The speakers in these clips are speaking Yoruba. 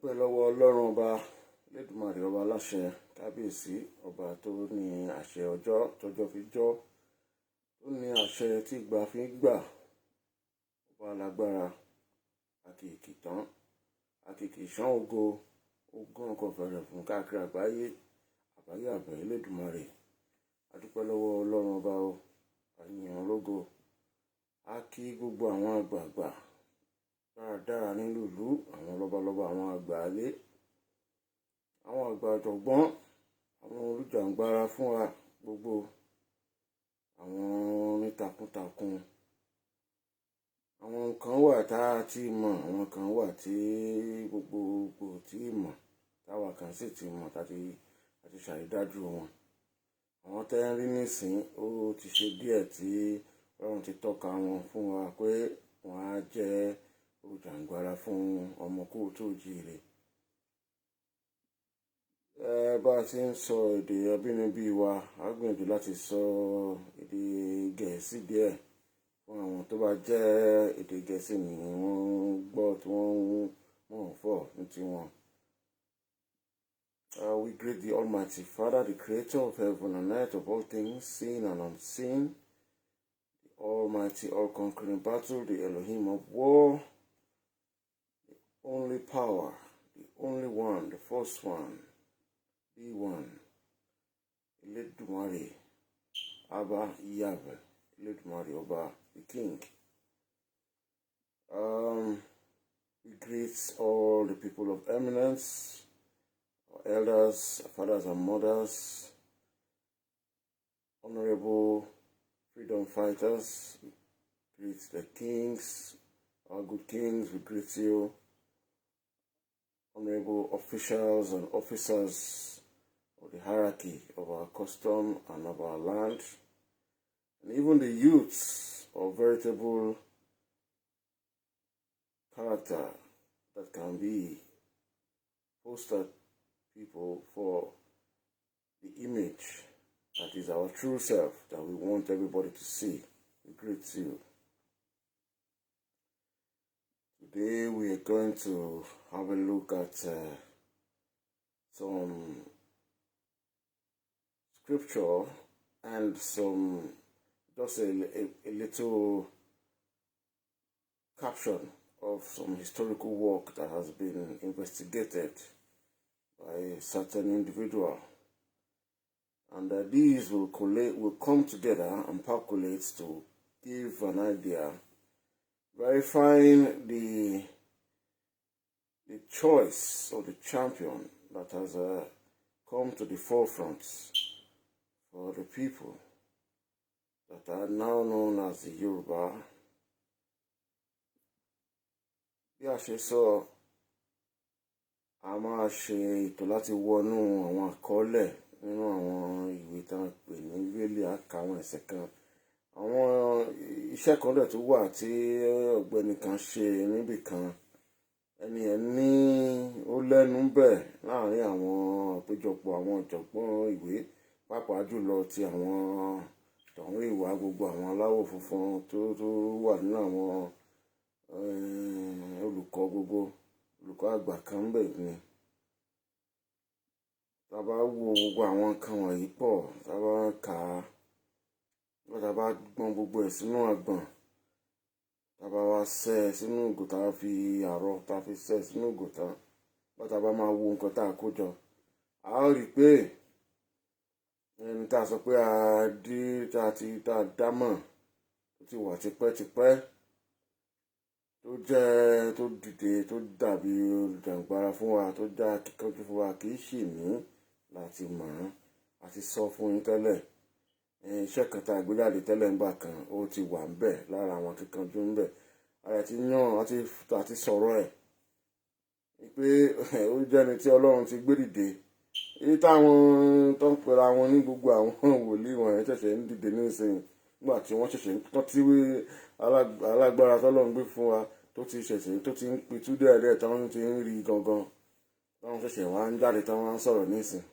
Dúpẹ́ lọ́wọ́ Ọlọ́run ọba Elédùmarè, ọba aláṣẹ, kábíyèsí, ọba tó ní àṣẹ ọjọ́ tọjọ́ fi jọ́, tó ní àṣẹ tí ìgbà fi ń gbà, ọba alágbára, àkìkì tán, àkìkì ìṣán ògo, ogún ọkọ̀ fẹ̀rẹ̀ fún káàkiri àgbáyé, àgbáyé àbẹ̀ Elédùmarè. A dúpẹ́ lọ́wọ́ Ọlọ́run ọba o, a yìn ọ́n lógo. A kí gbogbo àwọn àgbààgbà dáradára nínú ìlú, àwọn lọ́balọ́ba, àwọn àgbà ayé, àwọn àgbà ọ̀jọ̀gbọ́n, àwọn olùjàǹgbara fún wa gbogbo, àwọn oní takuntakun. Àwọn kan wà tá a ti mọ̀, àwọn kan wà tí gbogbogbò tí mọ̀, táwa kan sì ti mọ̀, tá ti ṣàrídájú wọn. Àwọn tẹ́ ń rí nísìnyí, ó ti ṣe díẹ̀ tí Ọlọ́run ti tọ́ka wọn fún wa pé wọ́n á jẹ́ olùjàǹgbara fún ọmọ kóòtù òjíire. Ẹ bá a ti ń sọ èdè abínibí wa, a gbìyànjú láti sọ èdè Gẹ̀ẹ́sì díẹ̀ fún àwọn tó bá jẹ́ èdè Gẹ̀ẹ́sì ni wọ́n ń gbọ́ tí wọ́n ń mọ̀ fọ̀ ní tiwọn. We greet the Almighty Father, the Creator of heaven and earth, of all things, seen and unseen, the Almighty, all-conquering battle, the Elohim of war, the only power, the only one, the first one, the one, Elédùmarè, Abba Yahweh, Elédùmarè Ọba, the King. We greet all the people of eminence, our elders, fathers and mothers, honorable freedom fighters. We greet the kings, our good kings, we greet you. Honorable officials and officers of the hierarchy of our custom and of our land, and even the youths of veritable character that can be poster people for the image that is our true self that we want everybody to see. We greet you. Today we are going to have a look at some scripture and some just a little caption of some historical work that has been investigated by a certain individual. And these will collate, will come together and percolate to give an idea, verifying the choice of the champion that has come to the forefront for the people that are now known as the Yoruba. Bí a ṣe sọ, a máa ṣe ètò láti wọnú àwọn àkọọ́lẹ̀ nínú àwọn ìwé tí wọ́n pè ní Bíbélì, a kà àwọn ẹsẹ̀ kan. Àwọn iṣẹ́ kan dẹ̀ tó wà tí ọ̀gbẹ́ni kan ṣe níbì kan. Ẹni yẹn ní ó lẹ́nu bẹ̀ láàrin àwọn àpéjọpọ̀ àwọn ọ̀jọ̀gbọ́n ìwé, pàápàá jùlọ ti àwọn tọ̀hún ìwà gbogbo àwọn aláwọ̀ funfun tó wà nínú àwọn olùkọ́ gbogbo, olùkọ́ àgbà kan ń bẹ̀ ni. Tá bá wo gbogbo àwọn nǹkan wọ̀nyí pọ̀, tá bá kà á, tá bá gbọ́n gbogbo ẹ̀ sínú àgbọ̀n, tá bá wá sẹ́ sínú ìgò, tá fi àrọ̀ tá fi sẹ́ sínú ìgò tán, bá tá bá máa wo nǹkan tá a kó jọ, a ó rí pé ẹni tá a sọ pé a dí tá a ti tá a dá mọ̀ tó ti wà tipẹ́tipẹ́, tó jẹ́ tó dìde tó dàbí olùjàǹgbara fún wa, tó já kíkanjú fún wa, kì í sì ní láti mọ̀ ọ́n. A ti sọ fún yín tẹ́lẹ̀, iṣẹ́ kan tá a gbé jáde tẹ́lẹ̀ ńgbà kan, ó ti wà ń bẹ̀ lára àwọn kíkanjú ń bẹ̀. A ti yàn, a ti sọ̀rọ̀ ẹ̀ pé ó jẹ́ ẹni tí Ọlọ́run ti gbé dìde. Èyí táwọn tó ń pera wọn ní gbogbo àwọn wòlíì wọ̀nyẹn ṣẹ̀ṣẹ̀ ń dìde nísìnyí, nígbà tí wọ́n ṣẹ̀ṣẹ̀ ń tọ́ tí alágbára tọ́lọ́run gbé fún wa tó ti ṣẹ̀ṣẹ̀ tó ti ń pitú díẹ̀díẹ̀, táwọn ti ń rí gangan, táwọn ṣẹ̀ṣẹ̀ wá ń jáde, táwọn ń sọ̀rọ̀ nísìn.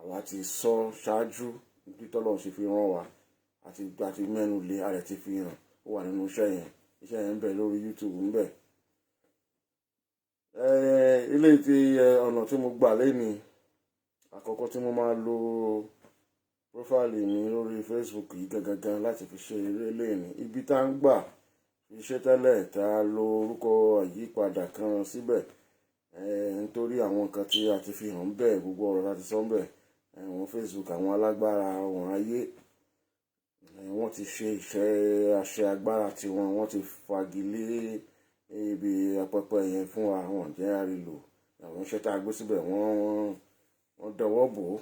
Àwa ti sọ ṣáájú bí tọ́lọ́run ṣe fi rán wa, àti mẹ́nu lé a rẹ̀ ti fi hàn. Ó wà nínú iṣẹ́ yẹn, iṣẹ́ yẹn ń bẹ lórí YouTube ń bẹ. Ilé tí ọ̀nà tí mo gbà lénìí, àkọ́kọ́ tí mo máa lo profile mi lórí Facebook yìí gangan láti fi ṣe eré lénìí. Ibi tá ń gbà fi ṣe tẹ́lẹ̀, tá a lo orúkọ àyípadà kan síbẹ̀, nítorí àwọn nǹkan tí a ti fi hàn bẹ́ẹ̀, gbogbo ọ̀rọ̀ láti sọ bẹ́ẹ̀, àwọn Facebook, àwọn alágbára, àwọn ayé, wọ́n ti ṣe iṣẹ́ àṣẹ agbára tiwọn, wọ́n ti fagilé ibi apẹpẹ yẹn fún wa, wọ́n jẹ́ àrílò. Àwọn iṣẹ́ tá a gbé síbẹ̀, wọ́n dọwọ́ bò ó,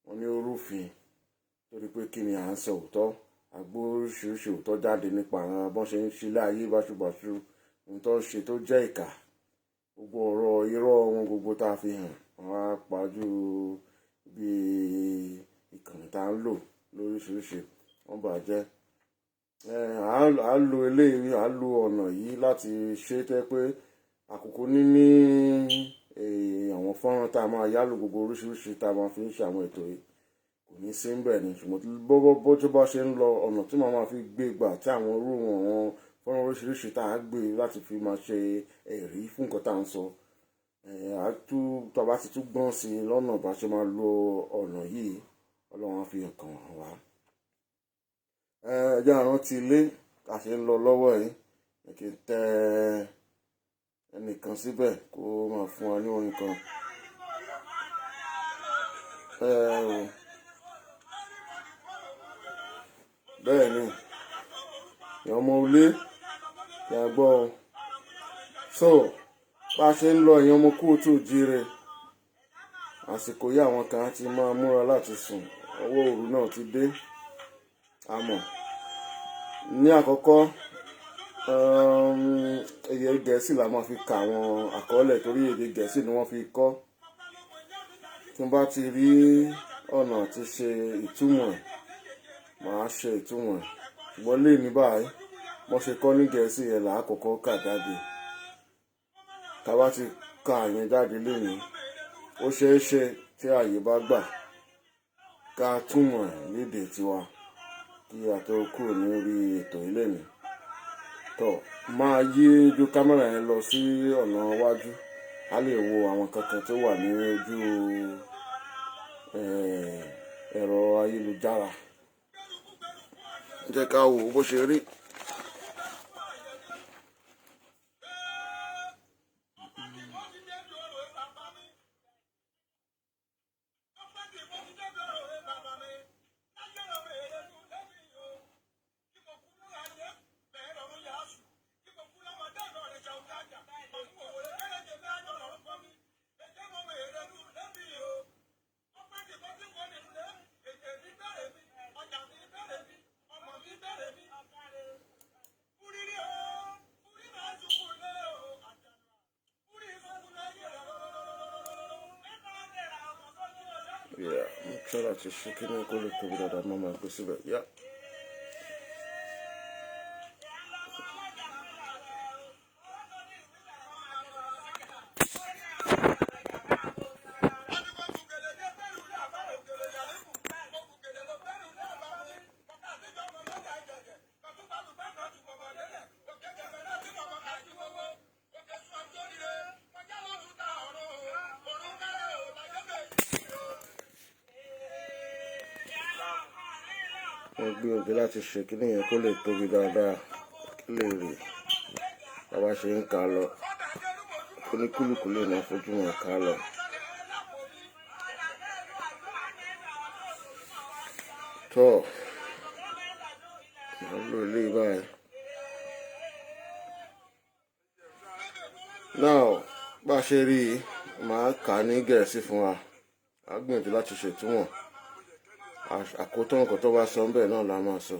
wọ́n ní orúfin, torí pé kí ni à ń sọ òótọ́, àgbo oríṣiríṣi òótọ́ jáde nípa àwọn bọ́n ṣe ń ṣe láàyè báṣubàṣu, ohun tó ń ṣe tó jẹ́ ìkà, gbogbo ọ̀rọ̀ irọ́ wọn gbogbo tá a fi hàn, wọ́n á pajú bí ìkànnì tá a ń lò lóríṣiríṣi, wọ́n bàjẹ́. À ń lo eléyìí, à ń lo ọ̀nà yìí láti ṣe tẹ́ pé àkókò níní àwọn fọ́nrán tá a máa yálò gbogbo oríṣiríṣi tá a máa fi ń ṣe àwọn ètò yìí kò ní sí ń bẹ̀ ni. Ṣùgbọ́n bó tó bá ṣe ń lọ, ọ̀nà tí màá máa fi gbé gbà tí àwọn irú àwọn fọ́nrán oríṣiríṣi tá a gbé láti fi máa ṣe ẹ̀rí fún nǹkan tá à ń sọ, tá a bá ti tún gbọ́n sí i lọ́nà bá ṣe máa lo ọ̀nà yìí, Ọlọ́run á fi hàn kàn wá. Ẹ jẹ́ àrántí ilé a ṣe ń lọ lọ́wọ́ yìí, ẹ kì í tẹ ẹnìkan síbẹ̀ kó máa fún wa ní orin kan. Bẹ́ẹ̀ ni, ìyá ọmọ ilé kí a gbọ́ ọ. So bá a ṣe ń lọ, ìyẹn ọmọ kóòtù jíire, àsìkò yìí àwọn kan ti máa múra láti sùn, ọwọ́ òru náà ti dé. Àmọ́ ní àkọ́kọ́, èdè Gẹ̀ẹ́sì la máa fi ka àwọn àkọọ́lẹ̀, torí èdè Gẹ̀ẹ́sì ni wọ́n fi kọ́. Tí n bá ti rí ọ̀nà tí ṣe ìtumọ̀ ẹ̀, màá ṣe ìtumọ̀ ẹ̀. Ṣùgbọ́n lè ní báyìí, wọ́n ṣe kọ́ ní Gẹ̀ẹ́sì yẹn là á kọ́kọ́ kà jáde. Tá bá ti ka yẹn jáde lénìí, ó ṣeé ṣe tí ààyè bá gbà ká túmọ̀ ẹ̀ lédè tiwa kí a tó kúrò lórí ètò yìí lénìí. Tó máa yí ojú kámẹ́rà yẹn lọ sí ọ̀nà iwájú, a lè wo àwọn kankan tó wà ní ojú ẹ̀rọ ayélujára. Jẹ́ ká wo bó ṣe rí. Yeah, mo try láti ṣe kí ní kó lè tóbi dáadáa, máa máa gbé síbẹ̀. Yeah. Mo gbìyànjú láti ṣe kí nìyẹn kó lè tóbi dáadáa, kí lè rí bá bá ṣe ń kà lọ, oníkúlùkù lè máa fojú wọn kà lọ. Tó màá lò ilé báyìí. Now bá ṣe rí i, màá kà á ní Gẹ̀ẹ́sì fún wa, a gbìyànjú láti ṣètúmọ̀ àkótán nǹkan tó bá sọ ńbẹ̀ náà la máa sọ.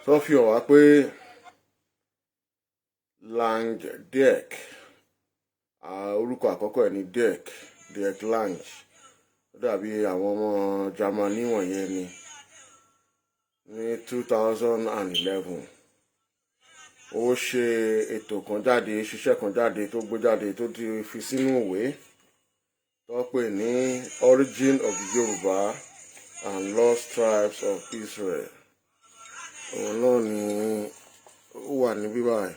Tó fi hàn wá pé Lang Dirk, orúkọ àkọ́kọ́ ẹ̀ ní Dirk, Dirk Lang, ó dàbí àwọn ọmọ Germany wọ̀nyẹn ni. Ní 2011 ó ṣe ètò kan jáde, ṣiṣẹ́ kan jáde tó gbé jáde tó ti fi sínú ìwé tó pè ní Origin of the Yoruba and Lost Tribes of Israel. Òun náà ni ó wà níbí báyìí.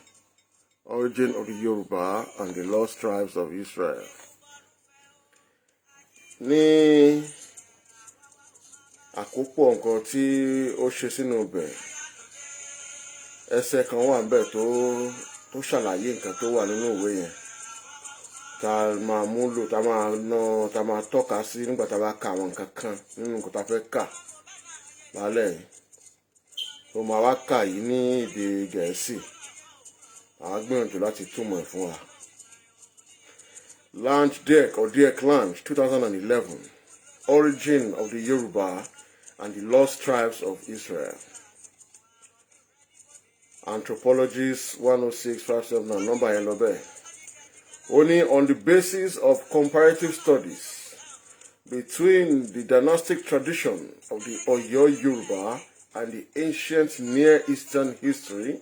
Origin of the Yoruba and the Lost Tribes of Israel. Ní àkópọ̀ nǹkan tí ó ṣe sínú ibẹ̀, ẹsẹ̀ kan wà níbẹ̀ tó ṣàlàyé nǹkan tó wà nínú ìwé yẹn tá a máa múlò, tá a máa ná, tá a máa tọ́ka sí nígbà tá a bá ka àwọn nǹkan kan nínú nǹkan tá a fẹ́ kà lálẹ́ yìí. Tó máa wá kà yìí ní èdè Gẹ̀ẹ́sì, àá gbìyànjú láti túmọ̀ ẹ̀ fún wa. Lange Dirk or Dirk Lange, 2011, Origin of the Yoruba and the Lost Tribes of Israel. Anthropologist 106579, nọ́mbà yẹn lọ bẹ́ẹ̀. Ó ní, on the basis of comparative studies between the dynastic tradition of the Oyo Yoruba and the ancient Near Eastern history,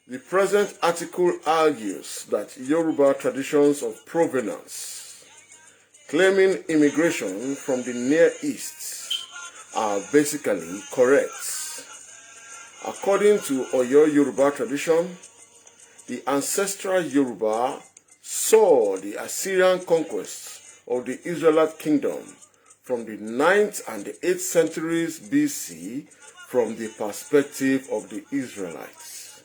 the present article argues that Yoruba traditions of provenance, claiming immigration from the Near East, are basically correct. According to Oyo Yoruba tradition, the ancestral Yoruba saw the Assyrian conquest of the Israelite kingdom from the 9th and the 8th centuries BC from the perspective of the Israelites.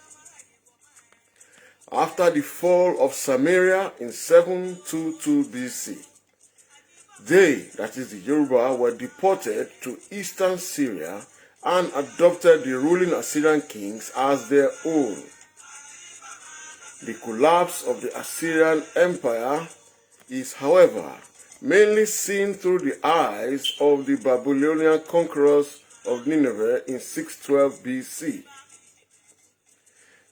After the fall of Samaria in 722 BC, they, that is the Yoruba, were deported to eastern Syria and adopted the ruling Assyrian kings as their own. The collapse of the Assyrian Empire is, however, mainly seen through the eyes of the Babylonian conquerors of Nineveh in 612 BC.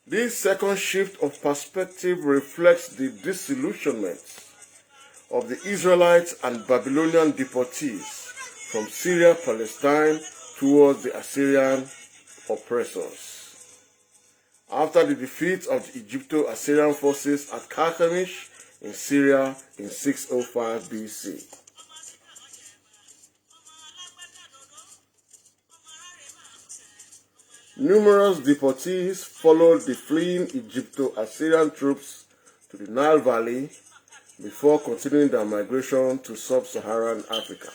This second shift of perspective reflects the disillusionment of the Israelites and Babylonian deportees from Syria, Palestine towards the Assyrian oppressors. After the defeat of the Egypto-Assyrian forces at Carchemish in Syria in 605 BC. Numerous deportees followed the fleeing Egypto-Assyrian troops to the Nile Valley before continuing their migration to sub-Saharan Africa.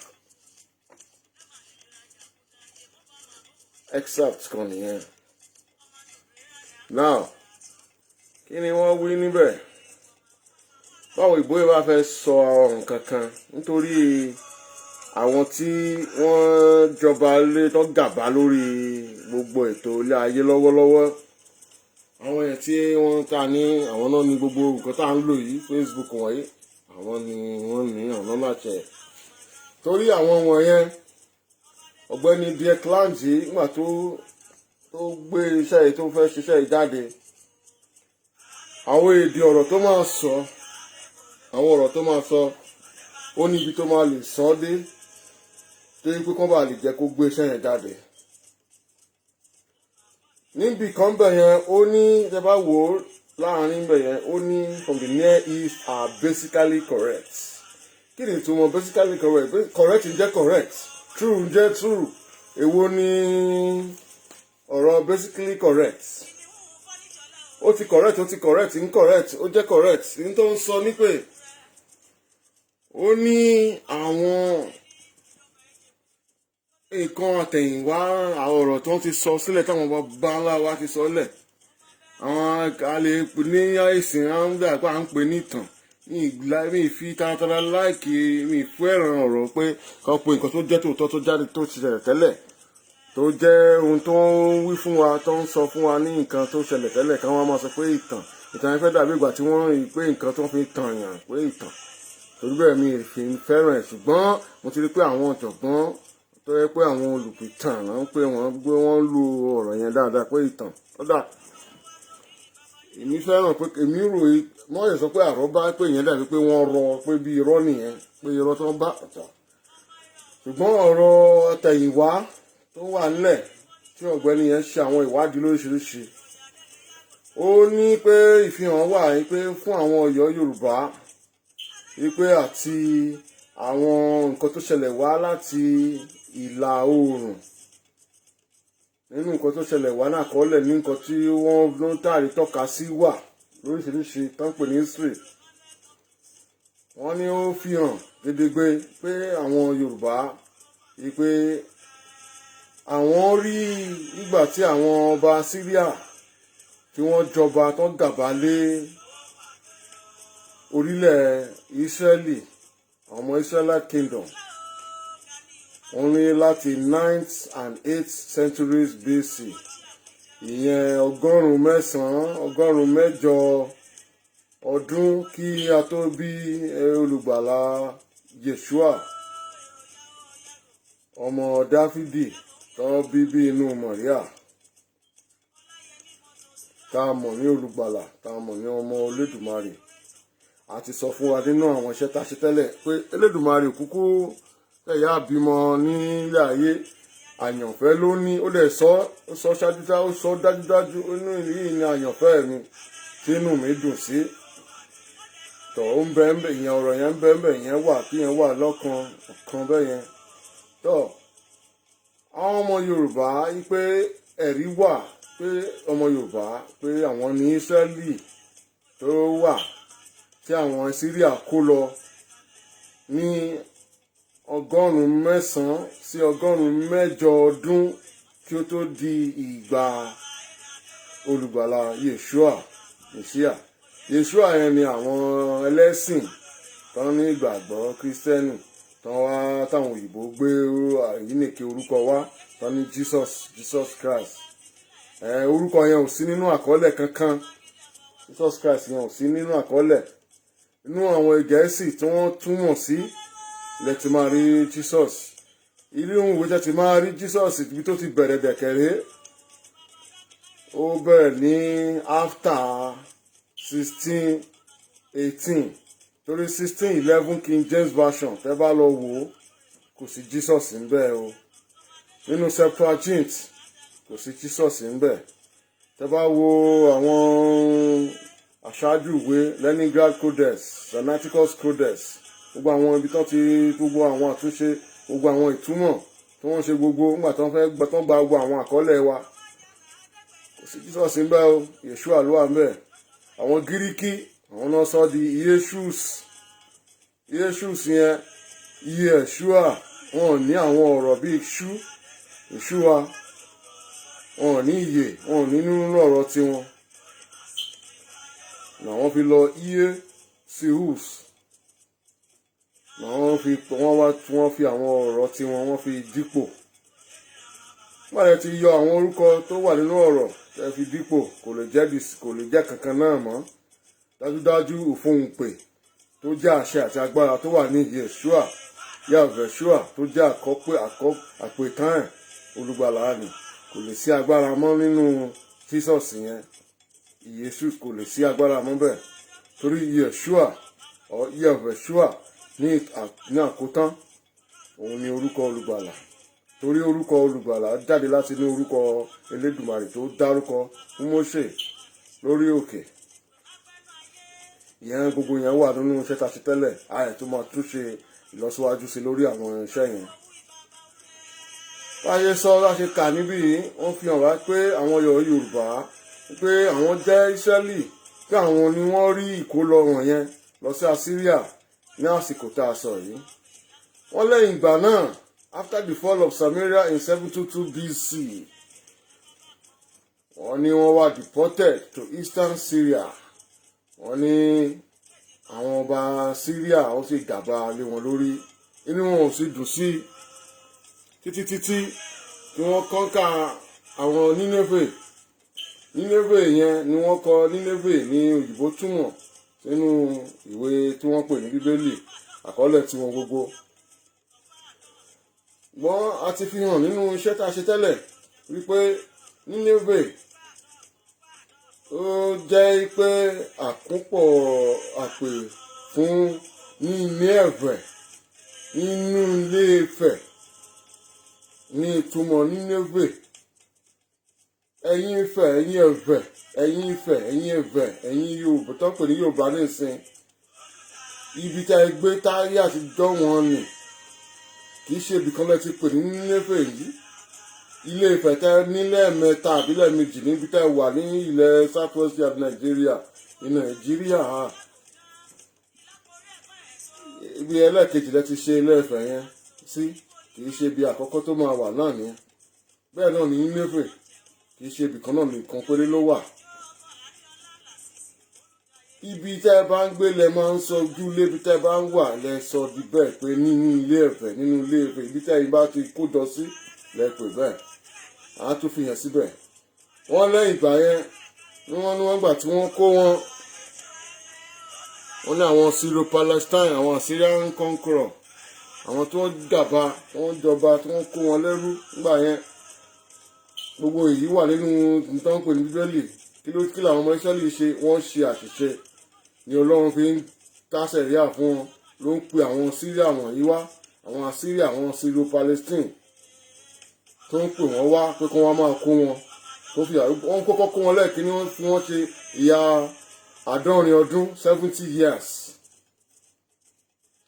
Excerpt kan nìyẹn. Now, kí ni wọ́n wí níbẹ̀? Báwo ìbò yìí bá fẹ́ sọ nǹkan kan nítorí àwọn tí wọ́n jọba lé tó gàba lórí gbogbo ètò ilé ayé lọ́wọ́lọ́wọ́, àwọn yẹn tí wọ́n ta ní àwọn náà ní gbogbo nǹkan tá à ń lò yìí, Facebook wọ̀nyí, àwọn ni wọ́n ní àwọn náà láṣẹ. Torí àwọn wọ̀nyẹn, ọ̀gbẹ́ni Dirk Lange nígbà tó gbé iṣẹ́ yìí, tó fẹ́ ṣiṣẹ́ yìí jáde, àwọn èdè ọ̀rọ̀ tó máa sọ, àwọn ọ̀rọ̀ tó máa sọ, ó níbi tó máa lè sọ dé torí pé kán bá lè jẹ́ kó gbé iṣẹ́ yẹn jáde. Níbi kan bẹ̀ yẹn, ó ní, tẹ́ bá wò ó láàrin bẹ̀ yẹn, ó ní from the Near East are basically correct. Kí ni ìtumọ̀ basically correct? Correct ń jẹ́ correct, true ń jẹ́ true. Èwo ni ọ̀rọ̀ basically correct? Ó ti correct, ó ti correct, ń correct, ó jẹ́ correct. Ní tó ń sọ ní pé ó ní àwọn nǹkan àtẹ̀yìnwá, àwọn ọ̀rọ̀ tó ń ti sọ sílẹ̀, táwọn bàbá ńlá wa ti sọ lẹ̀, àwọn a lè pè ní àìsàn, à ń dà pé à ń pè ní ìtàn. Mi fi taratara like, mi fẹ́ràn ọ̀rọ̀ pé kàn pé nǹkan tó jẹ́ tòótọ́, tó jáde, tó ti ṣẹlẹ̀ tẹ́lẹ̀, tó jẹ́ ohun tó ń wí fún wa, tó ń sọ fún wa ní nǹkan tó ṣẹlẹ̀ tẹ́lẹ̀, káwọn máa sọ pé ìtàn. Ìtàn yẹn fẹ́ dàbí ìgbà tí wọ́n rí pé nǹkan tó fi tàn yàn pé ìtàn. Torí bẹ́ẹ̀ mi fi fẹ́ràn ẹ̀. Ṣùgbọ́n mo ti rí pé àwọn ọ̀jọ̀gbọ́n tó yẹ pé àwọn olùpìtàn náà ń pé wọ́n gbé, wọ́n lu ọ̀rọ̀ yẹn dáadáa pé ìtàn ó dà. Èmi fẹ́ràn pé èmi rò é, wọ́n lè sọ pé àrọ́bá, pé ìyẹn dàbí pé wọ́n rọ pé bí irọ́ nìyẹn, pé irọ́ tó ń bá ọ̀tọ̀. Ṣùgbọ́n ọ̀rọ̀ àtẹ̀yìnwá tó wà nílẹ̀ tí ọ̀gbẹ́ni yẹn ṣe àwọn ìwádìí lóríṣiríṣi, ó ní pé ìfihàn wà pé fún àwọn Ọ̀yọ́ Yorùbá wípé àti àwọn nǹkan tó ṣẹlẹ̀ wá láti ìlà oòrùn. Nínú nǹkan tó ṣẹlẹ̀ wá náà kọ́lẹ̀ ní nǹkan tí wọ́n ló ń tàrí tọ́ka sí wà lóríṣiríṣi tó ń pè ní history. Wọ́n ní ó fi hàn gedegbe pé àwọn Yorùbá yìí, pé àwọn rí ìgbà tí àwọn ọba Syria tí wọ́n jọba tó gàba lé orílẹ̀ Israeli, àwọn ọmọ Israelite kingdom. Wọ́n ní láti 9th and 8th centuries BC, ìyẹn 900, 800 ọdún kí a tó bí olùgbàlà Yeshua, ọmọ Dáfídì tó bí bí inú Maria, tá a mọ̀ ní olùgbàlà, tá a mọ̀ ní ọmọ Olódùmarè. A ti sọ fún wa nínú àwọn iṣẹ́ tá a ṣe tẹ́lẹ̀ pé Elédùmarè kúkú ẹ̀yà bímọ nílé ayé, àyànfẹ́ ló ní. Ó lè sọ, ó sọ ṣáájú, ó sọ dájúdájú, inú yìí ni àyànfẹ́ mi tí inú mi dùn sí. Tọ̀, ó ń bẹ ń bẹ ìyẹn, ọ̀rọ̀ yẹn ń bẹ ń bẹ, ìyẹn wà kí yẹn wà lọ́kàn ọ̀kan bẹ́ẹ̀ yẹn. Tọ̀, àwọn ọmọ Yorùbá yí pé ẹ̀rí wà pé ọmọ Yorùbá, pé àwọn ní Ísírẹ́lì tó wà tí àwọn Síríà kó lọ ní 900 sí 800 ọdún kí ó tó di ìgbà olùgbàlà Yeshua Messiah. Yeshua yẹn ni àwọn ẹlẹ́sìn tán ní ìgbàgbọ́ Kírísítẹ́nì tán wá, táwọn òyìnbó gbé àyínìke orúkọ wá, tán ní Jesus, Jesus Christ. Orúkọ yẹn ò sí nínú àkọọ́lẹ̀ kankan. Jesus Christ yẹn ò sí nínú àkọọ́lẹ̀. Inú àwọn Gẹ̀ẹ́sì tí wọ́n túmọ̀ sí lẹ ti máa rí Jesus. Ilé ìwé tẹ́ ti máa rí Jesus, ibi tó ti bẹ̀rẹ̀ dẹ̀kẹ̀rẹ́, ó bẹ̀rẹ̀ ní after 1618, torí 1611 King James Version, tẹ́ bá lọ wò ó, kò sí Jesus ńbẹ̀ o. Nínú Septuagint, kò sí Jesus ńbẹ̀. Tẹ́ bá wo àwọn aṣáájú ìwé, Leningrad Codex, Sinaiticus Codex, gbogbo àwọn ibi tán ti, gbogbo àwọn àtúnṣe, gbogbo àwọn ìtumọ̀ tí wọ́n ṣe, gbogbo nígbà tí wọ́n fẹ́ tán gba gbogbo àwọn àkọọ́lẹ̀ wa, kò sí Jesus ńbẹ̀ o. Yeshua ló wà ńbẹ̀. Àwọn Gíríkì, àwọn náà sọ di Yesus. Yesus yẹn, Yeshua, wọn ò ní àwọn ọ̀rọ̀ bíi ṣú, Yeshua, wọn ò ní ìyè, wọn ò ní nínú ọ̀rọ̀ tiwọn. Làwọn fi lọ iye sihus, làwọn fi wọ́n wá, wọ́n fi àwọn ọ̀rọ̀ tiwọn, wọ́n fi dípò. Wọ́n lè ti yọ àwọn orúkọ tó wà nínú ọ̀rọ̀ tẹ́ fi dípò, kò lè jẹ́ kankan náà mọ́. Dájúdájú, òfohùnpè tó jẹ́ àṣẹ àti agbára tó wà ní Yeshua, Yahweh, tó jẹ́ àkọ́pẹ́ àpètàn ẹ̀, olùgbàlà ni, kò lè sí agbára mọ́ nínú Jesus yẹn. Yéṣu, kò lè sí agbára mọ́ bẹ́ẹ̀, torí Yeshua or Yahweh ní àkótán, òun ni orúkọ olùgbàlà, torí orúkọ olùgbàlà jáde láti inú orúkọ Elédùmarè tó dárúkọ fún Mósè lórí òkè. Ìyẹn gbogbo yẹn wà nínú iṣẹ́ tá a ṣe tẹ́lẹ̀. Ayẹ̀ tó máa túnṣe ìlọsíwájú sí lórí àwọn iṣẹ́ yẹn. Báyé sọ láti kà níbí yìí, wọ́n fi hàn wá pé àwọn Yorùbá, pé àwọn jẹ́ Ísírẹ́lì, pé àwọn ni wọ́n rí ìkólọ wọ̀nyẹn lọ sí Assyria ní àsìkò tá a sọ yìí. Wọ́n lẹ́yìn ìgbà náà, after the fall of Samaria in 722 BC, wọ́n ní wọ́n wà deported to eastern Syria. Wọ́n ní àwọn ọba Syria, wọ́n sì gàba lé wọn lórí. Inú wọn ò sì dùn sí títí títí tí wọ́n conquer àwọn Nínéfè. Nínéfè yẹn ni wọ́n kọ Nínéfè ní òyìnbó túmọ̀ sínú ìwé tí wọ́n pè ní Bíbélì, àkọọ́lẹ̀ tí wọ́n gbogbo wọ́n a ti fi hàn nínú iṣẹ́ tá a ṣe tẹ́lẹ̀ wípé Nínéfè, ó jẹ́ pé àkúnpọ̀ àpè fún ní ilé ẹ̀fẹ̀, nínú ilé Ifẹ̀ ní ìtumọ̀ Nínéfè. Ẹ̀yin Ifẹ̀, ẹ̀yin Ẹ̀fẹ̀, ẹ̀yin Ifẹ̀, ẹ̀yin Ẹ̀fẹ̀, ẹ̀yin Yorùbá tó ń pè ní Yorùbá nísìn, ibi tí a gbé táyé àtijọ́ wọn nì, kì í ṣe ibìkan lẹ́ ti pè ní Nínéfè yìí. Ilé Ifẹ̀ tẹ́ nílẹ̀ mẹ́ta àbí lẹ́ẹ̀mejì níbi tẹ́ wà ní ilẹ̀ South West Nàìjíríà, ní Nàìjíríà, ibi ẹlẹ́ẹ̀kejì lẹ ti ṣe Ilé Ifẹ̀ yẹn sí, kì í ṣe ibi àkọ́kọ́ tó máa wà náà nìyẹn. Bẹ́ẹ̀ náà ní Nínéfè, kì í ṣe ibì kan náà nìkan péré ló wà. Ibi tẹ́ ẹ bá ń gbé lẹ máa ń sọ ojú ilé, ibi tẹ́ ẹ bá ń wà lẹ sọ di bẹ́ẹ̀ pé nínú Ilé Ifẹ̀, nínú Ilé Ifẹ̀, ibi tẹ́ ẹ bá ti kó jọ sí lẹ pè bẹ́ẹ̀. Á tún fi hàn síbẹ̀. Wọ́n lẹ́yìn ìgbà yẹn ni wọ́n ní wọ́n gbà tí wọ́n kó wọn, wọ́n ní àwọn Syro Palestine, àwọn Assyrian conqueror, àwọn tí wọ́n gàba, wọ́n jọba, tí wọ́n kó wọn lẹ́rú nígbà yẹn. Gbogbo èyí wà nínú nǹkan pè ní Bíbélì. Kí ló kí làwọn ọmọ Ísírẹ́lì ṣe? Wọ́n ṣe àṣìṣe ni Ọlọ́run fi ń dá sẹ̀ríà fún wọn, ló ń pe àwọn Síríà wọ̀nyí wá, àwọn Assyria, àwọn Syro Palestine, tó ń pè wọ́n wá pé kí wọ́n máa kó wọn, tó fi wọ́n kọ́kọ́ kó wọn lẹ́ẹ̀kínní, wọ́n fi wọ́n ṣe ìyà 70 ọdún, 70 years,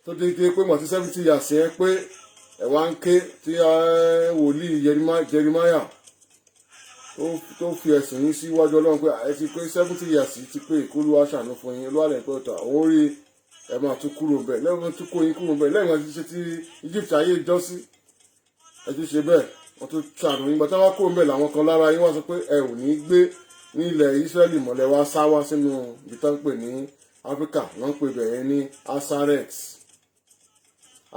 tó dé dé pé mọ̀ sí 70 years yẹn pé ẹ̀ wá ń ké tí wòlíì Jeremiah tó fi ẹ̀sùn yín síwájú Ọlọ́run pé ẹ ti pé 70 years ti pé, ìkólúwa ṣàánú fún yín. Olúwa lẹ́yìn pé ọ̀tọ̀ àwọn orí ẹ máa tún kúrò bẹ́ẹ̀ lẹ́yìn tún kó yín kúrò bẹ́ẹ̀ lẹ́yìn wọn ti ṣe ti Egypt ayé ìjọ́sí, ẹ tún ṣe bẹ́ẹ̀, wọ́n tún ṣàánú yín. Gbàtà wá kúrò bẹ́ẹ̀, làwọn kan lára yín wá sọ pé ẹ ò ní gbé ní ilẹ̀ Israẹli mọ̀lẹ́, wá sá wá sínú ibi tó ń pè ní Áfíríkà. Wọ́n ń pè bẹ̀rẹ̀ ní Asaret.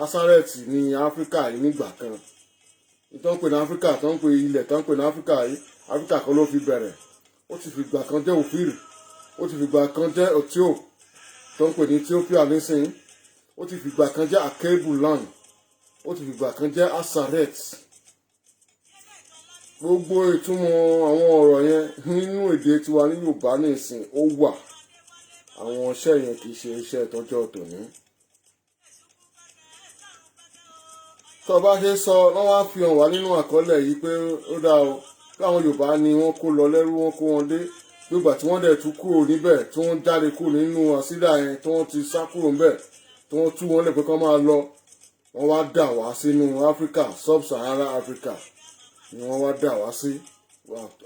Asaret ní Áfíríkà yìí nígbà kan tó ń pè ní Áfíríkà, tó ń pè ilẹ̀ tó ń pè ní Áfíríkà yìí, Áfíríkà kan ló fi bẹ̀rẹ̀. Ó ti fìgbà kan jẹ́ Òfìrì, ó ti fìgbà kan jẹ́ Etio tó ń pè ní Ethiopia nísìnyí, ó ti fìgbà kan jẹ́ Akebulan, ó ti fìgbà kan jẹ́ Asaret. Gbogbo ìtumọ̀ àwọn ọ̀rọ̀ yẹn nínú èdè tiwa ní Yorùbá nísìn ó wà. Àwọn iṣẹ́ yẹn kì í ṣe iṣẹ́ ìtọ́jọ́ tòní. Tó bá ṣe sọ, wọ́n wá fi hàn wá nínú àkọọ́lẹ̀ yìí pé ó dáa o, káwọn Yorùbá ni wọ́n kó lọ lẹ́rú, wọ́n kó wọn dé gbígbà tí wọ́n dẹ̀ tún kúrò níbẹ̀, tí wọ́n jáde kúrò nínú Assyria yẹn, tí wọ́n ti sá kúrò níbẹ̀, tí wọ́n tú wọn lẹ̀ pé kán máa lọ, wọ́n wá dà wá sínú Áfíríkà. Sub-Sahara Africa ni wọ́n wá dà wá sí.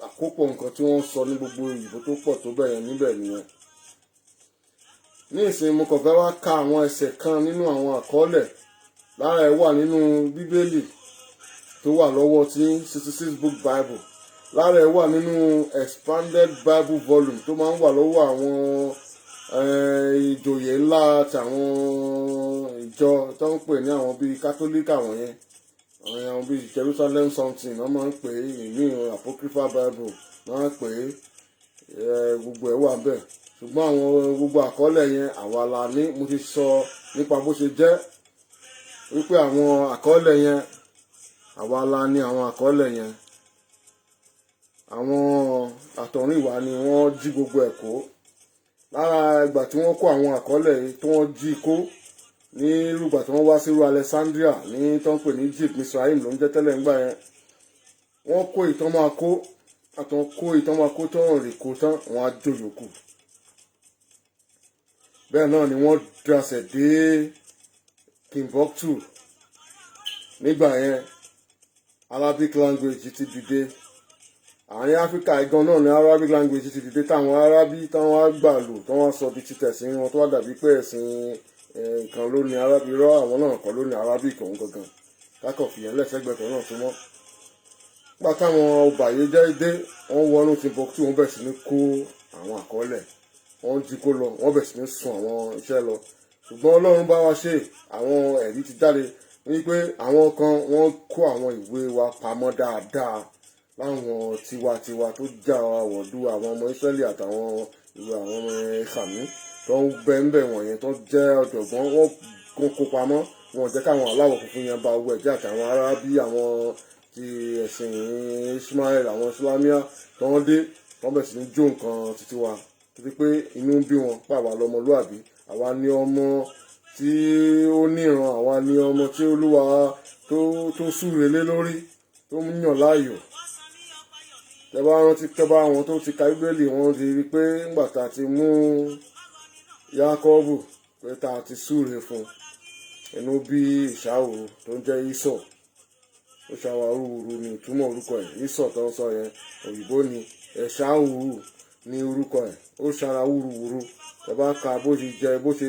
Àkópọ̀ nǹkan tí wọ́n sọ ní gbogbo ìbò tó pọ̀ tó bẹ̀yẹn níbẹ̀ nìyẹn. Ní ìsìn, mo kàn fẹ́ wá ka àwọn ẹsẹ̀ kan nínú àwọn àkọọ́lẹ̀. Lára ẹ̀ wà nínú Bíbélì tó wà lọ́wọ́ tí 66 book Bible, lára ẹ̀ wà nínú expanded Bible volume tó máa ń wà lọ́wọ́ àwọn ìjòyè ńlá tàwọn ìjọ tó ń pè ní àwọn bíi Catholic, àwọn yẹn, àwọn bíi Jerusalem something wọ́n máa ń pè é, ìmí Apocryphal Bible wọ́n máa ń pè é. Gbogbo ẹ̀ wà bẹ́ẹ̀, ṣùgbọ́n àwọn gbogbo àkọọ́lẹ̀ yẹn àwa la ní. Mo ti sọ nípa bó ṣe jẹ́ wípé àwọn àkọọ́lẹ̀ yẹn, àwa la ní àwọn àkọọ́lẹ̀ yẹn. Àwọn àtọ̀rìnwá ni wọ́n jí gbogbo ẹ̀ kó. Lára ìgbà tí wọ́n kó àwọn àkọọ́lẹ̀ yìí, tí wọ́n jí kó ní irúgbà tí wọ́n wá sí irú Alexandria ní tó ń pè ní Egypt, Misraim ló ń jẹ́ tẹ́lẹ̀ ńgbà yẹn, wọ́n kó ìtàn máa kó àtàn, kó ìtàn máa kó tán, rè kó tán, wọ́n á jó yòókù. Bẹ́ẹ̀ náà ni wọ́n dasẹ̀ dé Timbuktu. Nígbà yẹn, Arabic language ti dìde àárín Áfíríkà gan náà ni Arabic language ti dìde, táwọn Arábí táwọn á gbà lò, táwọn á sọ di títẹ̀sìn wọn, tó wá dàbí pé ẹ̀sìn nǹkan ló ní Arabic. Irọ́, àwọn náà kọ́ ló ní Arabic òun gangan. Kákọ̀ fìyẹn lẹ́sẹ̀gbẹ̀ kan náà tó mọ́. Nígbà táwọn ọbàyéjẹ́ dé, wọ́n wọnú Timbuktu, wọ́n bẹ̀rẹ̀ sí ní kó àwọn àkọọ́lẹ̀, wọ́n jí kó lọ, wọ́n bẹ̀rẹ̀ sí ní sun àwọn iṣẹ́ lọ. Ṣùgbọ́n Ọlọ́run bá wa ṣe, àwọn ẹ̀rí ti jáde wípé àwọn kan wọ́n kó àwọn ìwé wa pamọ́ dáadáa láwọn tiwantiwa tó já wọ̀lú àwọn ọmọ Ísírẹ́lì àtàwọn ìwé àwọn ọmọ Sàmí tó ń bẹ ń bẹ̀ wọ̀nyẹn, tó jẹ́ ọ̀jọ̀gbọ́n, wọ́n kó pamọ́. Wọn jẹ́ káwọn aláwọ̀ funfun yẹn ba owó ẹ̀jẹ̀ àtàwọn Arábí, àwọn ti ẹ̀sìn Ismail, àwọn Islamia tó ń dé, tó ń bẹ̀ sí ní jó nǹkan títí wa, títí pé inú ń bí wọn pàwọ́ lọ́mọlúàbí. Àwa ní ọmọ tí ó níran, àwa ní ọmọ tí Olúwa tó súre lé lórí, tó ń yàn láàyò. Tẹ́ bá rántí, tẹ́ bá àwọn tó ti ka Bíbélì, wọ́n ti rí i pé ńgbà tá a ti mú Jákọ́bù, pé tá a ti súre fún, inú bí Ìṣáwò tó ń jẹ́ Ísọ̀. Ó ṣara wúruwúru ní ìtumọ̀ orúkọ ẹ̀. Esau tó ń sọ yẹn, òyìnbó ni. Ẹ̀ṣáwùrù ní orúkọ ẹ̀. Ó ṣara wúruwúru. Tẹ́ bá ka bó ṣe jẹ, bó ṣe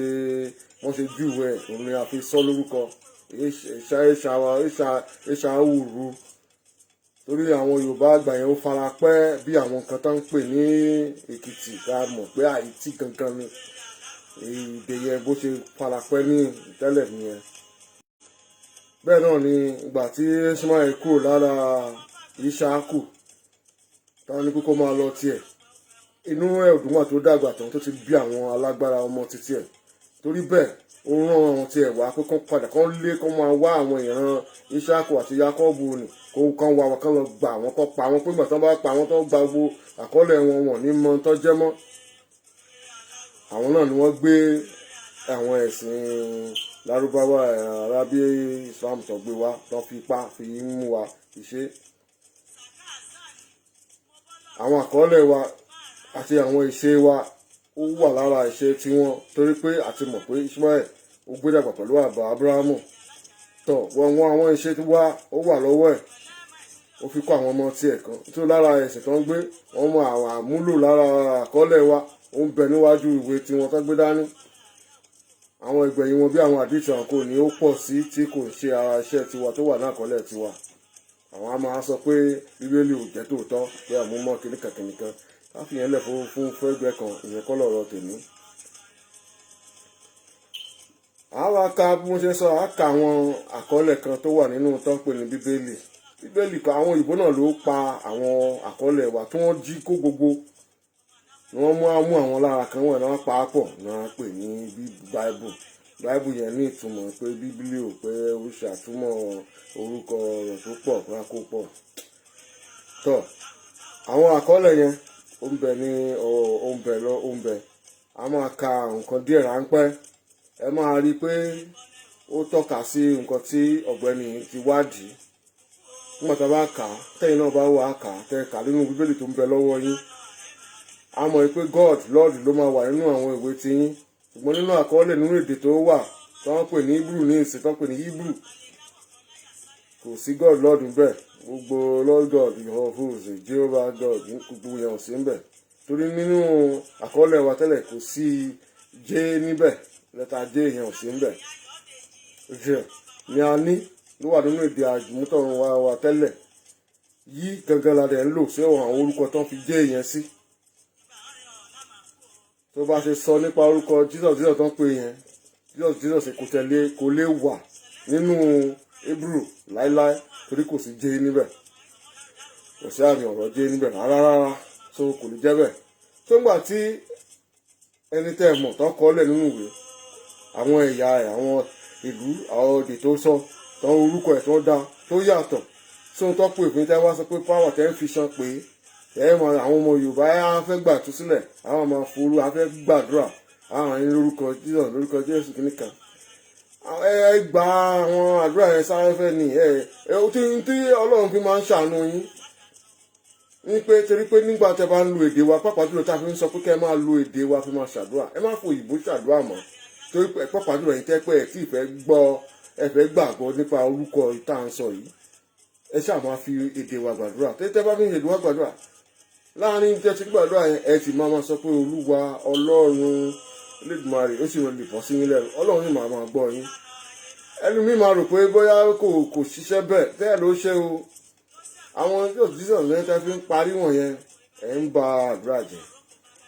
wọ́n ṣe júwe ẹ̀, òun ni a fi sọ lórúkọ Ẹ̀ṣáwùrù, torí àwọn Yorùbá àgbà yẹn, ó fara pẹ́ bí àwọn nǹkan tó ń pè ní Èkìtì, tá a mọ̀ pé Àìtí gangan ni èdè yẹn. Bó ṣe fara pẹ́ ní tẹ́lẹ̀ nìyẹn. Bẹ́ẹ̀ náà ni ìgbà tí Ismail kúrò lára Ishaku, táwọn ní kókó máa lọ tiẹ̀, inú ẹ̀ ò dùn wà tó dàgbà tán, tó ti bí àwọn alágbára ọmọ títí ẹ̀. Torí bẹ́ẹ̀, ó rán àwọn tiẹ̀ wá pé kán padà, kán lé, kán máa wá àwọn ìran Ishaku àti Yakobu nì, kó kán wá wọn, kán lọ gbà wọn, kán pa wọn, pé ìgbà tán bá pa wọn, tó gba gbogbo àkọọ́lẹ̀ wọn, wọ́n ní mọ tó jẹ́ mọ́. Àwọn náà ni wọ́n gbé àwọn ẹ̀sìn Lárúbáwá, Arábí, Islam tó gbé wá, tó fi ipá fi mú wa fi ṣe. Àwọn àkọọ́lẹ̀ wa àti àwọn ìṣe wa, ó wà lára ìṣe tiwọn, torí pé àti mọ̀ pé Ismail, ó gbé dàgbà pẹ̀lú àbá Abrahamu tọ̀ wọ́n. Wọn àwọn ìṣe wa, ó wà lọ́wọ́ ẹ̀, ó fi kọ́ àwọn ọmọ tiẹ̀ kan tó lára ẹ̀sìn tó ń gbé. Wọ́n mọ àwọn àmúlò lára àkọọ́lẹ̀ wa, ó ń bẹ níwájú ìwé tiwọn tó gbé dání. Àwọn ìgbẹ̀yìn wọn, bí àwọn àdìsí àwọn kò ní ó pọ̀ sí tí kò ń ṣe ara iṣẹ́ tiwa tó wà ní àkọọ́lẹ̀ tiwa. Àwọn á máa sọ pé Bíbélì ò jẹ́ tòótọ́, pé àmúmọ́ kìnìkan kìnìkan. Ká fi yẹn lẹ̀ fún fẹ́gbẹ́ kan. Ìyẹn kọ́ lọ̀rọ̀ tèmi. Àwa ka bí mo ṣe sọ, á ka àwọn àkọọ́lẹ̀ kan tó wà nínú tó ń pè ní Bíbélì. Bíbélì kan, àwọn òyìnbó náà ló pa àwọn àkọọ́lẹ̀ wa tí wọ́n jí kó gbogbo ni wọ́n mú àwọn lára kan wọ̀nyí, wọ́n pa á pọ̀ ní wọ́n pè ní Bible. Bible yẹn ní ìtumọ̀ pé Bíbélì ò pé ó ṣàtúmọ̀ orúkọ rẹ̀ tó pọ̀ pé kó pọ̀ tọ́. Àwọn àkọọ́lẹ̀ yẹn, ó ń bẹ ní, ó ń bẹ lọ, ó ń bẹ. A máa ka nǹkan díẹ̀ ráńpẹ́, ẹ máa rí i pé ó tọ́ka sí nǹkan tí ọ̀gbẹ́ni ti wádìí. Nígbà tá a bá kà á, tẹ́yìn náà bá wà á kà á, tẹ́ kà nínú Bíbélì tó ń bẹ lọ́wọ́ yín, a mọ̀ pé God, Lord ló máa wà nínú àwọn ìwé tiyín, ṣùgbọ́n nínú àkọọ́lẹ̀, nínú èdè tó wà tó ń pè ní Hebrew ní ìsìn, tó ń pè ní Hebrew, kò sí God, Lord ń bẹ. Gbogbo Lord God of hosts, Jehovah God, gbogbo yẹn ò sí ń bẹ, torí nínú àkọọ́lẹ̀ wa tẹ́lẹ̀, kò sí J níbẹ̀. Lẹ́tà J yẹn ò sí ń bẹ. J ni a ní ló wà nínú èdè àmútọ̀run wa tẹ́lẹ̀. Yí gangan la dẹ̀ ń lò sí àwọn orúkọ tó ń fi J yẹn sí. Tó bá ṣe sọ nípa orúkọ Jesus, Jesus tó ń pè yẹn, Jesus, Jesus, kò tẹ̀lé, kò lè wà nínú Hebrew láíláí, torí kò sí J níbẹ̀, kò sí àmì ọ̀rọ̀ J níbẹ̀ rárá rárá, so kò lè jẹ́ bẹ́ẹ̀. Tó ń gbà tí ẹni tẹ́ ẹ mọ̀ tó kọ́ lẹ̀ nínú ìwé, àwọn ẹ̀yà ẹ̀, àwọn ìlú, àwọn èdè tó sọ, tó orúkọ ẹ̀ tó dá tó yàtọ̀ sóhun tó pè fún, tẹ́ wá sọ pé power tẹ́ ń fi san pé ẹ mọ àwọn ọmọ Yorùbá á fẹ́ gbà tú sílẹ̀, àwọn máa forú á fẹ́ gbàdúrà, àwọn ẹni lórúkọ Jesus, lórúkọ Jésù kìíní kan. Ẹ gba àwọn àdúrà yẹn sáré fẹ́ ni ẹ ẹ tí Ọlọ́run fi máa ń ṣàánú yín ní pé torí pé nígbà tẹ́ bá ń lo èdè wa, pàápàá jùlọ tá a fi ń sọ pé kẹ́ ẹ máa lo èdè wa fi máa ṣàdúrà, ẹ má fò òyìnbó ṣàdúrà mọ́, torí pé pàápàá jùlọ yìí tẹ́ pé ẹ tí ì fẹ́ gbọ́, ẹ fẹ́ gbàgbọ́ nípa orúkọ ìta ń sọ yìí, ẹ ṣáà máa fi èdè wa gbàdúrà. Tẹ́tẹ́ bá fi èdè wa gbàdúrà, láàrin tẹ́ ti gbàdúrà yẹn, ẹ sì máa máa sọ pé Olúwa Ọlọ́run Olódùmarè, ó sì lè bọ́ sí yín lẹ́nu, Ọlọ́run yìí máa máa gbọ́ yín. Ẹnu mi máa rò pé bóyá kò ṣiṣẹ́ bẹ́ẹ̀ bẹ́ẹ̀ ló ṣe o. Àwọn yóò Jesus lẹ́yìn tẹ́ fi ń parí wọ̀nyẹn, ẹ̀ ń ba àdúrà jẹ́.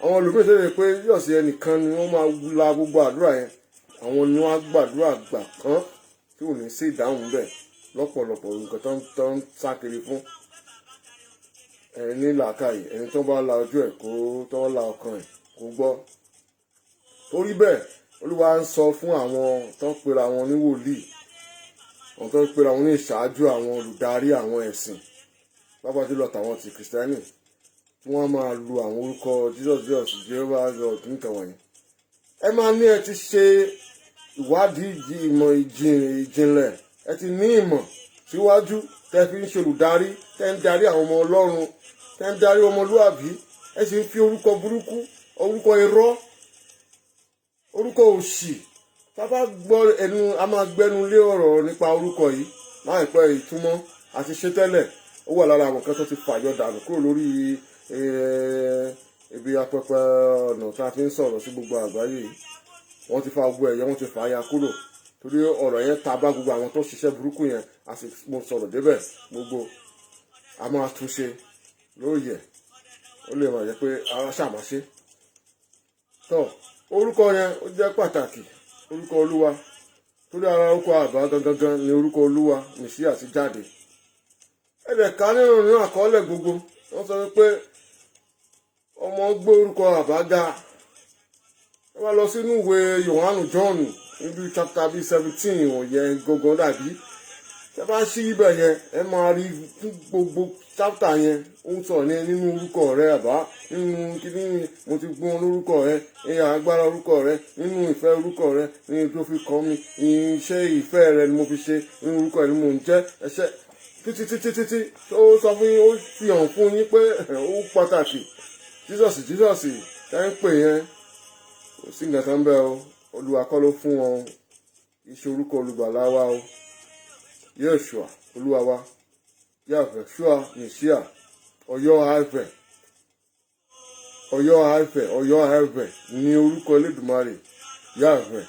Àwọn olùmíì tó yẹ pé yóò sí ẹnìkan ni wọ́n máa la gbogbo àdúrà yẹn, àwọn ni wọ́n á gbàdúrà gbà kán tí ò ní sí ìdáhùn bẹ́ẹ̀ lọ́pọ̀lọpọ̀. Nǹkan tó ń sá kiri fún ẹni ní làákàyè, ẹni tó bá la ojú ẹ̀, kó tó la ọkàn ẹ̀, kó gbọ́. Torí bẹ́ẹ̀, Olúwa ń sọ fún àwọn tó ń pera wọn ní wòlíì, àwọn tó ń pera wọn ní ìṣáájú, àwọn olùdarí àwọn ẹ̀sìn, pápá jùlọ tàwọn ti Kìrìsìtẹ́nì, tí wọ́n máa lu àwọn orúkọ Jesus, Jesus, Jehovah God nǹkan wọ̀nyí. Ẹ máa ní ẹ ti ṣe ìwádìí ìmọ̀ ìjìnlẹ̀, ẹ ti ní ìmọ̀ síwájú tẹ́ fi ń ṣe olùdarí, tẹ́ ń darí àwọn ọmọ Ọlọ́run, tẹ́ ń darí ọmọlúàbí, ẹ sì ń fi orúkọ burúkú, orúkọ irọ́, orúkọ òṣì. Tá a bá gbọ́ ẹnu, a máa gbẹ́nu lé ọ̀rọ̀ nípa orúkọ yìí láìpẹ́ ìtumọ̀. Àti ṣe tẹ́lẹ̀, ó wà lára àwọn kan tó ti fàyọ dànù kúrò lórí ibi apẹpẹ ọ̀nà tá a fi ń sọ̀rọ̀ sí gbogbo àgbáyé yìí. Wọ́n ti fa gbogbo ẹ̀yẹ, wọ́n ti fà á ya kúrò, torí ọ̀rọ̀ yẹn ta bá gbogbo àwọn tó ṣiṣẹ́ burúkú yẹn. A sì mo sọ̀rọ̀ débẹ̀, gbogbo a máa túnṣe lóòyẹ̀. Ó lè máa jẹ́ pé ara ṣàmáṣe tó orúkọ yẹn, ó jẹ́ pàtàkì, orúkọ Olúwa, torí ara orúkọ àbá gangan ni orúkọ Olúwa Mèsíà ti jáde. Ẹ̀dẹ̀ ká nínú àkọọ́lẹ̀ gbogbo, wọ́n sọ pé ọmọ gbé orúkọ àbá ga. Ẹ wá lọ sínú ìwé Yohanu, John, níbi chapter bíi 17 wọ̀nyẹn gangan, dàbí tẹ bá ṣí ibẹ̀ yẹn, ẹ máa rí fún gbogbo chapter yẹn, ó ń sọ̀rọ̀ ní nínú orúkọ rẹ àbá, nínú kíní mo ti gbọ́n lórúkọ rẹ, ní agbára orúkọ rẹ, nínú ìfẹ́ orúkọ rẹ, ní tó fi kọ́ mi, iṣẹ́ ìfẹ́ rẹ ni mo fi ṣe, nínú orúkọ rẹ ni mo ń jẹ́ ẹṣẹ́ títí títí títí. Ó sọ fún yín, ó fi hàn fún yín pé ó pàtàkì. Jesus, Jesus tẹ́ ń pè yẹn, kò sí nǹkan kan bẹ́ẹ̀ o. Olúwa kọ́ ló fún wọn o, kì í ṣe orúkọ olùgbàlà wa o. Yeshua Olúwa wa, Yahweh Shua Messiah, Ọ̀yọ́ Àìfẹ́, Ọ̀yọ́ Àìfẹ́, Ọ̀yọ́ Àìfẹ́ ní orúkọ Elédùmarè. Yahweh,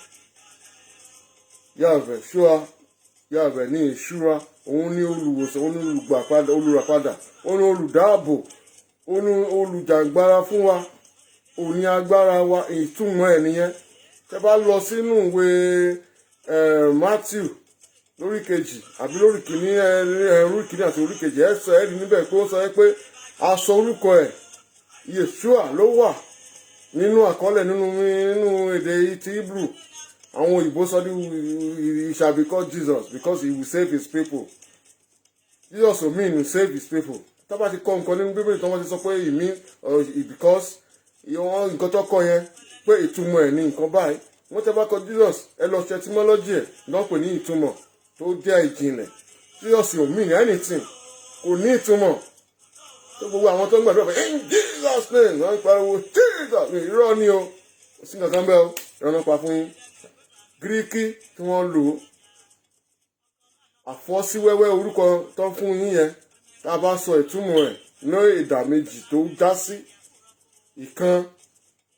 Yahweh Shua, Yahweh ní ìṣúra. Òun ní olùwòsàn, òun ní olùgbàpadà, olùràpadà, òun ní olùdáàbò, òun ní olùjàǹgbara fún wa, òun ní agbára wa. Ìtumọ̀ ẹ̀ nìyẹn. Tẹ́ bá lọ sínú ìwé Matthew lórí kejì àbí lórí kìíní, orí kìíní àti orí kejì, ẹ sọ ẹ rí níbẹ̀ pé ó sọ pé aṣọ orúkọ ẹ̀ Yeshua ló wà nínú àkọọ́lẹ̀ nínú èdè ti Hebrew. Àwọn òyìnbó sọ ní he shall be called Jesus because he will save his people. Jesus will mean to save his people. Tá bá ti kọ́ nǹkan nínú Bíbélì tí wọ́n ti sọ pé he mean because nǹkan tó kọ yẹn pé ìtumọ̀ ẹ̀ ní nǹkan báyìí, wọ́n tẹ́ bá kọ Jesus, ẹ lọ ṣe etymology ẹ̀ náà, pè ní ìtumọ̀ tó jẹ́ ìjìnlẹ̀. Jesus ò mean anything, kò ní ìtumọ̀ tó. Gbogbo àwọn tó ń gbàdúrà pé "In Jesus' name", wọ́n ń pariwo "Jesus", irọ́ ni o. Kò sí nǹkan kan bẹ́ẹ̀ o. Ìrànà pa fún yín. Gíríkì tí wọ́n lò, àfọ́síwẹ́wẹ́ orúkọ tó fún yín yẹn, tá a bá sọ ìtumọ̀ ẹ̀ ní ìdá méjì tó já sí, ìkan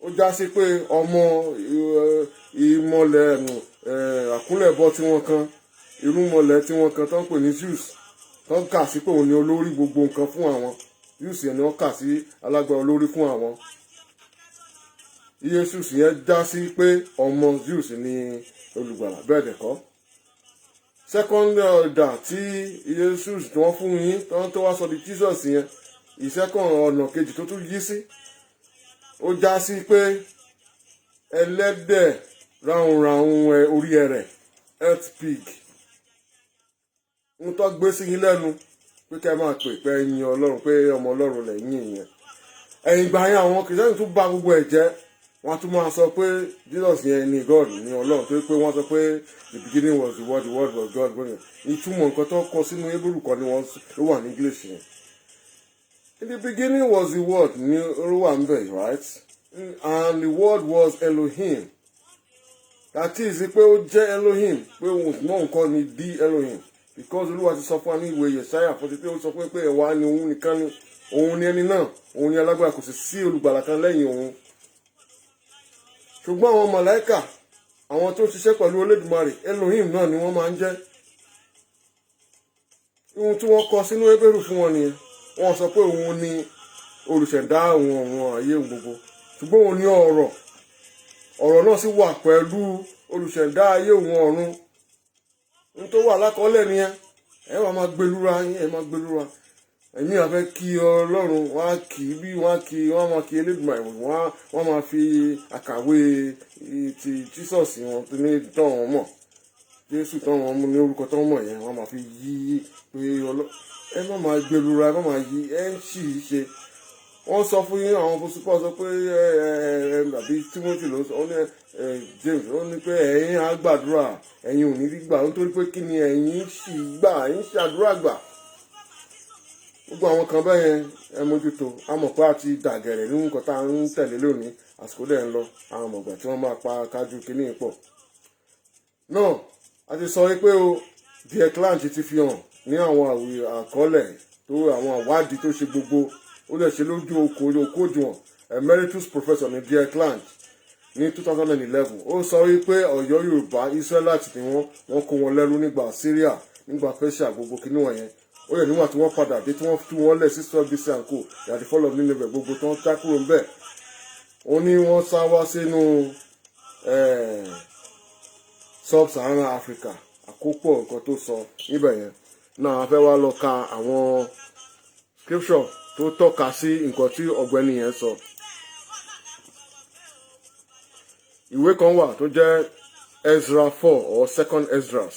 ó já sí pé ọmọ ìmọ̀lẹ̀ àkúnlẹ̀bọ tí wọ́n kan, irúnmọlẹ̀ tí wọ́n kan tó ń pè ní Zeus, tó ń kà sí pé òun ni olórí gbogbo nǹkan fún àwọn. Zeus yẹn ni wọ́n kà sí alágbára olórí fún àwọn. Jesus yẹn já sí pé ọmọ Zeus ni olùgbàlà. Bẹ́ẹ̀ dẹ̀ kọ́. Second order tí Jesus tí wọ́n fún yín tó wá sọ di Jesus yẹn, ìsẹ́kọ̀n ọ̀nà kejì tó tún yí sí, ó já sí pé ẹlẹ́dẹ̀ ráhùnráhùn orí ẹrẹ̀, earth pig, ń tọ́ gbé sí yín lẹ́nu pé kẹ́ máa pè pé ẹ̀yin Ọlọ́run, pé ọmọ Ọlọ́run lẹ́yìn yẹn. Ẹ̀yìn ìgbà yẹn, àwọn Kìrìsìtẹ́nì tún bá gbogbo ẹ̀ jẹ́. Wọ́n tún máa sọ pé Jesus yẹn ni God, ni Ọlọ́run, tó pé wọ́n sọ pé the beginning was the Word, the Word was God. Ìtumọ̀ nǹkan tó kọ sínú Hebrew kan ni wọ́n ló wà ní English yẹn. In the beginning was the Word ní ló wà ń bẹ̀, right? And the Word was Elohim. That is pé ó jẹ́ Elohim, pé òun mọ̀ nǹkan ni the Elohim, because Olúwa ti sọ fún wa ní ìwé Yesaya 43, ó sọ fún pé ẹ̀wà ni òun nìkan ni, òun ni ẹni náà, òun ni alágbára, kò sì sí olùgbàlà kan lẹ́yìn òun. Ṣùgbọ́n àwọn màláíkà, àwọn tó ń ṣiṣẹ́ pẹ̀lú Olódùmarè, Elohim náà ni wọ́n máa ń jẹ́. Ohun tí wọ́n kọ sínú Hébérù fún wọn nìyẹn. Wọ́n sọ pé òun ni olùṣẹ̀dá àwọn ọ̀run ayé gbogbo, ṣùgbọ́n òun ni ọ̀rọ̀, ọ̀rọ̀ náà sì wà pẹ̀lú olùṣẹ̀dá ayé òun ọ̀run. Ohun tó wà lákọọ́lẹ̀ nìyẹn. Ẹ wàá máa gbẹlúra yín, ẹ máa gbẹlúra. Èmi àfẹ́ kí Ọlọ́run, wọ́n á kì í bí wọ́n á kí, wọ́n á máa kí Elédùmarè, wọ́n máa fi àkàwé ti Jesus wọn tó ní tán wọn mọ̀, Jésù tán wọn ní orúkọ tán mọ̀ yẹn, wọ́n máa fi yí pé ọlọ́. Ẹ má máa gbẹlúra, ẹ má máa yí, ẹ ń ṣì í ṣe. Wọ́n sọ fún yín, àwọn fosupọ̀ sọ pé ẹ ẹ àbí Timothy ló sọ, ó ní ẹ James, ó ní pé ẹ̀yin á gbàdúrà, ẹ̀yin ò ní rí gbà, nítorí pé kí ni? Ẹ̀yin sì gbà, ẹ̀yin ṣàdúrà gbà. Gbogbo àwọn kan bẹ́ẹ̀ yẹn, ẹ mójútó. A mọ̀ pé a ti dàgẹ̀rẹ̀ nínú nǹkan tá à ń tẹ̀lé lónìí. Àsìkò dẹ̀ ń lọ, àwọn ọmọọgbà tí wọ́n máa pa kájú kínní pọ̀ náà. A ti sọ wípé o Die Clanch ti fi hàn. Ní àwọn àkọọ́lẹ̀ tó, àwọn àwádìí tó ṣe gbogbo, ó lè ṣe lójú oko òdiwọ̀n. Emeritus professor ní Dirk Lange ní 2011, ó sọ wípé Ọ̀yọ́ Yorùbá, Israelite ni wọ́n. Wọ́n kó wọn lẹ́rú nígbà Syria, nígbà Persia, gbogbo kinní wọ̀nyẹn. Ó yẹ níwọ̀n tí wọ́n padà dé, tí wọ́n tú wọn lẹ̀ sí 12 BC and co, àti fall of Nineveh, gbogbo tó ń tá kúrò ń bẹ̀. Ó ní wọ́n sá wá sínú Sub-Saharan Africa. Àkópọ̀ nǹkan tó sọ níbẹ̀ yẹn náà, a fẹ́ wá lọ ka àwọn scripture tó tọ́ka sí nǹkan tí ọ̀gbẹ́ni yẹn sọ. Ìwé kan wà tó jẹ́ Ezra 4 or Second Esdras.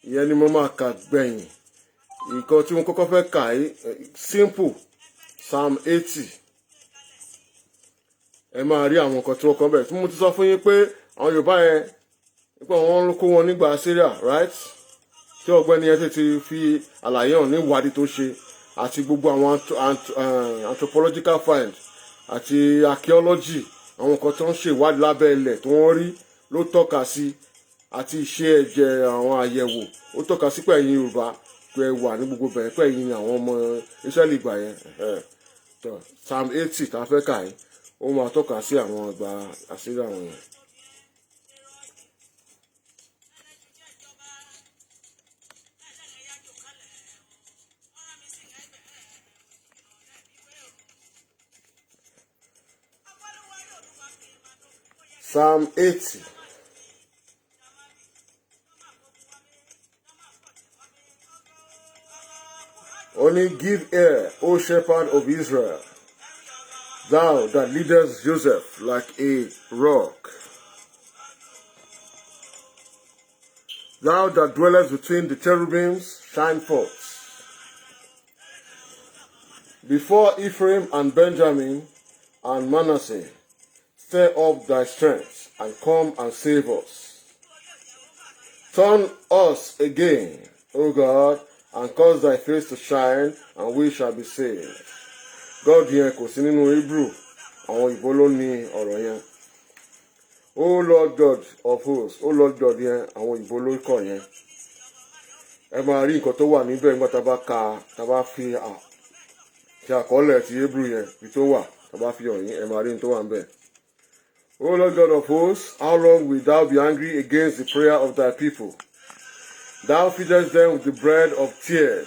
Ìyẹn ni mo máa kà gbẹ̀yìn. Nǹkan tí mo kọ́kọ́ fẹ́ kà yìí simple, Psalm 80. Ẹ máa rí àwọn nǹkan tí wọ́n kọ́ bẹ̀ tí mo ti sọ fún yín pé àwọn Yorùbá yẹn, nípa wọn kó wọn nígbà Syria, right? Tí ọ̀gbẹ́ni yẹn ti fi àlàyé hàn ní ìwádìí tó ṣe àti gbogbo àwọn anthropological find àti archaeology, àwọn nǹkan tó ń ṣe ìwádìí lábẹ́ ilẹ̀ tí wọ́n rí ló tọ́ka sí, àti iṣẹ́ ẹ̀jẹ̀, àwọn àyẹ̀wò, ó tọ́ka sí pé ẹ̀yin Yorùbá pé ẹ wà ní gbogbo bẹ̀rẹ̀, pé ẹ̀yin ni àwọn ọmọ Israẹli ìgbà yẹn. Psalm 80 tá a fẹ́ kà yìí, ó máa tọ́ka sí àwọn ìgbà àṣírí àwọn yẹn. Psalm 80. Only give ear, O shepherd of Israel, thou that leadest Joseph like a rock. Thou that dwellest between the cherubims, shine forth. Before Ephraim and Benjamin and Manasseh, stir up thy strength and come and save us. Turn us again, O God, and cause thy face to shine, and we shall be saved. God yẹn kò sí nínú Hebrew, àwọn òyìnbó ló ní ọ̀rọ̀ yẹn. O Lord God of hosts, O Lord God yẹn, àwọn òyìnbó ló kọ yẹn. Ẹ máa rí nǹkan tó wà níbẹ̀ nígbà tá a bá ka, tá a bá fi ti àkọọ́lẹ̀ ti Hebrew yẹn, ibi tó wà, tá a bá fi hàn yín, ẹ máa rí nǹkan tó wà níbẹ̀. O Lord God of hosts, how long wilt thou be angry against the prayer of thy people? Thou feedest them with the bread of tears,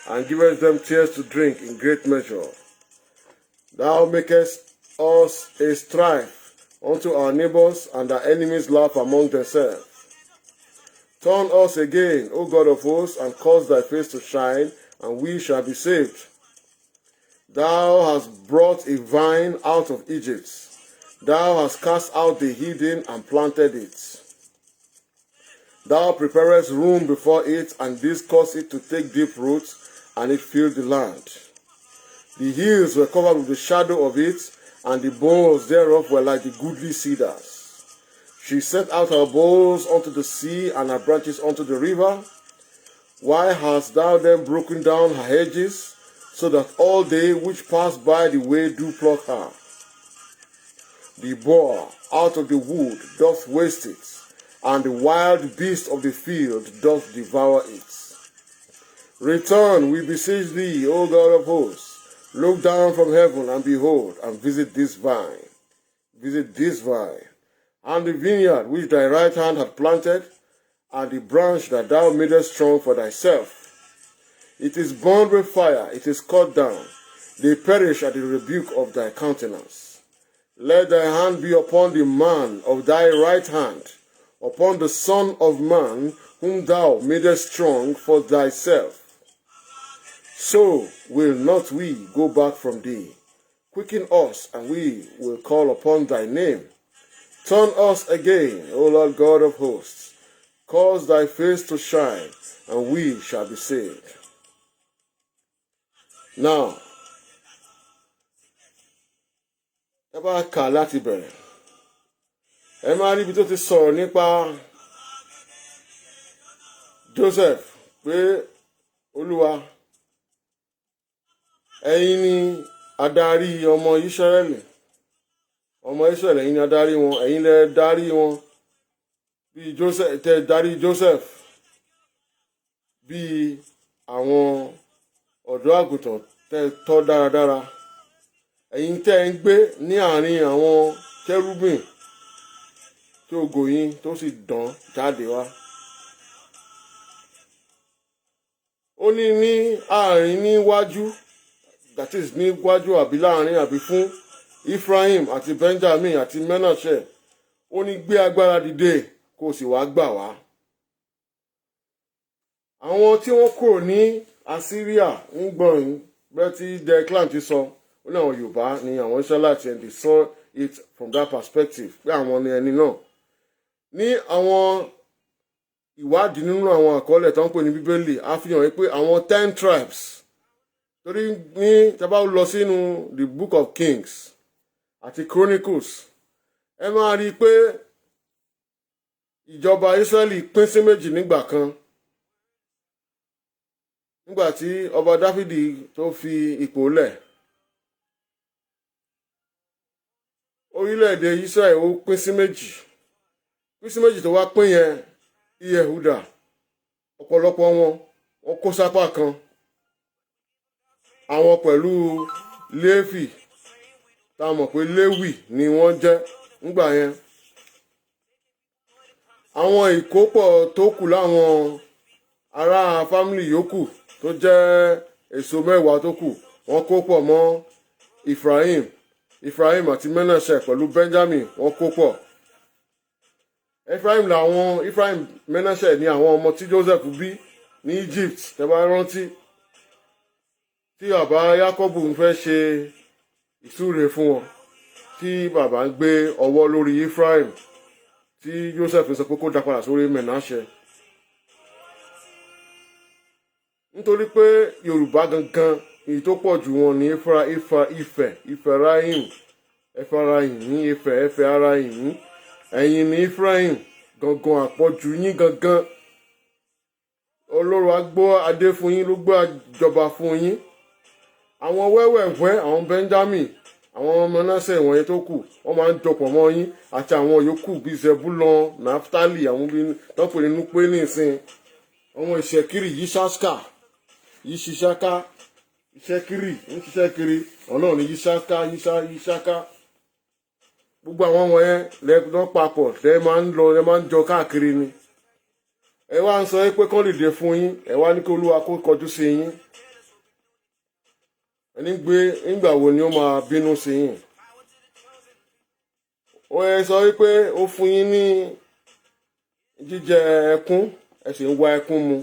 and givest them tears to drink in great measure. Thou makest us a strife unto our neighbors, and our enemies laugh among themselves. Turn us again, O God of hosts, and cause thy face to shine, and we shall be saved. Thou hast brought a vine out of Egypt. Thou hast cast out the heathen and planted it. Thou preparest room before it, and didst cause it to take deep root, and it filled the land. The hills were covered with the shadow of it, and the boughs thereof were like the goodly cedars. She set out her boughs unto the sea, and her branches unto the river. Why hast thou then broken down her hedges, so that all they which pass by the way do pluck her? The boar out of the wood doth waste it, and the wild beast of the field doth devour it. Return, we beseech thee, O God of hosts. Look down from heaven and behold, and visit this vine. Visit this vine, and the vineyard which thy right hand hath planted, and the branch that thou madest strong for thyself. It is burned with fire, it is cut down. They perish at the rebuke of thy countenance. Let thy hand be upon the man of thy right hand, upon the son of man, whom thou madest strong for thyself. So will not we go back from thee. Quicken us, and we will call upon thy name. Turn us again, O Lord God of hosts. Cause thy face to shine, and we shall be saved. Now, ẹ bá kà láti bẹ̀rẹ̀, ẹ máa rí ibi tó ti sọ̀rọ̀ nípa Joseph pé, Olúwa, ẹ̀yin ni adarí ọmọ Ísírẹ́lì. Ọmọ Ísírẹ́lì, ẹ̀yin ni adarí wọn, ẹ̀yin lẹ darí wọn bíi Joseph, tẹ darí Joseph bíi Àwọn ọ̀dọ́ àgùntàn tẹ́ tọ́ dáradára, ẹ̀yin tẹ́ ń gbé ní àárín àwọn kẹ́rúbìn, tí ògo yín tó sì dán jáde wá. Ó ní ní àárín níwájú, that is níwájú àbí láàrin àbí fún Ephraim àti Benjamin àti Manasseh. Ó ní gbé agbára dìde kó o sì wá gbà wá. Àwọn tí wọ́n kúrò ní Assyria ń gbọ̀n bẹ́ẹ̀ tí Declan ti sọ, ó ní àwọn Yorùbá ní àwọn Israelites, and they saw it from that perspective pé àwọn ni ẹni náà. Ní àwọn ìwádìí nínú àwọn àkọọ́lẹ̀ tó ń pè ní Bíbélì, á fi hàn pé àwọn 10 tribes, torí ní tá bá lọ sínú the Book of Kings àti Chronicles, ẹ máa rí i pé ìjọba Israẹli pín sí méjì nígbà kan, nígbà tí ọba Dáfídì tó fi ipò lẹ̀. Orílẹ̀-èdè Israẹli ó pín sí méjì, pín sí méjì tó wá pín yẹn, Yehuda ọ̀pọ̀lọpọ̀ wọn wọ́n kó sápá kan, àwọn pẹ̀lú Léfì, tá a mọ̀ pé Léwì ni wọ́n jẹ́ nígbà yẹn. Àwọn ìkópọ̀ tó kù láwọn ará fámìlì yòókù tó jẹ́ èso mẹ́wàá tó kù, wọ́n kó pọ̀ mọ́ Ephraim, Ephraim àti Manasseh pẹ̀lú Benjamin wọ́n kó pọ̀. Ephraim làwọn Ephraim, Manasseh ní àwọn ọmọ tí Joseph bí ní Egypt. Tẹ́ bá rántí tí bàbá Jacob ń fẹ́ ṣe ìsúre fún wọn, tí bàbá ń gbé ọwọ́ lórí Ephraim, tí Joseph sọ pé kó dá padà sórí Manasseh. Nítorí pé Yorùbá gangan èyí tó pọ̀ jù wọn ní Ifra, Ifra, Ifẹ̀, Ifẹ̀rahim, Efrahim ní Ifẹ̀, Ẹfẹ̀ Arahim. Ẹ̀yin ní Ephraim gangan, àpọ̀jù yín gangan. Ọlọ́run á gbọ́ adé fún yín, ló gbọ́ àjọba fún yín. Àwọn wẹ́wẹ̀wẹ́, àwọn Benjamin, àwọn Manasseh wọ̀nyẹn tó kù, wọ́n máa ń jọpọ̀ mọ́ yín àti àwọn yòókù bíi Zebulon, Naphtali, àwọn bíi tọ́pọ̀ nínú pé nísìn àwọn Ìṣẹ̀kírì, Yíṣáṣká, Yíṣiṣáká, Ìṣẹ́kírì ń ṣiṣẹ́ kiri, ọ̀nà ní Yíṣáká, Yíṣá, Yíṣáká. Gbogbo àwọn wọ̀nyẹn lẹ́gbọ́n papọ̀, lẹ́ máa ń lọ, lẹ́ máa ń jọ káàkiri ni. Ẹ wá ń sọ pé kán lè dé fún yín, ẹ wá ní kí Olúwa kó kọjú sí yín. Ẹni gbé nígbà wo ni ó máa bínú sí yín? Ó yẹ sọ wípé ó fún yín ní jíjẹ ẹkún, ẹ sì ń wá ẹkún mu.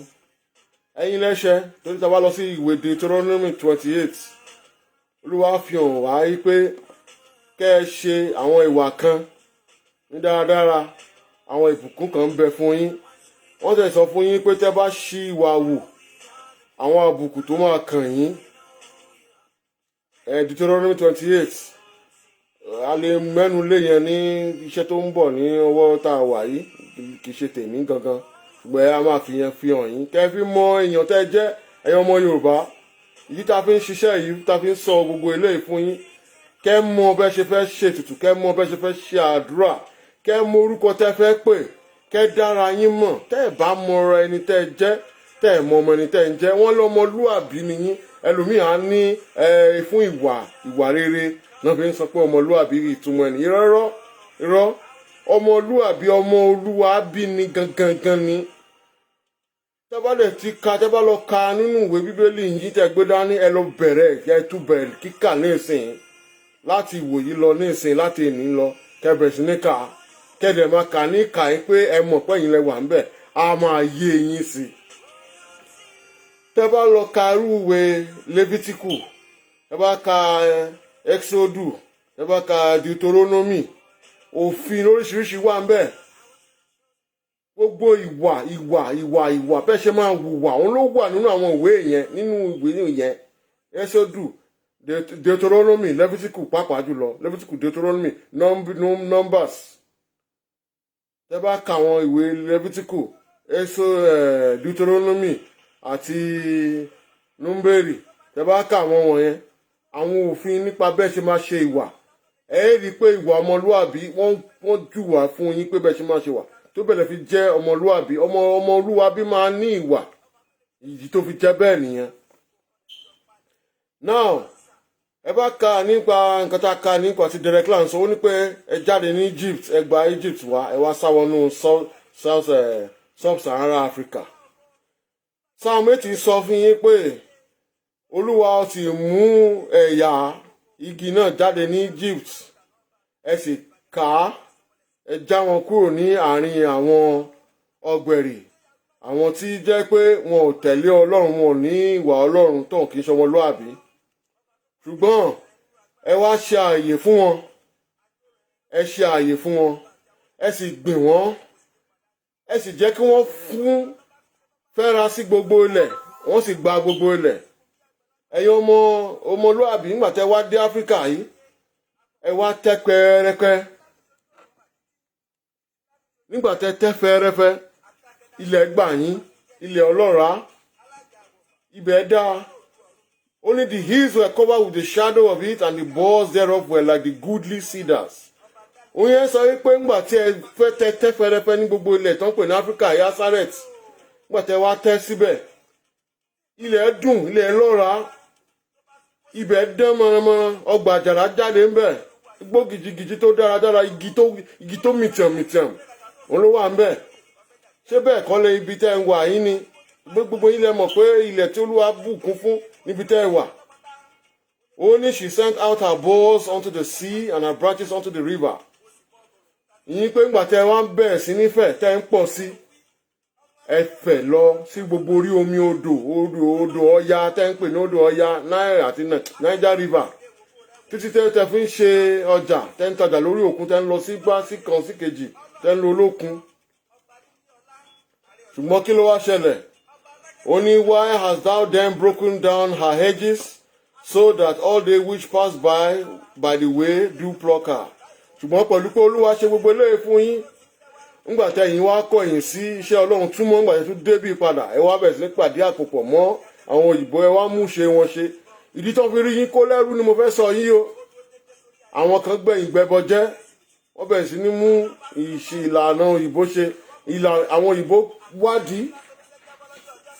Ẹ̀yin lẹ́ṣẹ̀, torí tá a bá lọ sí ìwé Deuteronomy 28, Olúwa fi hàn wá wípé kẹ́ ẹ ṣe àwọn ìwà kan ní dáradára, àwọn ìbùkún kan ń bẹ fún yín. Wọ́n tẹ̀ sọ fún yín pé tẹ́ bá ṣí ìwà wù, àwọn àbùkù tó máa kàn yín. Deuteronomy 28, a lè mẹ́nu lé yẹn ní iṣẹ́ tó ń bọ̀ ní ọwọ́ tá a wà yìí, kì í ṣe tèmi gangan, ṣùgbọ́n a máa fi yẹn fi hàn yín kẹ́ fi mọ èèyàn tẹ́ jẹ́. Ẹ̀yin ọmọ Yorùbá, ìdí tá a fi ń ṣiṣẹ́ yìí, tá a fi ń sọ gbogbo eléyìí fún yín, kẹ́ mọ bẹ́ ṣe fẹ́ ṣe ètùtù, kẹ́ mọ bẹ́ ṣe fẹ́ ṣe àdúrà, kẹ́ mọ orúkọ tẹ́ fẹ́ pè, kẹ́ dára yín mọ̀. Tẹ́ ẹ̀ bá mọ ọ̀rọ̀ ẹni tẹ́ ẹ jẹ́, tẹ́ ẹ̀ mọ ọmọ ẹni tẹ́ ẹ ń jẹ́, wọ́n lọ́mọlúàbí ni yín. Ẹlòmíì á ní ẹ fún ìwà rere náà fi ń sọ pé ọmọlúàbí, ìtumọ̀ ẹni irọ́ irọ́. Ọmọlúàbí, ọmọ Olúwa bí ni gangan gan ni. Tẹ́ bá dẹ̀ ti ka, tẹ́ bá lọ ka nínú ìwé Bíbélì yìí tẹ́ gbé dání, ẹ lọ bẹ̀rẹ̀, ẹ tún bẹ̀rẹ̀ kíkà ní ìsìn, láti ìwòyí lọ ní ìsìn, láti èní lọ, kẹ́ bẹ̀rẹ̀ sí ní kà, kẹ́ dẹ̀ máa kà ní kà yín pé ẹ mọ̀ pé ẹ̀yin lẹ wà ń bẹ̀, á máa yé yín sí. Tẹ́ bá lọ ka irú ìwé Léfítíkù, tẹ́ bá ka Ẹ́xódù, tẹ́ bá ka Deuteronomy, òfin oríṣiríṣi wà ń bẹ̀. Gbogbo ìwà ìwà ìwà ìwà bẹ́ẹ̀ ṣe máa hùwà, òun ló wà nínú àwọn ìwé yẹn, nínú ìwé yẹn, Ẹ́xódù, Deuteronomy, Léfítíkù, pàápàá jùlọ Léfítíkù, Deuteronomy, Numbers. Tẹ́ bá ka àwọn ìwé Léfítíkù, Deuteronomy àti Númbérì, tẹ́ bá ka àwọn wọ̀nyẹn, àwọn òfin nípa bẹ́ẹ̀ ṣe máa ṣe ìwà, ẹ rí i pé ìwà ọmọlúàbí wọ́n jùwà fún yín pé bẹ́ẹ̀ ṣe máa ṣe wà tó bẹ̀rẹ̀ fi jẹ́ ọmọlúàbí. Ọmọlúwàbí máa ní ìwà. Ìdí tó fi jẹ́ bẹ́ẹ̀ nìyẹn. Now, ẹ bá ka nípa nǹkan tá a ka nípa ti Derek Land sọ, ó ní pé ẹ jáde ní Egypt, ẹ gba Egypt wá, ẹ wá sá wọnú South Sub-Sahara Africa. Psalm 8 sọ fún yín pé Olúwa ti mú ẹ̀yà igi náà jáde ní Egypt, ẹ sì ká ẹ já wọn kúrò ní àárín àwọn ọ̀gbẹ̀rì, àwọn tí jẹ́ pé wọn ò tẹ̀lé Ọlọ́run, wọn ò ní ìwà Ọlọ́run, tó kì í ṣọmọlúàbí. Ṣùgbọ́n ẹ wá ṣe ààyè fún wọn, ẹ ṣe ààyè fún wọn, ẹ sì gbìn wọ́n, ẹ sì jẹ́ kí wọ́n fún fẹ́ra sí gbogbo ilẹ̀, wọ́n sì gba gbogbo ilẹ̀. Ẹ̀yin ọmọ ọmọlúàbí, nígbà tẹ́ wá dé Áfíríkà yìí, ẹ wá tẹ́ pẹ́ẹ́rẹ́pẹ́. Nígbà tẹ́ tẹ́ fẹ́ẹ́rẹ́fẹ́, ilẹ̀ gbà yín, ilẹ̀ ọlọ́ràá ibẹ̀ dáa. Only the hills were covered with the shadow of it, and the boughs thereof were like the goodly cedars. Òun yẹn sọ wípé ńgbà tí ẹ fẹ́ tẹ́ tẹ́ fẹ́rẹ́fẹ́ ní gbogbo ilẹ̀ tó ń pè ní Áfíríkà Yasaret, ńgbà tẹ́ wá tẹ́ síbẹ̀, ilẹ̀ dùn, ilẹ̀ lọ́ràá, ibẹ̀ dán mọ̀nàmọ́ná, ọgbà àjàrà jáde ńbẹ̀, igbó gìjìgìjì tó dáradára, igi tó mìtìàn mìtìàn, òun ló wà ńbẹ̀. Ṣé bẹ́ẹ̀ kọ́ lé ibi tẹ́ ń wà yín ni? Gbogbo yín lẹ mọ̀ pé ilẹ̀ tí Olúwa bùkún fún níbi tẹ́ ẹ wà. Only she sent out her boughs unto the sea and her branches unto the river. Ìyín pé ńgbà tẹ́ wá ń bẹ̀rẹ̀ sí nífẹ̀ẹ́, tẹ́ ń pọ̀ sí, ẹ fẹ̀ lọ sí gbogbo orí omi odò Ọya tẹ́ ń pè ní odò Ọya, Nile àti Niger River, títí tẹ́ tẹ́ fi ń ṣe ọjà, tẹ́ ń tajà lórí òkun, tẹ́ ń lọ sí gbá sí kan sí kejì, tẹ́ ń lo olókun. Ṣùgbọ́n kí ló wá ṣẹlẹ̀? Ó ní, "Why hast thou then broken down her hedges, so that all they which pass by the way do pluck her?" Ṣùgbọ́n pẹ̀lú pé Olúwa ṣe gbogbo eléyìí fún yín, ńgbà tẹ́yìn wá kọ̀yìn sí iṣẹ́ Ọlọ́run túmọ̀, ńgbà tẹ́ tún débì padà, ẹ wá bẹ̀rẹ̀ sí ní pàdé àpòpọ̀ mọ́ àwọn òyìnbó, ẹ wá mú ṣe wọn ṣe. Ìdí tó fi rí yín kó lẹ́rú ni mo fẹ́ sọ yín o. Àwọn kan gbẹ̀yìn gbẹbọ jẹ́, wọ́n bẹ̀rẹ̀ sí ní mú ìṣe ìlànà òyìnbó ṣe. Àwọn òyìnbó wádìí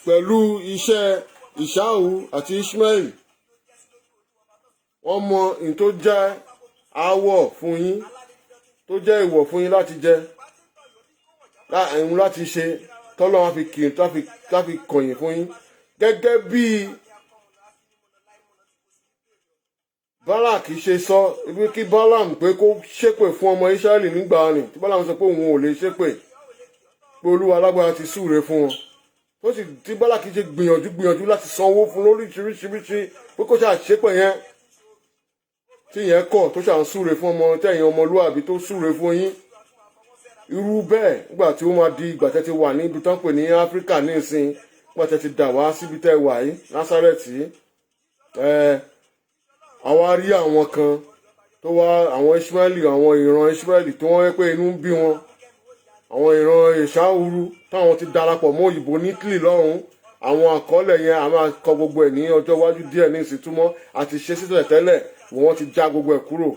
pẹ̀lú iṣẹ́ Ìṣáù àti Ishmael, wọ́n mọ ìyìn tó jẹ́ aáwọ̀ fún yín, tó jẹ́ ìwọ̀ fún yín láti jẹ, ẹ̀hún láti ṣe, tọ́lọ́wọ́n fi kì í tá fi kọ̀yìn fún yín. Gẹ́gẹ́ bí Balak ṣe sọ ibi kí Balaam pé kó ṣépè fún ọmọ Israẹli nígbà ni tí Balaam sọ pé òun ò lè ṣépè, pé Olúwa alágbára ti súre fún wọn, tó sì tí Balak ṣe gbìyànjú gbìyànjú láti sanwó fún lóríṣiríṣiríṣi pé kó ṣáà ṣépè yẹn, tí yẹn kọ̀, tó ṣà ń súre fún ọmọ tẹ̀yìn ọmọlúwàbí tó súre fún yín. Irú bẹ́ẹ̀, nígbà tí ó máa di ìgbà tẹ́ ti wà ní ibi tán pè ní Áfíríkà ní ìsìn, nígbà tẹ́ ti dà wá síbi tẹ́ wà yìí, Násárẹ́tì ẹ̀, àwa rí àwọn kan tó wá, àwọn Ismaili, àwọn ìran Ismaili tí wọ́n rẹ́ pé inú ń bí wọn, àwọn ìran Ìṣáúrú táwọn ti darapọ̀ mọ́ òyìnbó ní Italy lọ́hùn. Àwọn àkọọ́lẹ̀ yẹn, a máa kọ gbogbo ẹ̀ ní ọjọ́ iwájú díẹ̀ ní ìsìtúmọ́ àti ṣe sílẹ̀ tẹ́lẹ̀, wọ́n ti já gbogbo ẹ̀ kúrò.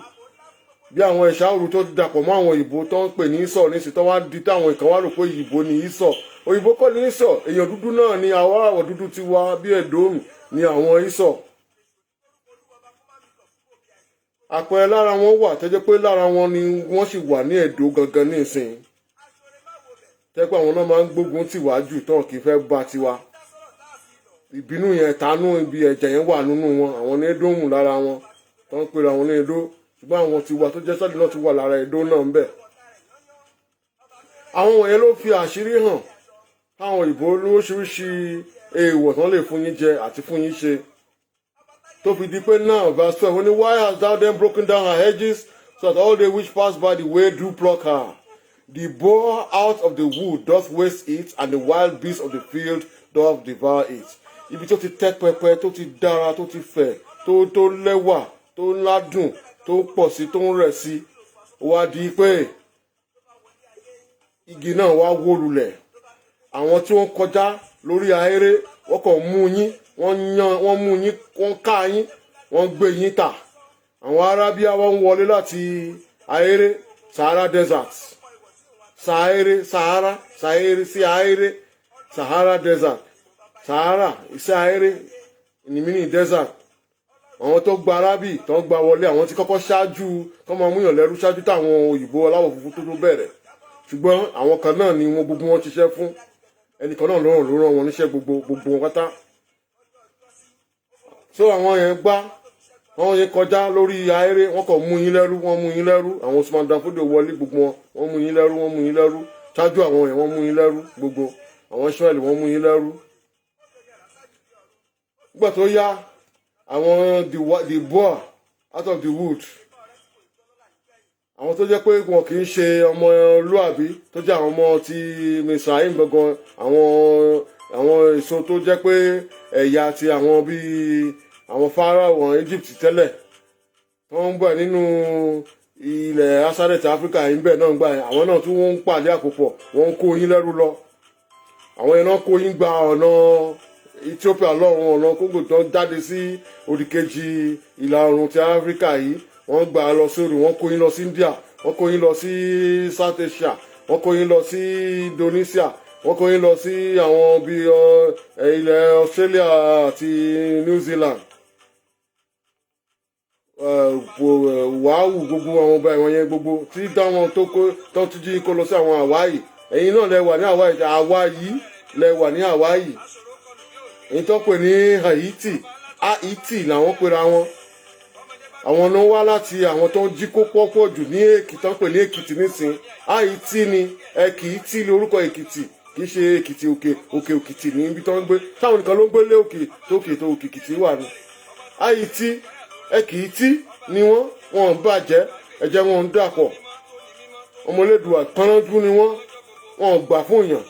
Bí àwọn Ìṣáúrú tó ti dàpọ̀ mọ́ àwọn òyìnbó tó ń pè ní Ìsọ̀ ní ìsìn, tó wá di táwọn ìkan wá rò pé òyìnbó ní Ìsọ̀. Òyìnbó kọ́ ní Ìsọ̀, èèyàn dúdú náà ni àwọn àwọ̀ dúdú ti wá bí Ẹ̀dómù ní àwọn Ìsọ̀. Àpẹẹrẹ lára wọn wà tẹ́jẹ́ pé lára wọn ni wọ́n sì wà ní Ẹ̀dó gangan ní ìsìn, tẹ́ pé àwọn náà máa ń gbógun tì wá jù, tán kì í fẹ́ bá tiwa. Ìbínú yẹn, tanú ibi ẹ̀jẹ̀ yẹn wà nínú wọn. Àwọn ní Édómù lára wọn tó ń pera àwọn ní Ẹdó, ṣùgbọ́n àwọn tiwa tó jẹ́ sọ́ọ̀dì náà ti wà lára Ẹdó náà ń bẹ̀. Àwọn wọ̀nyẹn ló fi àṣírí hàn táwọn òyìnbó lóríṣiríṣi èèwọ̀ tán lè fún yín jẹ àti fún yín ṣe, tó fi di pé now, verse 12, ó ní, "Why hast thou then broken down her hedges, so that all they which pass by the way do pluck her? The boar out of the wood doth waste it, and the wild beasts of the field doth devour it." Ibi tó ti tẹ́ pẹpẹ, tó ti dára, tó ti fẹ̀, tó lẹ́wà, tó ládùn, tó pọ̀ sí, tó ń rẹ̀ sí, ó wá di pé igi náà wá wó lulẹ̀. Àwọn tí wọ́n kọjá lórí ahéré, wọ́n kàn mú yín, wọ́n yan, wọ́n mú yín, wọ́n ká yín, wọ́n gbé yín tà. Àwọn Arábíà, wọ́n ń wọlé láti ahéré, Sahara Desert, Sahara, Sahara, Sahara sí ahéré, Sahara Desert. Sahara, iṣẹ́ ahéré ní mini desert. Àwọn tó gba Arábì tó ń gba wọlé, àwọn tí kọ́kọ́ ṣáájú tó máa múyàn lẹ́rú ṣáájú táwọn òyìnbó aláwọ̀ funfun tó bẹ̀rẹ̀. Ṣùgbọ́n àwọn kan náà ni wọn gbogbo wọn ṣiṣẹ́ fún ẹnìkan náà lọ́rùn ló rán wọn níṣẹ́, gbogbo gbogbo wọn pátá. So àwọn yẹn gbá wọn yẹn kọjá lórí ahéré, wọn kàn mú yín lẹ́rú, wọ́n mú yín lẹ́rú. Àwọn Usman Dan Fodio wọlé, gbogbo wọn, wọ́n mú yín lẹ́rú, wọ́n mú yín lẹ́rú. Ṣáájú àwọn yẹn, wọ́n mú yín lẹ́rú. Gbogbo àwọn Israẹli, wọ́n mú yín lẹ́rú. Nígbà tó yá, àwọn the boar out of the wood, àwọn tó jẹ́ pé wọn kì í ṣe ọmọlúàbí, tó jẹ́ àwọn ọmọ ti Misraim gangan, àwọn èso tó jẹ́ pé ẹ̀yà ti àwọn bíi àwọn Pharaoh, àwọn Egypt tẹ́lẹ̀ tó ń bọ̀ nínú ilẹ̀ aṣálẹ̀ ti Áfíríkà yìí bẹ́ẹ̀ náà ń gbà yẹn, àwọn náà tún wọ́n ń pàdé àpòpọ̀, wọ́n ń kó yín lẹ́rú lọ. Àwọn yẹn náà kó yín gba ọ̀nà Ethiopia lọ́rùn, ọ̀nà Congo tó ń jáde sí òdìkejì ìlà oòrùn ti Áfíríkà yìí. Wọ́n gbà lọ sórí, wọ́n kó yín lọ sí India, wọ́n kó yín lọ sí South Asia, wọ́n kó yín lọ sí Indonesia, wọ́n kó yín lọ sí àwọn bíi ilẹ̀ Australia àti New Zealand, wàhù, gbogbo àwọn ọba ìwọ̀n yẹn, gbogbo tí táwọn tó kó tó tún jí kó lọ sí àwọn Hawaii. Ẹ̀yin náà lẹ wà ní Hawaii, àwa yìí lẹ wà ní Hawaii, èyí tó pè ní Haiti. Haiti làwọn pera wọn. Àwọn náà wá láti àwọn tó ń jí kó pọ́pọ̀ jù ní Èkìtì, tó ń pè ní Èkìtì nísìn. Haiti ni Èkìtì lórúkọ Èkìtì, kì í ṣe Èkìtì òkè òkè. Òkìtì ní ibi tó ń gbé, táwọn nìkan ló ń gbé lé òkè tókè tó Òkìtì wà ní Haiti. Èkìtì ni wọ́n. Wọn ń bàjẹ́, ẹ̀jẹ̀ wọn ń dàpọ̀. Ọmọlédùà pọ́nrọ́jú ni wọ́n. Wọn ò gbà fún èèyàn,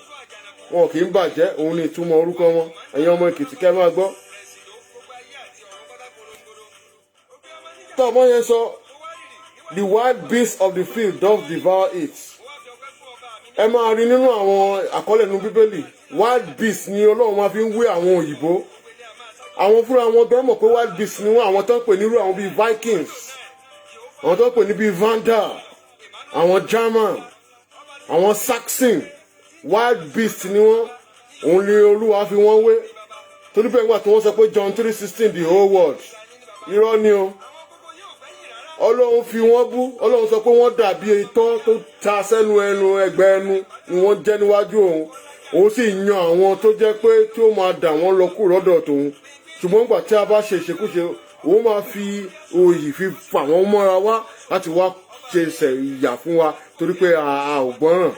wọn kì í bàjẹ́. Òun ni ìtumọ̀ orúkọ wọn. Ẹ̀yin ọmọ Èkìtì, kẹ́ máa gbọ́. Tọ́ ọmọ yẹn sọ, "The wild beasts of the field doth devour it." Ẹ máa rí nínú àwọn àkọọ́lẹ̀ nínú Bíbélì, wild beast ni Ọlọ́run máa fi ń wé àwọn òyìnbó. Àwọn fúnra wọn gan mọ̀ pé wild beast ni wọ́n. Àwọn tó ń pè nírú àwọn bíi Vikings, àwọn tó ń pè ní bíi Vandal, àwọn German, àwọn Saxon, wild beast ni wọ́n. Òun ni Olúwa fi wọ́n wé. Torí bẹ́ẹ̀, nígbà tí wọ́n sọ pé John 3:16, the whole world, irọ́ ni o. Ọlọ́run fi wọ́n bú. Ọlọ́run sọ pé wọ́n dàbí itọ́ tó ta sẹ́nu ẹnu ẹgbẹ́ ẹnu ni wọ́n jẹ́ níwájú òun. Òun sì yan àwọn tó jẹ́ pé tí ó máa dà wọ́n lọ kúrò lọ́dọ̀ tòun. Ṣùgbọ́n nígbà tí a bá ṣe ìṣekúṣe, òun máa fi òyì fi fà wọ́n mọ́ra wá láti wá ṣe ìṣẹ̀ ìyà fún wa, torí pé a ò gbọ́ràn.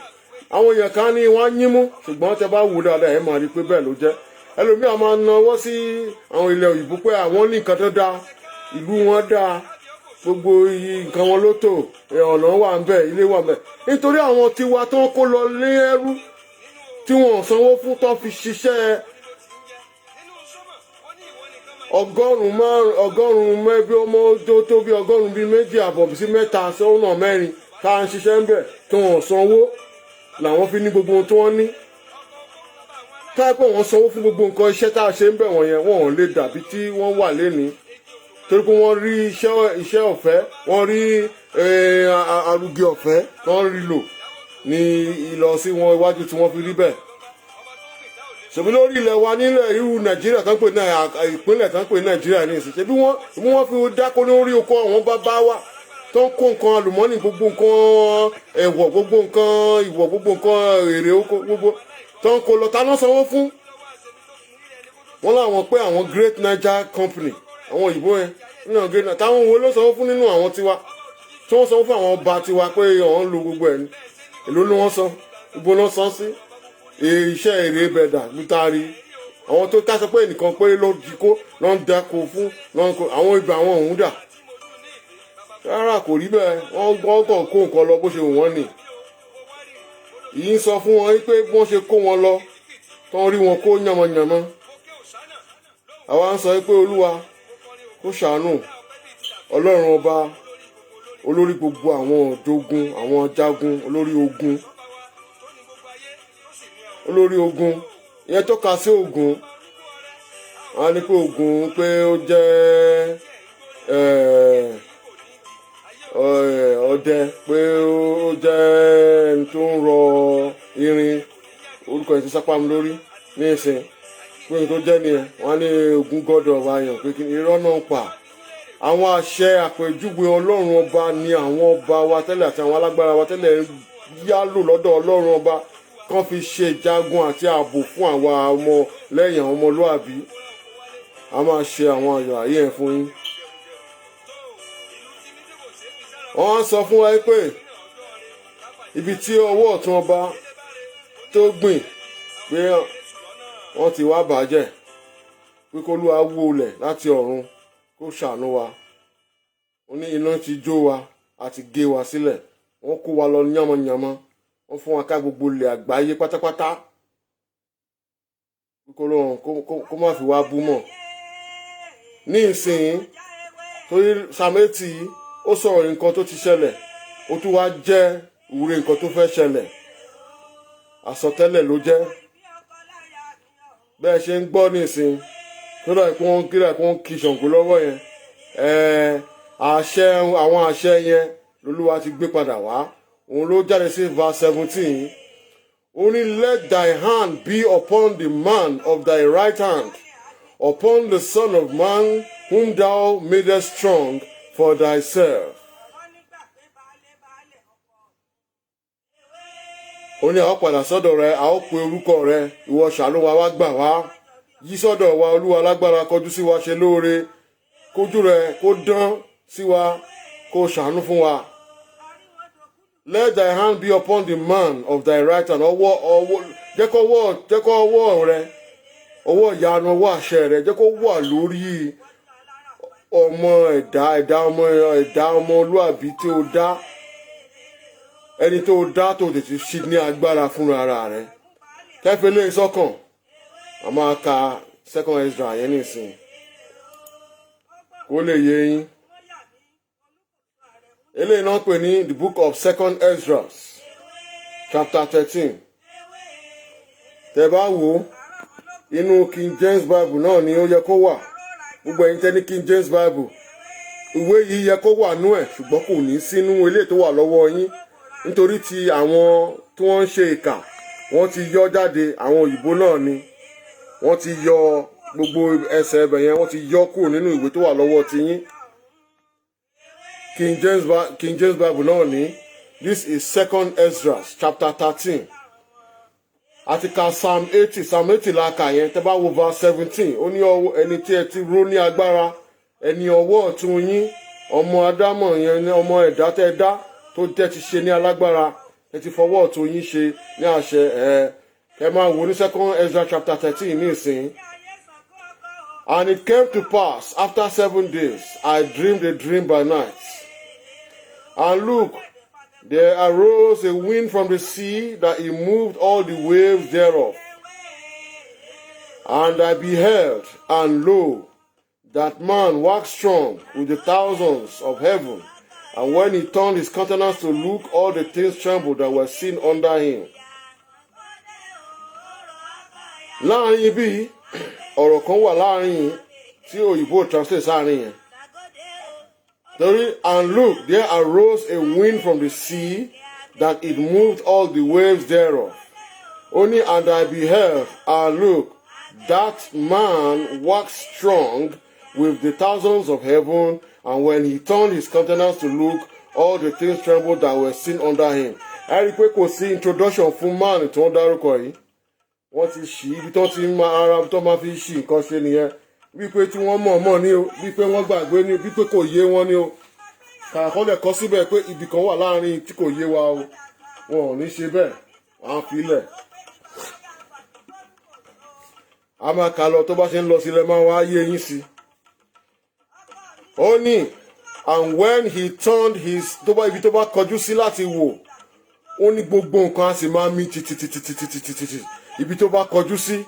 Àwọn èèyàn kan ní wọ́n á yín mú, ṣùgbọ́n tẹ bá wò dáadáa, ẹ máa rí i pé bẹ́ẹ̀ ló jẹ́. Ẹlòmíà máa nawọ́ sí àwọn ilẹ̀ òyìnbó pé àwọn ní nǹkan tó dáa, ìlú wọn dáa, gbogbo nǹkan wọn ló tò, ọ̀nà wà ń bẹ̀, ilé wà ń bẹ̀, nítorí àwọn tiwa tó ń kó lọ ní ẹrú tí wọn ò sanwó fún, tó fi ṣiṣẹ́ 500, 100 mẹ́bí ọmọ tó bí 2.5 sí 3 sọ́nà 4 tá à ń ṣiṣẹ́ ń bẹ̀, tí wọn ò sanwó, làwọn fi ní gbogbo ohun tí wọ́n ní. Táyà pé wọ́n sanwó fún gbogbo nǹkan iṣẹ́ tá a ṣe ń bẹ̀ wọ̀nyẹn, wọn ò lè dàbí tí wọ́n wà lénìí, torí pé wọ́n rí iṣẹ́ ọ̀fẹ́, wọ́n rí arugẹ ọ̀fẹ́, wọ́n rí lò ní ìlọsí wọn iwájú tí wọ́n fi rí bẹ́ẹ̀. Ṣèbí lórí ilẹ̀ wa nílẹ̀ irú Nàìjíríà tó ń pè ní ìpínlẹ̀ tó ń pè ní Nàìjíríà ní ìsìn, ṣèbí wọ́n fi dáko lórí oko àwọn bàbá wa tó ń kó nǹkan àlùmọ́nì, gbogbo nǹkan ẹ̀wọ̀, gbogbo nǹkan ìwọ̀, gbogbo nǹkan èrè oko, gbogbo tó ń kó lọ, ta ló sanwó fún wọn? Láwọn pé àwọn Great Niger Company, àwọn òyìnbó yẹn nínú àwọn Great Niger, táwọn wo ló sanwó fún nínú àwọn tiwa tí wọ́n sanwó fún àwọn ọba tiwa pé àwọn ń lo gbogbo ẹ̀ ní? Èló ni wọ́n san? Gbogbo náà san sí iṣẹ́ èrè bẹ̀dà lítàrí àwọn tó ká sọ pé ẹnìkan péré ló jí kó ló ń dáko fún ló ń kó àwọn ibà àwọn òun dà. Rárá, kò rí bẹ́ẹ̀. Wọ́n kàn kó nǹkan lọ bó ṣe wù wọ́n nì. Yìí ń sọ fún wọn pé bí wọ́n ṣe kó wọn lọ tó ń rí wọn kó yànmọ̀yànmọ́. Àwa ń sọ pé Olúwa kó ṣàánú. Ọlọ́run ọba olórí gbogbo àwọn ọ̀dọ́gun, àwọn jagun, olórí ogun, olórí ogun ìyẹn tọ́ka sí Ògún. Wọ́n á ní pé Ògún pé ó jẹ́ ọdẹ, pé ó jẹ́ ẹni tó ń rọ irin. Orúkọ ẹ̀ ti sápá mi lórí ní ìsìn. Pé n tó jẹ́ nìyẹn, wọ́n ní Ògún god of iron, pé kí irọ́ náà ń pa. Àwọn àṣẹ àpèjúwe Ọlọ́run Ọba ni àwọn ọba wa tẹ́lẹ̀ àti àwọn alágbára wa tẹ́lẹ̀ yá lò lọ́dọ̀ Ọlọ́run Ọba kán fi ṣe ìjagun àti ààbò fún àwa ọmọ lẹ́yìn, àwọn ọmọlúàbí. A máa ṣe àwọn àyọ̀ ayé ẹ̀ fún yín. Wọ́n á sọ fún wa pé ibi tí ọwọ́ ọ̀tún ọba tó gbìn, pé wọ́n ti wá bàjẹ́, pé kó Olúwa wó lẹ̀ láti ọ̀run, kó ṣàánú wa. Ó ní iná ti jó wa, àti gé wa sílẹ̀, wọ́n kó wa lọ yánmọ́yánmọ́, wọ́n fún wa ká gbogbo ilẹ̀ àgbáyé pátápátá, kó lóun kó má fi wá bú mọ́ ní ìsìn. Torí Psalm 80, ó sọ̀rọ̀ nǹkan tó ti ṣẹlẹ̀, ó tún wá jẹ́ ìwúre nǹkan tó fẹ́ ṣẹlẹ̀. Àsọtẹ́lẹ̀ ló jẹ́. Bẹ́ẹ̀ ṣe ń gbọ́ nísìn tó dà pé wọ́n kíra pé wọ́n kí Ṣàngó lọ́wọ́ yẹn, àṣẹ, àwọn àṣẹ yẹn lolúwa ti gbé padà wá. Òun ló jáde sí verse 17. Ó ní, "Let thy hand be upon the man of thy right hand, upon the son of man whom thou madest strong for thyself." Ó ní àwọn padà sọ́dọ̀ rẹ, a ó pe orúkọ rẹ, ìwọ ṣàánú wa, wá gbà wá. Yí sọ́dọ̀ wa, Olúwa lágbára, kọjú sí wa, ṣe lóore, kójú rẹ kó dán sí wa, kó ṣàánú fún wa. Let thy hand be upon the man of thy right hand. Ọwọ́ ọwọ́, jẹ́ kó ọwọ́ rẹ, ọwọ́ ìyanu, ọwọ́ àṣẹ rẹ, jẹ́ kó wà lórí ọmọ ẹ̀dá, ọmọ ẹ̀dá, ọmọlúàbí tí ó dá, ẹni tó dá, tó tètè ṣí ní agbára fúnra ara rẹ. Kẹfẹ lè sọkàn, a máa ka Second Ezra yẹn nìsín kó lè yé yín. Eléyìí náà pè ní the Book of Second Ezra, chapter 13. Tẹ́ bá wò ó, inú King James Bible náà ni ó yẹ kó wà. Gbogbo ẹ̀yin tẹ́ ní King James Bible, ìwé yìí yẹ kó wà nú ẹ̀, ṣùgbọ́n kò ní sínú eléyìí tó wà lọ́wọ́ yín, nítorí ti àwọn tí wọ́n ń ṣe ìkà, wọ́n ti yọ jáde. Àwọn òyìnbó náà ni wọ́n ti yọ gbogbo ẹsẹ̀ ẹbẹ̀ yẹn, wọ́n ti yọ kúrò nínú ìwé tó wà lọ́wọ́ tiyín. King James Bible náà ní. This is Second Ezra chapter 13. Àti ka Psalm 80. Psalm 80 la kà yẹn. Tẹ́ bá wo verse 17, ó ní ọwọ́ ẹni tí ẹ ti ró ní agbára, ẹni ọwọ́ ọ̀tún yín, ọmọ Ádámọ̀ yẹn ní ọmọ ẹ̀dá tẹ́ dá, tó tẹ́ ti ṣe ní alágbára, ẹ ti fọwọ́ ọ̀tún yín ṣe ní àṣẹ. Ẹ ẹ máa wò ní Second Ezra chapter 13 ní ìsìn. And it came to pass after 7 days, I dreamed a dream by night. And look, there arose a wind from the sea that it moved all the waves thereof. And I beheld, and lo, that man waxed strong with the thousands of heaven. And when he turned his countenance to look, all the things trembled that were seen under him. Láàrin ibi, ọ̀rọ̀ kan wà láàrin yìí tí òyìnbó translate sáàrin yẹn. Torí, "And look, there arose a wind from the sea that it moved all the waves thereof." Ó ní, "And I beheld, and look, that man waxed strong with the thousands of heaven, and when he turned his countenance to look, all the things trembled that were seen under him." Ẹ rí i pé kò sí introduction fún man tí wọ́n dárúkọ yìí. Wọ́n ti ṣí ibi tó ti máa ara tó máa fi ṣí nǹkan ṣe nìyẹn, wípé tí wọ́n mọ̀ mọ̀ ní o, wípé wọ́n gbàgbé ní o, wípé kò yé wọn ní o. Kàkà lẹ̀ kọ́ síbẹ̀ pé ibì kan wà láàrin tí kò yé wa o, wọn ò ní ṣe bẹ́ẹ̀, wọ́n á fi lẹ̀. A máa kà lọ, tó bá ṣe ń lọ sílẹ̀ máa wá yé yín sí. Ó ní, "And when he turned his," tó bá ibi tó bá kọjú sí láti wò, ó ní gbogbo nǹkan á sì máa mì tìtìtìtìtìtìtì. Ibi tó bá kọjú sí,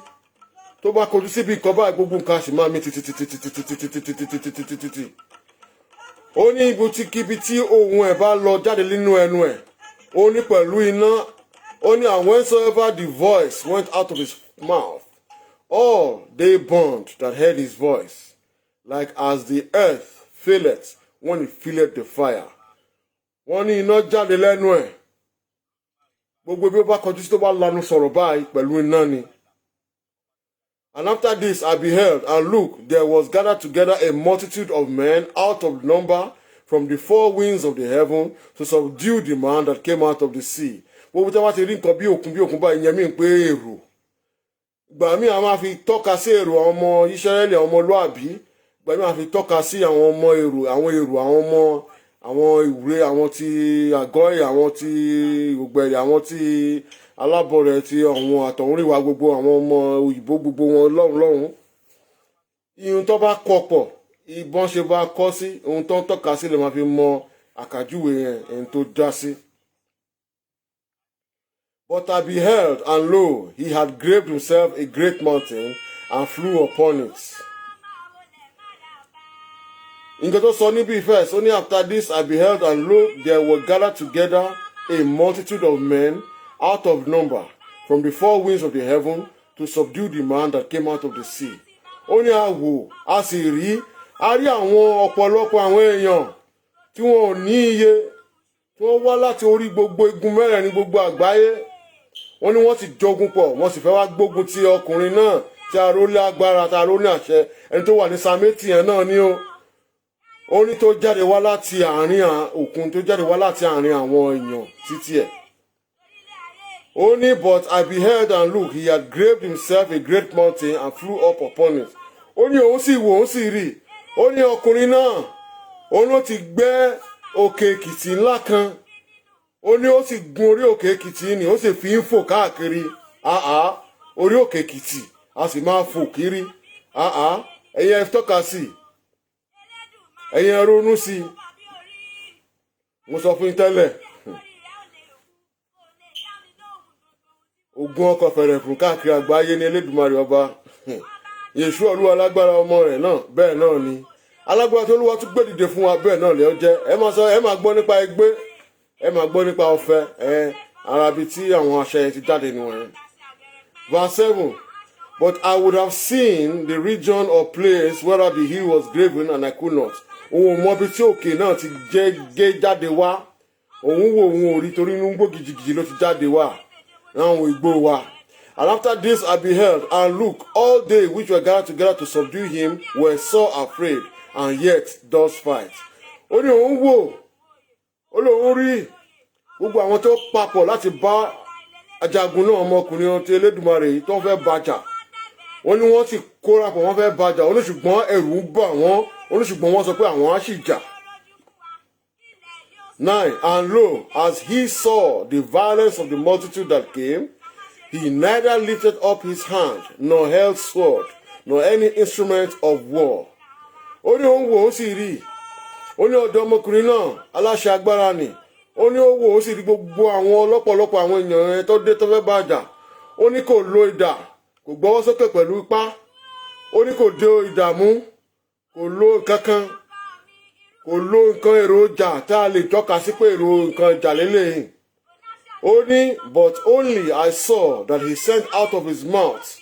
tó bá kọjú síbi nǹkan báyìí, gbogbo nǹkan á sì máa mì tìtìtìtìtìtìtìtìtìtìtìtì. Ó ní ibi tí kíbi tí ohùn ẹ̀ bá lọ jáde nínú ẹnu ẹ̀, ó ní pẹ̀lú iná. Ó ní, "And whensoever the voice went out of his mouth, all they burned that heard his voice, like as the earth faileth when it feeleth the fire." Wọ́n ní iná jáde lẹ́nu ẹ̀. Gbogbo bí ó bá kọjú sí, tó bá lanu sọ̀rọ̀ báyìí, pẹ̀lú iná ni. And after this I beheld, and look, there was gathered together a multitude of men out of number from the four winds of the heaven to subdue the man that came out of the sea. Gbogbo tí wọ́n ti rí nǹkan bí òkun bí òkun báyìí yẹn mí pé èrò. Ìgbà míì a máa fi tọ́ka sí èrò àwọn ọmọ Ísírẹ́lì, àwọn ọmọlúàbí. Ìgbà míì a máa fi tọ́ka sí àwọn ọmọ èrò, àwọn èrò, àwọn ọmọ àwọn ìwúre, àwọn ti àgọ́yè, àwọn ti ògbẹ̀rẹ̀, àwọn ti alábọ̀rẹ̀, ti àwọn àtọ̀húnrìnwá, gbogbo àwọn ọmọ òyìnbó, gbogbo wọn lọ́hùn lọ́hùn. Ihun tó bá kọ pọ̀, ìbọn ṣe bá kọ́ sí ohun tó ń tọ́ka sí lè máa fi mọ àkàjúwe yẹn, ẹni tó dá sí. But I beheld, and lo, he had graved himself a great mountain and flew upon it. Nǹkan tó sọ níbí first, only after this I beheld, and lo, there were gathered together a multitude of men out of number from the four winds of the heaven to subdue the man that came out of the sea. Ó ní a wò, a sì rí, a rí àwọn ọ̀pọ̀lọpọ̀ àwọn èèyàn tí wọn ò ní iye, tí wọ́n wá láti orí gbogbo igun mẹ́rẹ̀ẹ̀rin gbogbo àgbáyé. Wọ́n ní wọ́n ti jogun pọ̀, wọ́n sì fẹ́ wá gbógun ti ọkùnrin náà tí a ró lágbára, tí a ró ní àṣẹ, ẹni tó wà ní Sameti yẹn náà ni ó. Ó ní tó jáde wá láti àárín òkun, tó jáde wá láti àárín àwọn èèyàn títí ẹ̀. Ó ní, but I beheld, and look, he had graved himself a great mountain and flew up upon it. Ó ní òun sì wò, òun sì rí. Ó ní ọkùnrin náà, òun ló ti gbẹ́ òkè Èkìtì ńlá kan. Ó ní ó sì gun orí òkè Èkìtì ni, ó sì fi ń fò káàkiri. Àá, orí òkè Èkìtì a sì máa fò kiri. Àá, ẹ̀yin ẹ tọ́ka sí i, ẹ̀yin ẹ ronú sí i. Mo sọ fún yín tẹ́lẹ̀, ogun ọkọ̀ fẹ̀rẹ̀ fún káàkiri àgbáyé ní Elédùmarè ọba Yèṣu Olúwa alágbára ọmọ rẹ̀ náà, bẹ́ẹ̀ náà ni alágbára tó Olúwa tún gbé dìde fún wa, bẹ́ẹ̀ náà lè ọ jẹ́. Ẹ máa sọ, ẹ máa gbọ́ nípa ẹgbẹ́, ẹ máa gbọ́ nípa ọ̀fẹ́ ẹ arabi tí àwọn aṣẹ yẹn ti jáde nìwọ̀nyẹn. Verse 7. But I would have seen the region or place where the hill was graven, and I could not. Òun ò mọ ibi tí òkè náà ti jẹ́ gé jáde wá. Òun wò, òun ò rí, torí inú gbó gidigidi ló ti jáde wá. Láwọn igbó wa. And after this I beheld, and look, all they which were gathered together to subdue him were sore afraid, and yet does fight. Ó ní òun wò, ó lóun rí gbogbo àwọn tó papọ̀ láti bá ajagun náà, ọmọkùnrin ti Elédùmarè yìí tó fẹ́ bàjà. Wọ́n ní wọ́n sì kóra pọ̀, wọ́n fẹ́ bàjà. Ó ní ṣùgbọ́n ẹ̀rù ń bà wọ́n. Ó ní ṣùgbọ́n wọ́n sọ pé àwọn á sì jà. 9. And lo, as he saw the violence of the multitude that came, he neither lifted up his hand, nor held sword, nor any instrument of war. Ó ní òun wò, ó sì rí. Ó ní ọ̀dọ́ ọmọkùnrin náà, aláṣẹ agbára nì. Ó ní ó wò, ó sì rí gbogbo àwọn ọlọ́pọ̀lọpọ̀ àwọn èèyàn yẹn tó dé tó fẹ́ bàjà. Ó ní kò lo idà, kò gbọ́wọ́ sókè pẹ̀lú ipá. Ó ní kò dé ìdààmú, kò lo nǹkan kan, kò lo nǹkan èròjà tá a lè tọ́ka sí pé èrò nǹkan ìjà lélẹ́yìn. Ó ní, but only I saw that he sent out of his mouth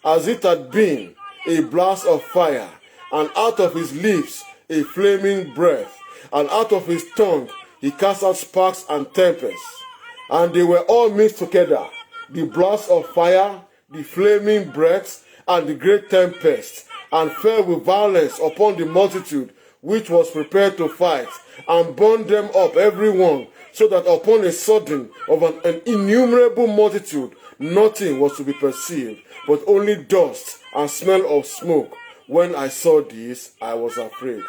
as it had been a blast of fire, and out of his lips a flaming breath, and out of his tongue he cast out sparks and tempests. And they were all mixed together, the blast of fire, the flaming breath, and the great tempest, and fell with violence upon the multitude which was prepared to fight, and burned them up every one, so that upon a sudden of an innumerable multitude nothing was to be perceived, but only dust and smell of smoke. When I saw this, I was afraid.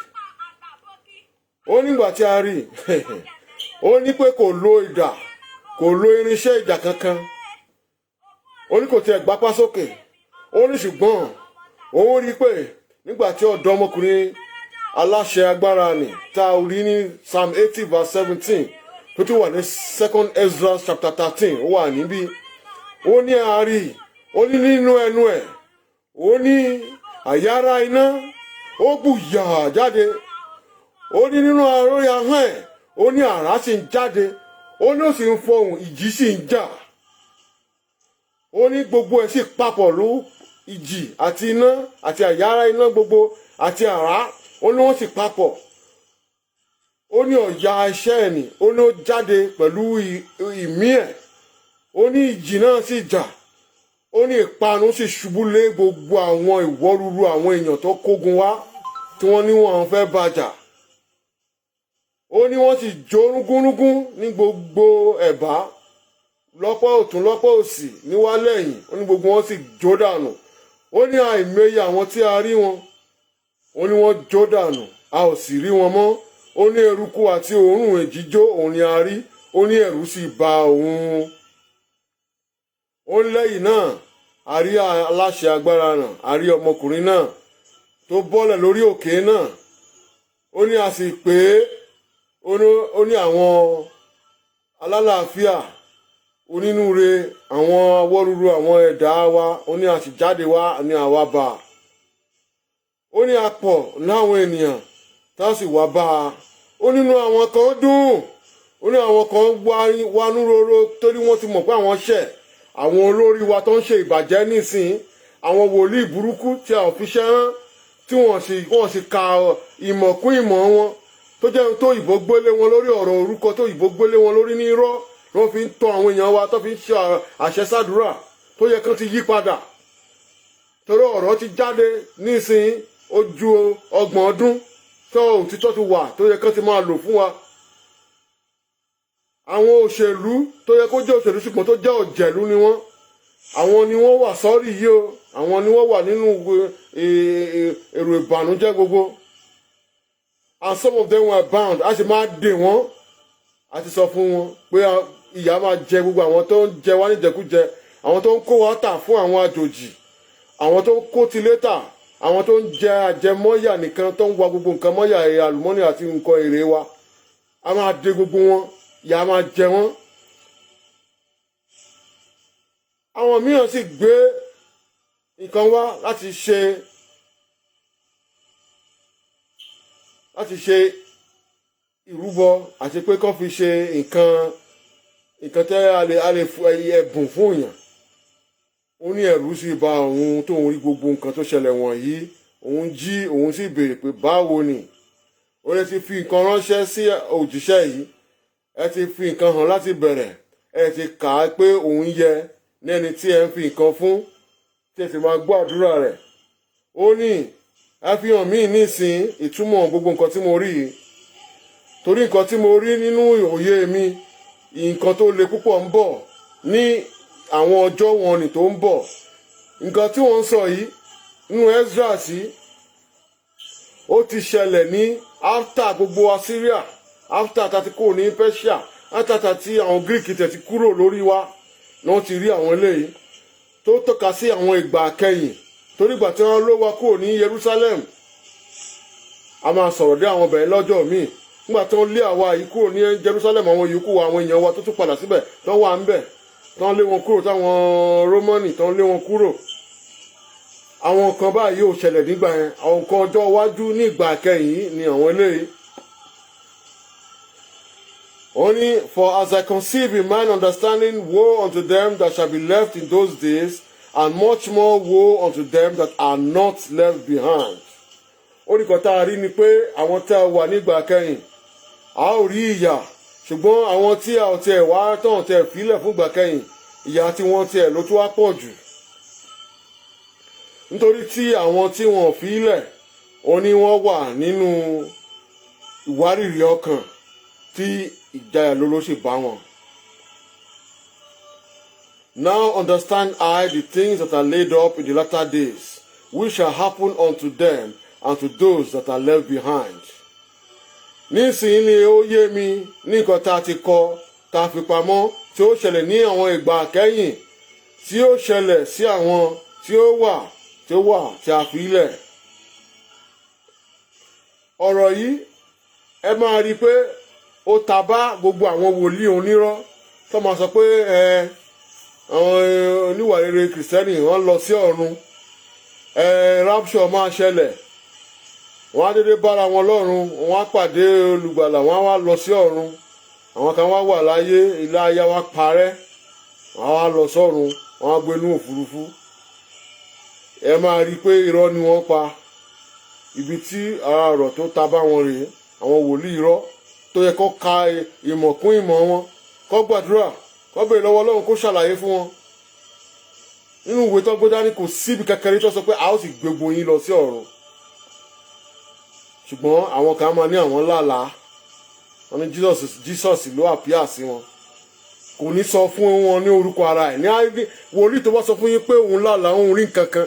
Ó nígbà tí a rí, ó ní pé kò lo idà, kò lo irinṣẹ́ ìjà kankan. Ó ní kò tiẹ̀ gbápá sókè. Ó ní ṣùgbọ́n òun rí i pé nígbà tí ọ̀dọ́mọkùnrin aláṣẹ agbára nì tá a rí ní Psalm 80 verse 17, tó tún wà ní Second Ezra chapter 13, ó wà níbí. Ó ní a rí, ó ní nínú ẹnu ẹ̀, ó ní àyàrá iná ó bù yà jáde. Ó ní nínú orí ahọ́n ẹ̀, ó ní àrá sì ń jáde. Ó ní ó sì ń fọhùn, ìjì sì ń jà. Ó ní gbogbo ẹ̀ sì papọ̀ ló ìjì àti iná àti àyàrá iná gbogbo àti àrá. Ó ní wọ́n sì papọ̀. Ó ní ọ̀yà iṣẹ́ ẹ̀ nì, ó ní ó jáde pẹ̀lú ìmí ẹ̀. Ó ní ìjì náà sì jà. Ó ní ìparun sì ṣubú lé gbogbo àwọn ìwọ́rúurú àwọn èèyàn tó kógun wá tí wọ́n ní wọ́n fẹ́ bàjà. Ó ní wọ́n sì jó rúgúnrúgún ní gbogbo ẹ̀bá, lọ́pọ̀ ọ̀tún, lọ́pọ̀ òsì, níwálẹ̀yìn. Ó ní gbogbo wọn sì jó dànù. Ó ní àìmọye àwọn tí a rí wọn, ó ní wọ́n jó dànù, a ò sì rí wọn mọ́. Ó ní eruku àti òórùn èjíjó òun ni a rí. Ó ní ẹ̀rù sì bà òun. Ó ní lẹ́yìn náà, a rí aláṣẹ agbára náà, a rí ọmọkùnrin náà tó bọ́lẹ̀ lórí òkè náà. Ó ní a sì pé ó ní àwọn alálàáfíà onínúure, àwọn awọ́rúurú àwọn ẹ̀dá wa, ó ní a sì jáde wá ní àwa bá a. Ó ní a pọ̀ láwọn ènìyàn tá a sì wá bá a. Ó nínú àwọn kan dùn, ó ní àwọn kan wánú róró torí wọ́n ti mọ̀ pé àwọn ṣẹ̀. Àwọn olórí wa tó ń ṣe ìbàjẹ́ nísìn, àwọn wòlíì burúkú tí a ò fi ṣẹ́ rán, tí wọ́n sì ka ìmọ̀ kún ìmọ̀ wọn, tó jẹ́ tó ìbò gbélé wọn lórí, ọ̀rọ̀ orúkọ tó ìbò gbélé wọn lórí ní irọ́ ni wọ́n fi ń tọ́ àwọn èèyàn wa, tó fi ń ṣe àṣẹ sádùúrà tó yẹ kán ti yí padà, torí ọ̀rọ̀ ti jáde nísìn. Ó ju 30 ọdún tó òtítọ́ ti wà tó yẹ kán ti máa lò fún wa. Àwọn òṣèlú tó yẹ kó jẹ́ òṣèlú ṣùgbọ́n tó jẹ́ ọ̀jẹ̀lú ni wọ́n. Àwọn ni wọ́n wà sọ́rí yìí o. Àwọn ni wọ́n wà nínú èrò ìbànújẹ́ gbogbo. And some of them were bound. A sì máa dè wọ́n. A ti sọ fún wọn pé ìyà máa jẹ gbogbo àwọn tó ń jẹ wá níjẹkújẹ, àwọn tó ń kó wa tà fún àwọn àjòjì, àwọn tó ń kó tilé tà, àwọn tó ń jẹ àjẹmọ́yà nìkan, tó ń wa gbogbo nǹkan mọ́yà, àlùmọ́nì àti nǹkan èrè wa. A máa dè gbogbo wọn, ìyà máa jẹ wọ́n. Àwọn mìíràn sì gbé nǹkan wá láti ṣe ìrúbọ àti pé kán fi ṣe nǹkan tẹ́ a lè ẹ̀bùn fún èèyàn. Ó ní ẹ̀rù sì bà òun tóun rí gbogbo nǹkan tó ṣẹlẹ̀ wọ̀nyí. Òun jí, òun sì béèrè pé báwo ni ó lè ti fi nǹkan ránṣẹ́ sí òjíṣẹ́ yìí. Ẹ ti fi nǹkan hàn láti bẹ̀rẹ̀, ẹ ti kà á pé òun yẹ ní ẹni tí ẹ ń fi nǹkan fún, tí ẹ sì máa gbọ́ àdúrà rẹ̀. Ó ní ẹ fi hàn mí nísìn ìtumọ̀ gbogbo nǹkan tí mo rí yìí, torí nǹkan tí mo rí nínú òye mi, nǹkan tó le púpọ̀ ń bọ̀ ní àwọn ọjọ́ wọn ni tó ń bọ̀. Nǹkan tí wọ́n ń sọ yìí nínú Ezra sí, ó ti ṣẹlẹ̀ ní after gbogbo Assyria, after tá ti kúrò ní Persia, after tí àwọn Greek tẹ̀ ti kúrò lórí wa ni wọ́n ti rí àwọn eléyìí tó tọ́ka sí àwọn ìgbà kẹyìn, torí ìgbà tí wọ́n lé wa kúrò ní Jerusalem, a máa sọ̀rọ̀ dé àwọn obìnrin lọ́jọ́ míì. Nígbà tí wọ́n lé àwa yìí kúrò ní Jerusalem, àwọn yòókù wa, àwọn èèyàn wa tó tún padà síbẹ̀ tó wà ń bẹ̀, tó ń lé wọn kúrò, táwọn Rómánì tó ń lé wọn kúrò, àwọn nǹkan báyìí ò ṣẹlẹ̀ nígbà yẹn. Àwọn nǹkan ọjọ́ iwájú ní ìgbà kẹyìn ni àwọn eléyìí. Ó ní, "For as I conceive in mine understanding, woe unto them that shall be left in those days, and much more woe unto them that are not left behind." Ó ní kan tá a rí ni pé àwọn tá a wà nígbà kẹyìn, a ó rí ìyà, ṣùgbọ́n àwọn tí a ò tiẹ̀ wá tán tiẹ̀ fílẹ̀ fún ìgbà kẹyìn, ìyà tí wọ́n tiẹ̀ ló tún wá pọ̀ jù, nítorí tí àwọn tí wọ́n fílẹ̀, ó ní wọ́n wà nínú ìwárìrì ọkàn tí ìjáyà lóló sì bá wọn. "Now understand I the things that are laid up in the latter days, which shall happen unto them and to those that are left behind." Nísìnyí ni ó yé mi ní nǹkan tá a ti kọ, tá a fi pamọ́, tí ó ṣẹlẹ̀ ní àwọn ìgbà kẹ́yìn, tí ó ṣẹlẹ̀ sí àwọn tí ó wà tí a fi lẹ̀. Ọ̀rọ̀ yìí, ẹ máa rí i pé ó ta bá gbogbo àwọn wòlíì onírọ́ tó máa sọ pé ẹ àwọn oníwà rere Kìrìsìtẹ́nì, wọ́n lọ sí ọ̀run, ẹ rapture máa ṣẹlẹ̀, wọ́n á dédé bára wọn lọ́run, wọ́n á pàdé olùgbàlà, wọ́n á wá lọ sí ọ̀run. Àwọn kan wá wà láyé, ilé ayé wa parẹ́, wọ́n á wá lọ sọ́run, wọ́n á gbé inú òfurufú. Ẹ máa rí i pé irọ́ ni wọ́n pa. Ibi tí ara ọ̀rọ̀ tó ta bá wọn rèé. Àwọn wòlíì irọ́ tó yẹ kó ka ìmọ̀ kún ìmọ̀ wọn, kó gbàdúrà, kó béèrè lọ́wọ́ Ọlọ́run kó ṣàlàyé fún wọn. Nínú ìwé tó gbé dání, kò síbi kékeré tó sọ pé a ó sì gbé gbogbo yín lọ sí ọ̀run. Ṣùgbọ́n àwọn kan máa ní àwọn lálàá, wọn ní Jesus ló appear sí wọn. Kò ní sọ fún wọn ní orúkọ ara ẹ̀. Ní wòlíì tó bá sọ fún yín pé òun lálàá, òun rí nǹkan kan,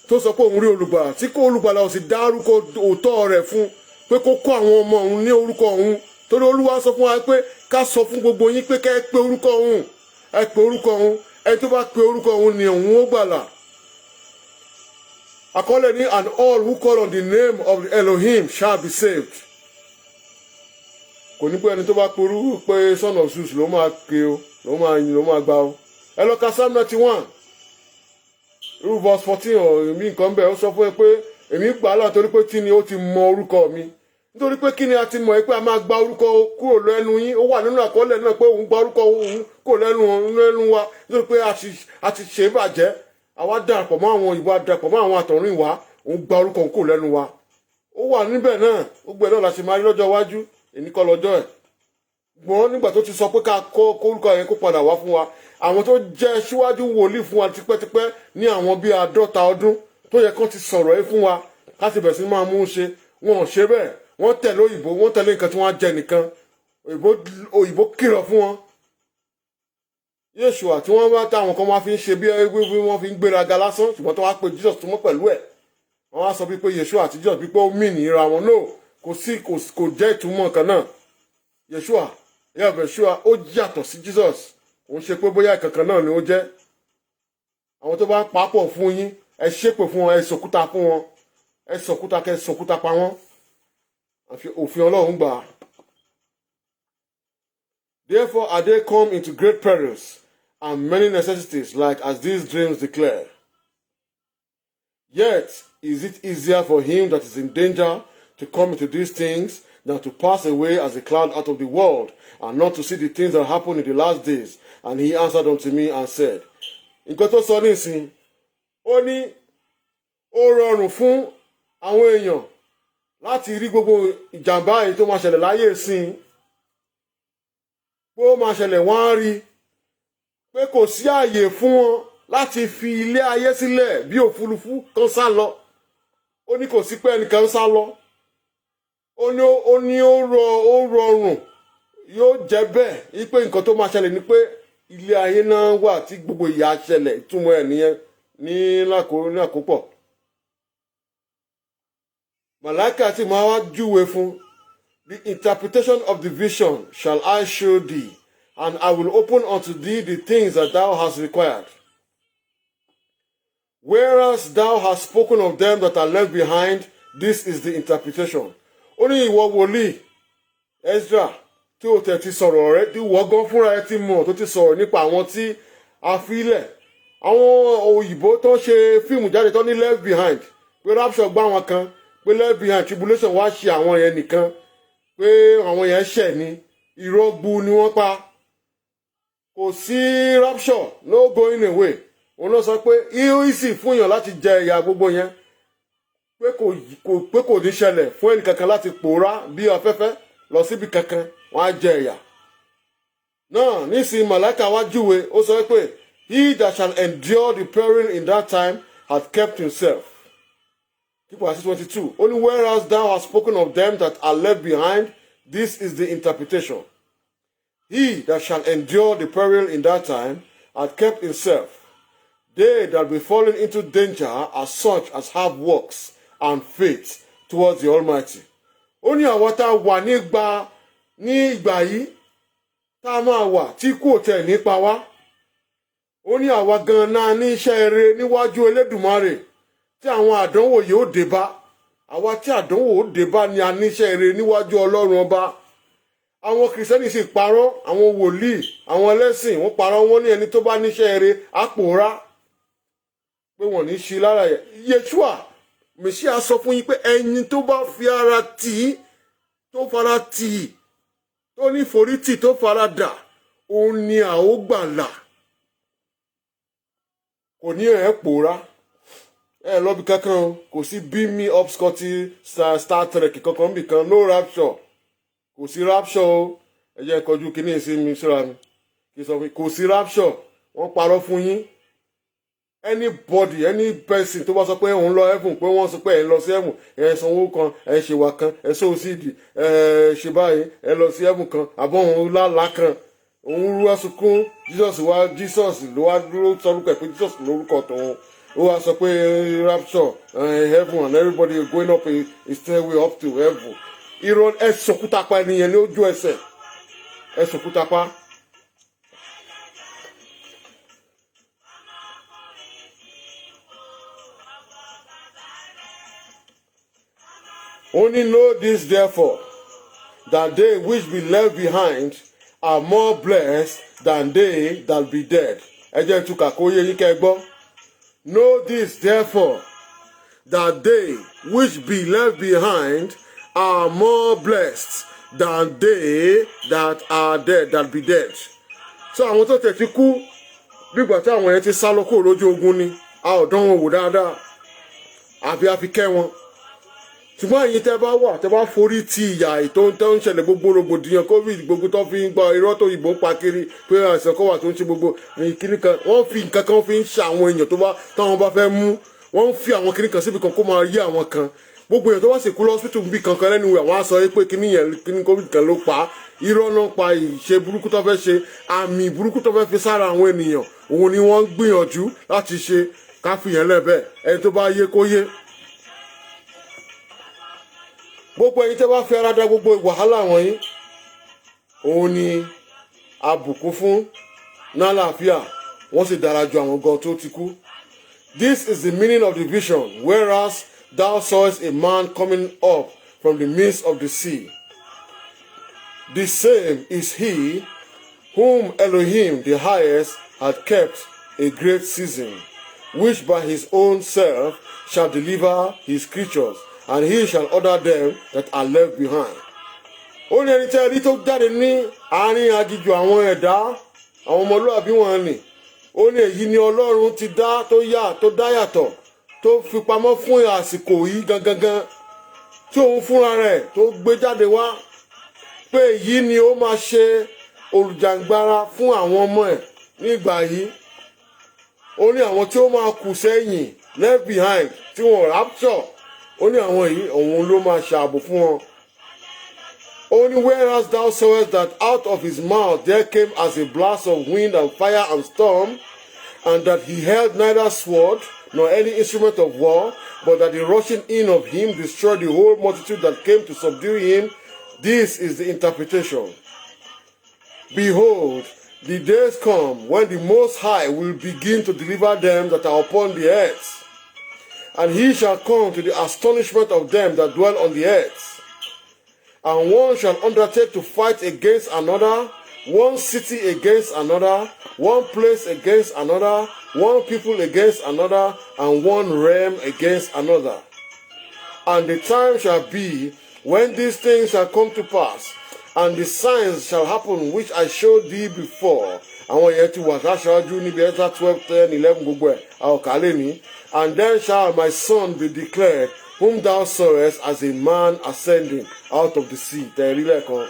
tó sọ pé òun rí olùgbàlà, tí kò olùgbàlà ò sì dárúkọ òótọ́ rẹ̀ fún pé kó kó àwọn ọmọ òun ní orúkọ òun, torí Olúwa sọ fún wa pé ká sọ fún gbogbo yín pé kẹ́ ẹ pé orúkọ òun, ẹ pé orúkọ òun, ẹ tó bá pe orúkọ òun ni òun ó gbàlà. Àkọọ́lẹ̀ ní, "And all who call on the name of Elohim shall be saved." Kò ní pé ẹni tó bá porú pé Son of Zeus ló máa pe o, ló máa gbà o. Ẹ lọ ka Psalm 91, irú verse 14 ọ̀ èmi nǹkan bẹ́ẹ̀. Ó sọ fún ẹ pé èmi gbà á là torí pé tí ni ó ti mọ orúkọ mi. Nítorí pé kí ni? A ti mọ̀ ẹ́ pé a máa gba orúkọ kúrò lẹ́nu yín. Ó wà nínú àkọọ́lẹ̀ náà pé òun gba orúkọ òun kúrò lẹ́nu wa nítorí pé a ti ṣe é bàjẹ́. Àwa darapọ̀ mọ́ àwọn òyìnbó, darapọ̀ mọ́ àwọn àtọ̀rìn wa. Òun gba orúkọ òun kúrò lẹ́nu wa. Ó wà níbẹ̀ náà. Gbogbo ẹ̀ náà la ṣe máa rí lọ́jọ́ iwájú. Èní kọ́ lọ́jọ́ ẹ̀ gbọ́n. Nígbà tó ti sọ pé ká kó orúkọ yẹn kó padà wá fún wa, àwọn tó jẹ́ síwájú wòlíì fún wa tipẹ́tipẹ́ ní àwọn bíi 50 ọdún tó yẹ kán ti sọ̀rọ̀ ẹ́ fún wa, ká ti bẹ̀rẹ̀ sí máa mú un ṣe, wọn ò ṣe bẹ́ẹ̀. Wọ́n tẹ̀lé òyìnbó, wọ́n tẹ̀lé nǹkan tí wọ́n á jẹ nìkan. Òyìnbó kìlọ̀ fún wọn. Yéṣùà tí wọ́n bá táwọn kan wá fi ń ṣe bí wọ́n fi ń gbéraga lásán, ṣùgbọ́n tó wá pé Jesus tó mọ́ pẹ̀lú ẹ̀, wọ́n wá sọ bí pé Yéṣùà àti Jesus bí pé ó mì nira wọn. No, kò sí, kò jẹ́ ìtumọ̀ kan náà. Yéṣùà, Yéṣùà ó yàtọ̀ sí Jesus. Òun ṣe pé bóyá kankan náà ni ó jẹ́. Àwọn tó bá papọ̀ fún yín, ẹ ṣépè fún wọn, ẹ sọkúta fún wọn, ẹ sọkúta, kẹ sọkúta pa wọn. Òfin Ọlọ́run gbà á. Therefore are they come into great perils and many necessities, like as these dreams declare. Yet is it easier for him that is in danger to come into these things than to pass away as a cloud out of the world, and not to see the things that happen in the last days. And he answered unto me and said, nǹkan tó sọ nísìn, ó ní ó rọrùn fún àwọn èèyàn láti rí gbogbo ìjàmbá èyí tó máa ṣẹlẹ̀ láyé ìsìn, pé ó máa ṣẹlẹ̀, wọ́n á rí pé kò sí àyè fún wọn láti fi ilé ayé sílẹ̀ bí òfurufú kan sá lọ. Ó ní kò sí pé ẹnìkan sá lọ. Ó ní ó rọrùn, yóò jẹ́ bẹ́ẹ̀ wípé nǹkan tó máa ṣẹlẹ̀ ni pé ilé ayé náà wà tí gbogbo ìyà ṣẹlẹ̀. Ìtumọ̀ ẹ̀ nìyẹn ní àkópọ̀. Màláìka tí màá wá júwe fún, "The interpretation of the vision shall I show thee, and I will open unto thee the things that thou hast required. Whereas thou hast spoken of them that are left behind, this is the interpretation." Ó ní ìwọ wòlíì Ezra tí o tẹ̀ ti sọ̀rọ̀ rẹ, tí ìwọ gan fúnra ẹ ti mọ̀, tó ti sọ̀rọ̀ nípa àwọn tí a fi lẹ̀. Àwọn òyìnbó tó ń ṣe fíìmù jáde tó ní left behind, pé rapture gbá wọn kan, pé left behind, tribulation wá ṣe àwọn yẹn nìkan, pé àwọn yẹn ṣẹ̀ ni. Irọ́ gbu ni wọ́n pa. Kò sí rapture, no going away. Òun ló sọ pé easy fún èèyàn láti jẹ ìyà gbogbo yẹn, pé kò ní ṣẹlẹ̀ fún ẹnìkankan láti pòórá bí afẹ́fẹ́ lọ síbi kankan. Wọ́n á jẹ ìyà náà. Nísìnyí, màláìka wá júwe, ó sọ pé, "He that shall endure the peril in that time hath kept himself." Kíkọ́ àti 22, ó ní, "Whereas thou hast spoken of them that are left behind, this is the interpretation. He that shall endure the peril in that time hath kept himself. They that be fallen into danger are such as have works and faith towards the Almighty." Ó ní àwọn tá a wà nígbà ní ìgbà yìí, tá a máa wà tí kò tẹ̀ nípa wá. Ó ní àwa gan-an náà ní iṣẹ́ eré níwájú Elédùmarè tí àwọn àdánwò yìí ó dé bá. Àwa tí àdánwò ó dé bá ni a ní iṣẹ́ eré níwájú Ọlọ́run Ọba. Àwọn Kìrìsìtẹ́nì sì parọ́, àwọn wòlíì, àwọn ẹlẹ́sìn, wọ́n parọ́. Wọ́n ní ẹni tó bá níṣẹ́ eré á pòórá, pé wọ́n ní ṣí lára yẹ. Yeshua Mèsíà sọ fún yín pé ẹni tó bá fi ara tì í, tó fara tì í, tó ní forítì, tó fara dà, òun ni a ó gbàlà. Kò ní ẹ̀ pòórá, ẹ lọ́bi kankan o. Kò sí beam me up Scotty, Star Trek kankan bì kan. No rapture, kò sí rapture o. Ẹ jẹ́ kọjú kínní sí mi síra mi kí n sọ fún yín, kò sí rapture. Wọ́n parọ́ fún yín. Anybody, any person tó bá sọ pé òun lọ heaven, pé wọ́n sọ pé ẹ̀ ń lọ sí heaven, ẹ̀ sanwó kan, ẹ̀ ṣèwà kan, ẹ̀ sow seed, ẹ̀ ṣe báyìí, ẹ̀ lọ sí heaven kan, àbọ̀ òun lálàá kan, òun wá sunkún, Jesus wá, Jesus ló wá dúró sọrúkọ ẹ̀ pé Jesus lórúkọ tòun, ó wá sọ pé rapture, heaven and everybody going up a stairway up to heaven. Irọ́. Ẹ sọkúta pa ẹnìyẹn ní ojú ẹsẹ̀. Ẹ sọkúta pa. Only know this therefore, that they which be left behind are more blessed than they that be dead. Ẹ jẹ́ n tún kà kó yé yín kẹ́ ẹ gbọ́. Know this therefore, that they which be left behind are more blessed than they that are dead, that be dead. So àwọn tó tẹ̀ ti kú, bígbà tí àwọn yẹn ti sá lọ kúrò lójú ogun ni, a ò dán wọn wò dáadáa, àfi a fi kẹ́ wọn. Ṣùgbọ́n ẹ̀yin tẹ́ bá wà, tẹ́ bá forí ti ìyà ètò tó ń ṣẹlẹ̀, gbogbo rògbòdìyàn COVID, gbogbo tó fi ń gba irọ́ tó ìbò ń pa kiri pé àìsàn kan wà tó ń ṣe gbogbo kíní kan, wọ́n fi nǹkan kan fi ń ṣe àwọn èèyàn tó bá táwọn bá fẹ́ mú. Wọ́n ń fi àwọn kíní kan síbi kan kó máa yé àwọn kan. Gbogbo èèyàn tó bá sì kú lọ́sítù bí kankan lẹ́nu, àwọn á sọ pé kíní yẹn, kíní COVID kan ló pa á. Irọ́ náà pa. Ìṣe burúkú tó fẹ́ ṣe, àmì burúkú tó fẹ́ fi sára àwọn ènìyàn, òun ni wọ́n ń gbìyànjú láti ṣe. Ká fi yẹn lẹ́bẹ̀ẹ́. Ẹni tó bá yé kó yé. Gbogbo ẹ̀yin tẹ́ bá fi ara da gbogbo wàhálà wọ̀nyí, òun ni àbùkún fún nálàáfíà, wọ́n sì dára ju àwọn gan tó ti kú. This is the meaning of the vision, whereas thou sawest a man coming up from the midst of the sea. The same is he whom Elohim the highest had kept a great season, which by his own self shall deliver his creatures, and he shall order them that are left behind. Ó ní ẹni tẹ́ ẹ rí tó jáde ní àárín aginjù àwọn ẹ̀dá, àwọn ọmọlúwàbí wọn ni. Ó ní èyí ni Ọlọ́run ti dá tó yà tó dá yàtọ̀, tó fi pamọ́ fún àsìkò yìí gangan, tí òun fúnra rẹ̀ tó gbé jáde wá, pé èyí ni ó máa ṣe olùjàǹgbara fún àwọn ọmọ ẹ̀ nígbà yìí. Ó ní àwọn tí ó máa kù sẹ́yìn, left behind, tí wọ́n rapture, ó ní àwọn yìí, òun ló máa ṣààbò fún wọn. Ó ní whereas thou sawest that out of his mouth there came as a blast of wind and fire and storm, and that he held neither sword nor any instrument of war, but that the rushing in of him destroyed the whole multitude that came to subdue him. This is the interpretation. Behold, the days come when the Most High will begin to deliver them that are upon the earth, and he shall come to the astonishment of them that dwell on the earth. And one shall undertake to fight against another, one city against another, one place against another, one people against another, and one realm against another. And the time shall be when these things shall come to pass, and the signs shall happen which I showed thee before. Àwọn yẹn ti wà sáṣáájú níbi Ezra 12, 10, 11, gbogbo ẹ̀ àwọn kàlẹ́ ní. And then shall my son be declared, whom thou sawest as a man ascending out of the sea. Tẹ̀rí lẹ́ẹ̀kan.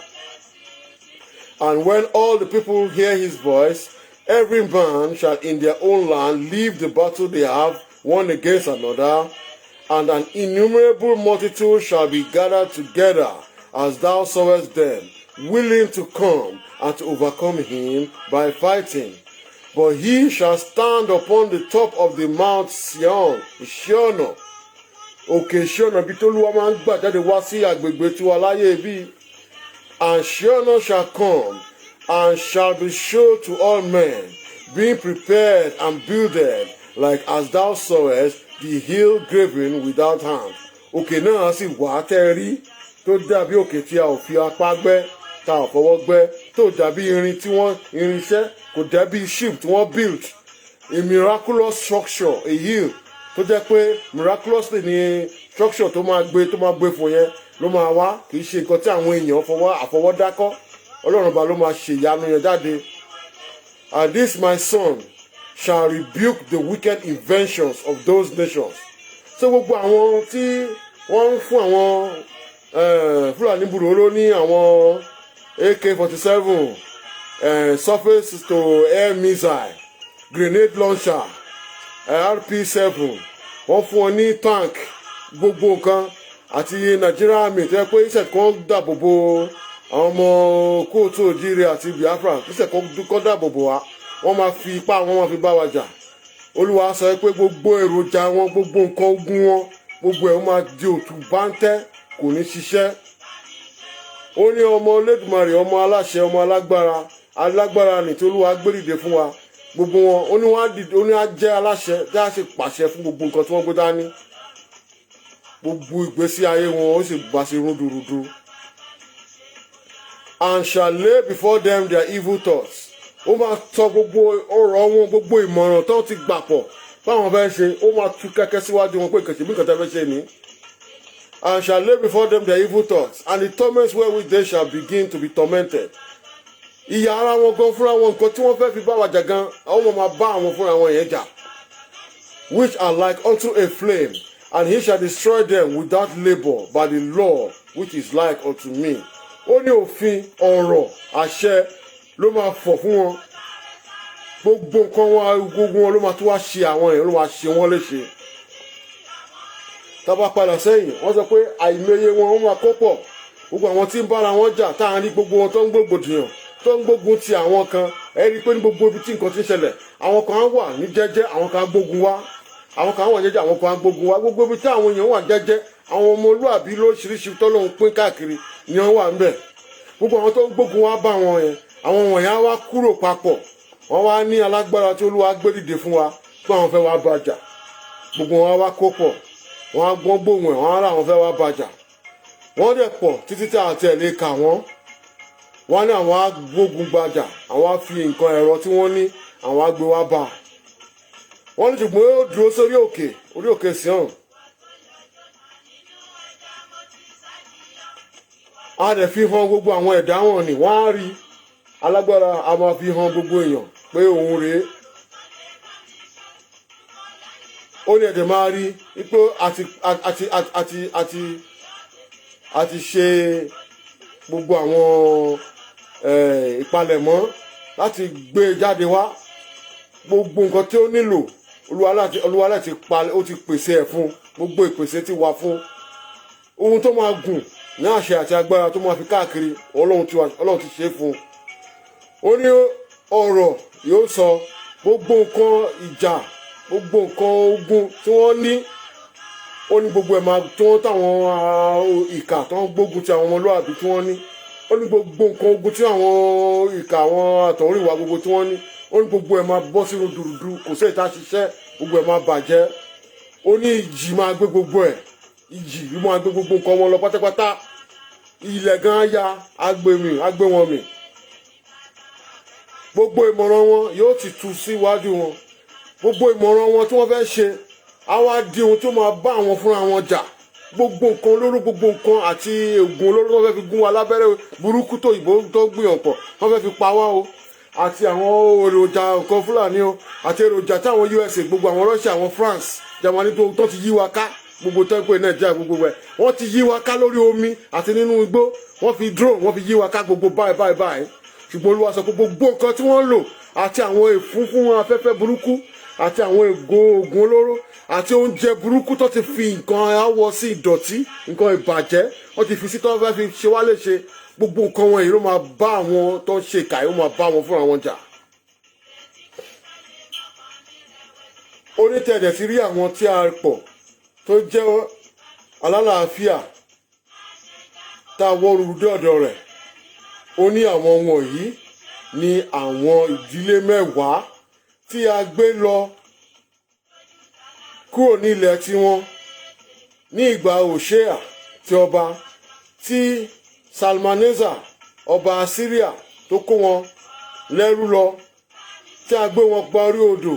And when all the people hear his voice, every man shall in their own land leave the battle they have one against another, and an innumerable multitude shall be gathered together, as thou sawest them, willing to come and to overcome him by fighting. But he shall stand upon the top of the Mount Sion, Ṣíọ̀nà, òkè Ṣíọ̀nà, ibi t'Olúwa máa ń gbà jáde wá sí agbègbè tiwa láyé bí. And Ṣíọ̀nà shall come and shall be showed to all men, being prepared and builded, like as thou sawest the hill graven without hand. Òkè náà sì wà tẹ́ rí tó dàbí òkè tí a ò fi apá gbẹ́, tá a ò fọwọ́ gbẹ́, tó dàbí irin tí wọ́n irinṣẹ́ kò dàbí ship tí wọ́n build a miraculous structure, a hill tó jẹ́ pé miraculously ni structure tó máa gbé fún yẹn ló máa wá. Kì í ṣe nǹkan tí àwọn èèyàn fọwọ́ àfọwọ́dákọ́. Ọlọ́run ọba ló máa ṣe ìyanu yẹn jáde. And this my son shall rebuke the wicked inventions of those nations. So gbogbo àwọn tí wọ́n ń fún àwọn Fúlàní búròró ní àwọn AK-47, surface to air missile, grenade launcher. RP7, wọ́n fún wọn ní tank, gbogbo nǹkan, àti Nigeria Army tó yẹ pé iṣẹ́ kan dáàbò bo àwọn ọmọ káàárọ̀ oòjíire àti Biafra, iṣẹ́ kan dáàbò bò wá, wọ́n máa fi ipá wọn máa fi bá wa jà. Olúwa sọ pé gbogbo èròjà wọn, gbogbo nǹkan ogun wọn, gbogbo ẹ̀ máa di òtún báńtẹ́, kò ní ṣiṣẹ́. Ó ní ọmọ Olódùmarè, ọmọ aláṣẹ, ọmọ alágbára, alágbára ní tí Olúwa gbé dìde fún wa, gbogbo wọn, ó ní wọn á dìde, ó ní á jẹ́ aláṣẹ tí a sì pàṣẹ fún gbogbo nǹkan tí wọ́n gbé dání, gbogbo ìgbésí ayé wọn, ó sì bá sí rúdurùdu. And shall lay before them their evil thoughts. Ó máa tọ gbogbo ọ̀rọ̀ wọn, gbogbo ìmọ̀ràn tó ti gbà pọ̀ báwọn fẹ́ ṣe, ó máa tú kẹ́kẹ́ síwájú wọn pé kẹ̀kẹ́ bí nǹkan tẹ́ fẹ́ ṣe ní. And shall lay before them their evil thoughts, and the torments wherewith they shall begin to be tormented. Ìyà ara wọn gan fúnra wọn, nǹkan tí wọ́n fẹ́ fi bá wa jà gan, àwọn ọmọ máa bá àwọn fúnra wọn yẹn jà, which are like unto a flame, and he shall destroy them without labour by the law which is like unto me. Ó ní òfin, ọ̀rọ̀ àṣẹ ló máa fọ̀ fún wọn. Gbogbo nǹkan wọn, gbogbo wọn ló máa tún wá ṣe àwọn èèyàn, ló máa ṣe wọ́n léṣe. Tá bá padà sẹ́yìn, wọ́n sọ pé àìmọye wọn, wọ́n máa kó pọ̀, gbogbo àwọn tí ń bára wọn jà, tá à ń rí gbogbo wọn tó ń gbógbòdìyàn, tó ń gbógun ti àwọn kan. Ẹ rí i pé ní gbogbo ibi tí nǹkan ti ń ṣẹlẹ̀, àwọn kan wà ní jẹ́jẹ́, àwọn kan á gbógun wá. Àwọn kan wà jẹ́jẹ́, àwọn kan á gbógun wá. Gbogbo ibi tí àwọn èèyàn wà jẹ́jẹ́, àwọn ọmọlúàbí lóríṣiríṣi tọ́lọ́hún pín káàkiri ni wọ́n wà ń bẹ̀. Gbogbo àwọn tó ń gbógun wá bá wọn yẹn, àwọn wọ̀nyẹn á wá kúrò papọ̀, wọ́n wá ní alágbára tí Olúwa gbé dìde fún wa pé àwọn fẹ́ wá bàjà. Gbogbo wọn wá kó pọ̀, wọ́n á gbọ́n gbóhùn ẹ̀, wọ́n á láwọn fẹ́ wá bàjà. Wọ́n dẹ̀ pọ̀ títí tí àti ẹ̀ lè kà wọ́n. Wọ́n ní àwọn á gbógun gbajà, àwọn á fi nǹkan ẹ̀rọ tí wọ́n ní, àwọn á gbé wá bá a. Wọ́n ní ṣùgbọ́n ó dúró sórí òkè, orí òkè Síòn. A dẹ̀ fi hàn gbogbo àwọn ẹ̀dá wọn ni wọ́n á rí alágbára, a máa fi hàn gbogbo èèyàn pé òun rèé. Ó ní ẹ̀dẹ̀ máa rí pé àti ṣe gbogbo àwọn ìpalẹ̀mọ́ láti gbé e jáde wá. Gbogbo nǹkan tí ó nílò, Olúwa láti pa, ó ti pèsè ẹ̀ fún. Gbogbo ìpèsè ti wà fún ohun tó máa gùn ní àṣẹ àti agbára tó máa fi káàkiri. Ọlọ́run ti ṣe é fún un. Ó ní ọ̀rọ̀ yóò sọ gbogbo nǹkan ìjà, gbogbo nǹkan ogun tí wọ́n ní. Ó ní gbogbo ẹ̀ máa tó táwọn ìkà tó ń gbógun ti àwọn ọmọlúwàbí tí wọ́n ní. Ó ní gbogbo nǹkan ogun tí àwọn ìkà, àwọn àtọ̀húnrìnwá gbogbo tí wọ́n ní, ó ní gbogbo ẹ̀ máa bọ́ sínú dùrùdù, kò sí ìta ṣiṣẹ́, gbogbo ẹ̀ máa bàjẹ́. Ó ní ìjì máa gbé gbogbo ẹ̀, ìjì ló máa gbé gbogbo nǹkan wọn lọ pátápátá. Ilẹ̀ gan ya agbèmí agbé wọn mì. Gbogbo ìmọ̀ràn wọn yóò ti tú síwájú wọn. Gbogbo ìmọ̀ràn wọn tí wọ́n fẹ́ ṣe á wá di ohun tó máa bá àwọn fúnra wọn jà. Gbogbo nǹkan olóró, gbogbo nǹkan àti oògùn olóró tó fẹ́ fi gún wa lábẹ́rẹ́ burúkú tó ìbò tó gbìyàn pọ̀, wọ́n fẹ́ fi pa wá o, àti àwọn èròjà nǹkan Fúlàní o, àti èròjà táwọn USA, gbogbo àwọn Russia, àwọn France, Germany tó ti yí wa ká, gbogbo tó ń pè Nàìjíríà, gbogbo ẹ̀ wọ́n ti yí wa ká lórí omi àti nínú igbó. Wọ́n fi drone, wọ́n fi yí wa ká gbogbo báyìí báyìí báyìí. Ṣùgbọ́n Olúwa sọ pé gbogbo nǹkan tí wọ́n lò, àti àwọn ìfúnfún afẹ́fẹ́ burúkú, àti àwọn ègò oògùn olóró, àti oúnjẹ burúkú tó ti fi nǹkan awọ sí, ìdọ̀tí, nǹkan ìbàjẹ́ wọ́n ti fi sí, tó fẹ́ fi ṣe wá léṣe, gbogbo nǹkan wọn yìí ló máa bá àwọn tó ń ṣe ìkà yìí, ó máa bá wọn fúnra wọn jà. Onítẹ̀dẹ̀ ti rí àwọn tí a pọ̀ tó jẹ́ alálàáfíà tá a wọ́ rúru dé ọ̀dọ̀ rẹ̀. Ó ní àwọn wọ̀nyí ní àwọn ìdílé 10 tí a gbé lọ kúrò ní ilẹ̀ tiwọn ní ìgbà Hoṣea ti ọba tí Salmaneser ọba Asiria tó kó wọn lẹ́rú lọ, tí a gbé wọn pa orí odò,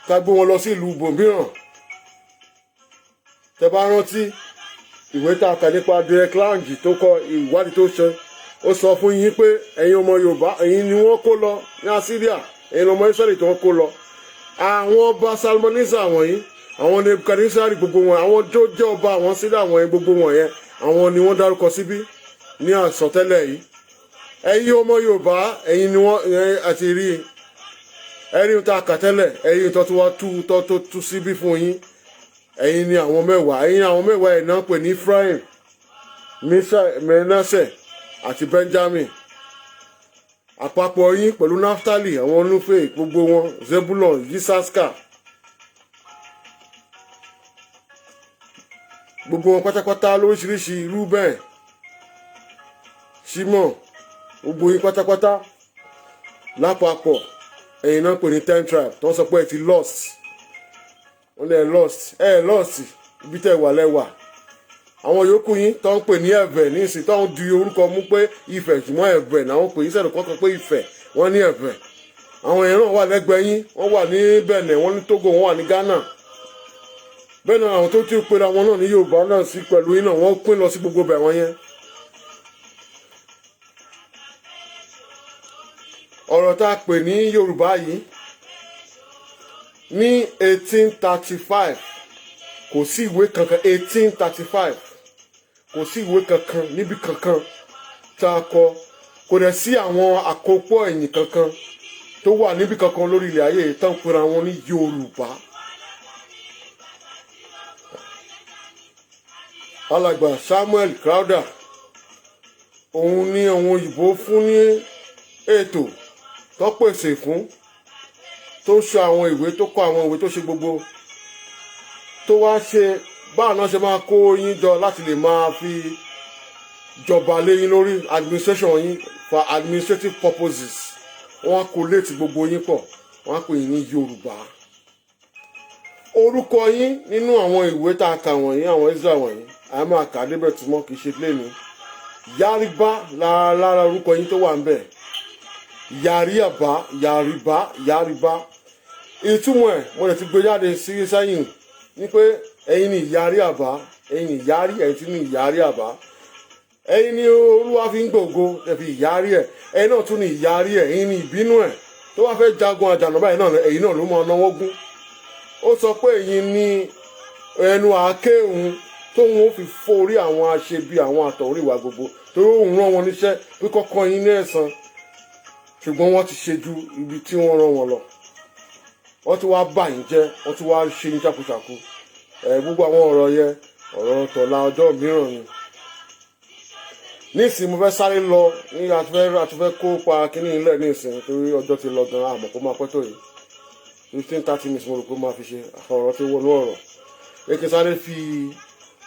tí a gbé wọn lọ sí ìlú ibòmíràn. Tẹ́ bá rántí ìwé tá a kà nípa Derek Lange tó kọ ìwádìí tó ṣe, ó sọ fún yín pé ẹ̀yin ọmọ Yorùbá, ẹ̀yin ni wọ́n kó lọ ní Asiria, ẹ̀yin ọmọ Israẹli tí wọ́n kó lọ. Àwọn ọba Salmaneser wọ̀nyí, àwọn Nebukadnesari, gbogbo wọn, àwọn tó jẹ́ ọba àwọn Síríà wọ̀nyí, gbogbo wọn yẹn, àwọn ni wọ́n dárúkọ síbí ní àsọtẹ́lẹ̀ yìí. Ẹ̀yin ọmọ Yorùbá, ẹ̀yin ni wọ́n àti rí. Ẹ̀rí tá a kà tẹ́lẹ̀, ẹ̀yin tó tún wá tú tó tó tú síbí fún yín. Ẹ̀yin ni àwọn 10, ẹ̀yin àwọn 10 ẹ̀ náà pè ní Ephraim, Manasseh àti Benjamin. Àpapọ̀ yín pẹ̀lú Naphtali, àwọn olùfẹ́ gbogbo wọn, Zebulon, Yisaska, gbogbo wọn pátápátá lóríṣiríṣi, Reuben, Shimon, gbogbo yín pátápátá lápapọ̀, ẹ̀yin náà pè ní 10 tribe. Tó ń sọ pé ẹ ti lost, wọ́n lé ẹ lost, ẹ lost, ibi tẹ́ wà lẹ́wà. Àwọn yòókù yín tó ń pè ní Ẹ̀vẹ̀ ní ìsìn, tó ń di orúkọ mú pé Ifẹ̀, ṣùgbọ́n Ẹ̀vẹ̀ náà wọ́n pè yín sẹ́nu kọ́kọ́ pé Ifẹ̀, wọ́n ní Ẹ̀vẹ̀. Àwọn èèyàn náà wà lẹ́gbẹ̀ẹ́ yín, wọ́n wà ní Benin, wọ́n ní Togo, wọ́n wà ní Ghana. Bẹ́ẹ̀ náà àwọn tó ti pera wọn náà ní Yorùbá náà sí pẹ̀lú yín náà, wọ́n pín lọ sí gbogbo bẹ̀ wọ́n yẹn. Ọ̀rọ̀ tá a pè ní Yorùbá yìí ní 1835, kò sí ìwé kankan. 1835, kò sí ìwé kankan níbi kankan tá a kọ, kò dẹ̀ sí àwọn àkópọ̀ ẹ̀yìn kankan tó wà níbi kankan lórí ilẹ̀ ayé tán pera wọn ní Yorùbá. Alàgbà Samuel Crowther, òun ni àwọn òyìnbó fún ní ètò tó pèsè fún, tó ṣe àwọn ìwé, tó kọ àwọn ìwé, tó ṣe gbogbo, tó wá ṣe báà náà ṣe máa kó yín jọ láti lè máa fi jọba lé yín lórí, administration yín, for administrative purposes. Wọ́n á kó léètì gbogbo yín pọ̀, wọ́n á pè yín ní Yorùbá. Orúkọ yín nínú àwọn ìwé tá a kà wọ̀nyí, àwọn Israel wọ̀nyí, a máa kà débẹ̀ tí mọ́, kì í ṣe lẹ́nu Yariba lára orúkọ yín tó wà ń bẹ̀, Yariaba, Yariba, Yariba. Ìtumọ̀ ẹ̀ mo lè ti gbé jáde sí sẹ́yìn ní pé ẹ̀yin ni Yariaba, ẹ̀yin ni Yari, ẹ̀yin tí ní Yariaba, ẹ̀yin ni Olúwa fi ń gbògo, ẹ fi ìyárí ẹ̀, ẹ̀yin náà tún ní ìyárí ẹ̀, ẹ̀yin ni ìbínú ẹ̀ tó wá fẹ́ jagun àjànà báyìí náà, ẹ̀yin náà ló máa náwó gún. Ó sọ pé ẹ̀yin ni ẹnu àáké òun tóun ó fi forí àwọn aṣebi, àwọn àtọ̀húnrìnwá gbogbo, torí òun rán wọn níṣẹ́ pé kọ́kọ́ yín ní ẹ̀san, ṣùgbọ́n wọ́n ti ṣe ju ibi tí wọ́n rán wọn lọ. Wọ́n ti wá bà yín jẹ́, wọ́n ti wá ṣe yín ṣàkóṣàkó. Ẹ gbogbo àwọn ọ̀rọ̀ yẹn, ọ̀rọ̀ tọ̀la ọjọ́ mìíràn ni. Nísìnyí mo fẹ́ sáré lọ ní àti fẹ́ kó pa kínní ilẹ̀ nísìnyí, torí ọjọ́ ti lọ gan, àmọ́ kó máa pẹ́ tó yìí, 15-30 minutes mo rò pé máa fi ṣe ọ̀rọ̀ tí wọnú ọ̀rọ̀. Èké sáré fi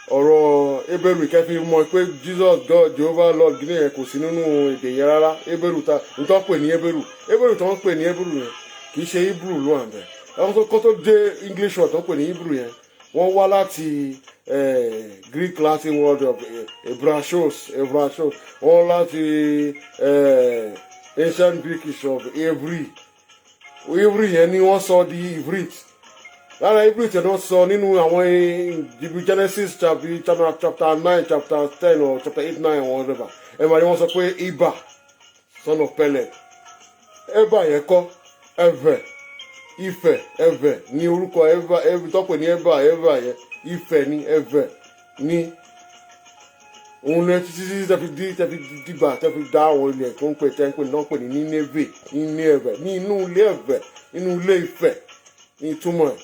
ọ̀rọ̀ Ebéèrú kẹfì mọ̀ pé Jesus, God, Jehovah, Lord gíní yẹn kò sí nínú èdè yẹn rárá. Ebéèrú ta nítorí pè ní Ebéèrú, Ebéèrú tó ń pè ní Ebéèrú yẹn kì í ṣe Hebrew ló wà bẹ́ẹ̀. Àwọn tó kọ́ tó dé English word tó ń pè ní Hebrew yẹn, wọ́n wá láti Greek Latin word of Ebrachos, Ebrachos. Wọ́n láti ancient Greek of Evri. Evri yẹn ni wọ́n sọ di Ivrit. Lára Ivrit yẹn wọ́n sọ nínú àwọn ibi Genesis chapter 9, chapter 10 or chapter 8, 9 or whatever. Ẹ máa ní wọ́n sọ pé Iba, son of Peleg. Eba yẹn kọ́ Ẹvẹ̀, Ifẹ̀, Ẹvẹ̀ ní orúkọ Eva, Ẹvẹ̀ tó pè ní Eva, Eva yẹn Ifẹ̀ ní, Ẹvẹ̀ ní. Òun ní títí títí tẹ́fi dí, tẹ́fi dìgbà tẹ́fi dá àwọn ilẹ̀ tó ń pè, tẹ́ ń pè náà pè ní Nínévè, ní Ẹvẹ̀, ní inú ilé Ẹvẹ̀, nínú ilé Ifẹ̀ ní ìtumọ̀ ẹ̀.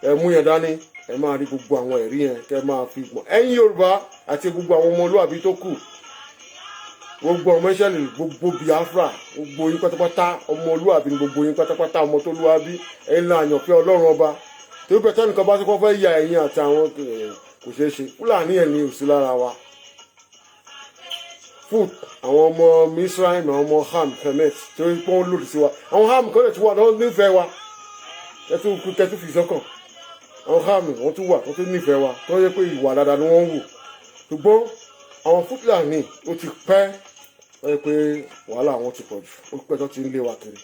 Ẹ mú yẹn dání, ẹ máa rí gbogbo àwọn ẹ̀rí yẹn kẹ́ máa fi gbọ̀n. Ẹ̀yin Yorùbá àti gbogbo àwọn ọmọlúwàbí tó kù, gbogbo ọmọ Ísírẹ́lì, gbogbo Biafra, gbogbo yín pátápátá, ọmọlúwàbí ni gbogbo yín pátápátá, ọmọ tó lúwàbí, ẹ̀yin náà àyànfẹ́ Ọlọ́run ọba. Torí pé tẹ́nìkan bá ti kọ́ fẹ́ ya ẹ̀yin àti àwọn, kò ṣeé ṣe. Fúlàní ẹ̀ ní òsì lára wa. Fún àwọn ọmọ Israel, àwọn ọmọ Ham, Kemet, torí pé wọ́n lòdì sí wa. Àwọn Ham kọ́lẹ̀ tí wà náà nífẹ̀ẹ́ wa, kẹtù fi sọ́kàn. Àwọn Ham wọ́n tún wà, wọ́n tún nífẹ̀ẹ́ wa, tó yẹ pé ìwà dáadáa ni wọ́n ń wù. Ṣùgbọ́n àwọn Fúlàní, ó ti pẹ́ wọ́n yẹ pé wàhálà wọn ti pọ̀ jù, ó pẹ́ tó ti ń lé wa kiri.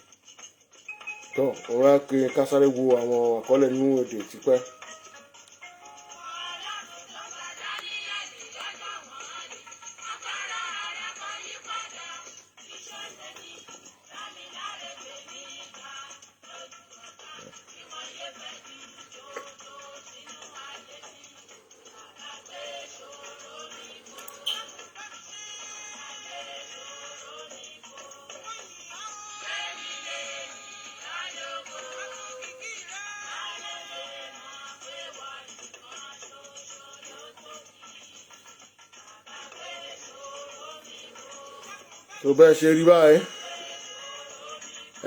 Tó òun á pe ká sáré wo àwọn àkọọ́lẹ̀ nínú èdè tipẹ́. Tó bẹ́ẹ̀ ṣe rí báyìí,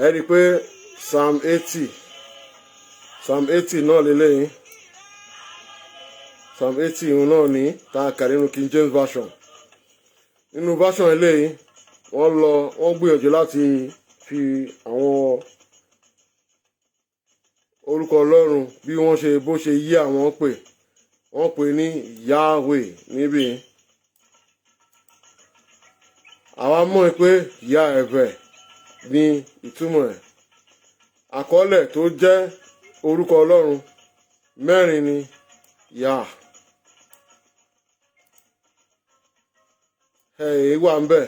ẹ rí i pé Psalm 80, Psalm 80 náà lélẹ́yìn. Psalm 80 ìhun náà ní tá a kà nínú King James Version. Nínú version eléyìí, wọ́n lọ, wọ́n gbìyànjú láti fi àwọn orúkọ Ọlọ́run bí wọ́n ṣe bó ṣe yí àwọn pè wọ́n pè ní Yahweh níbí. Àwa mọ̀ pé Yahweh ní ìtumọ̀ ẹ̀. Àkọọ́lẹ̀ tó jẹ́ orúkọ Ọlọ́run mẹ́rin ni Yah ẹ̀ wà ń bẹ̀.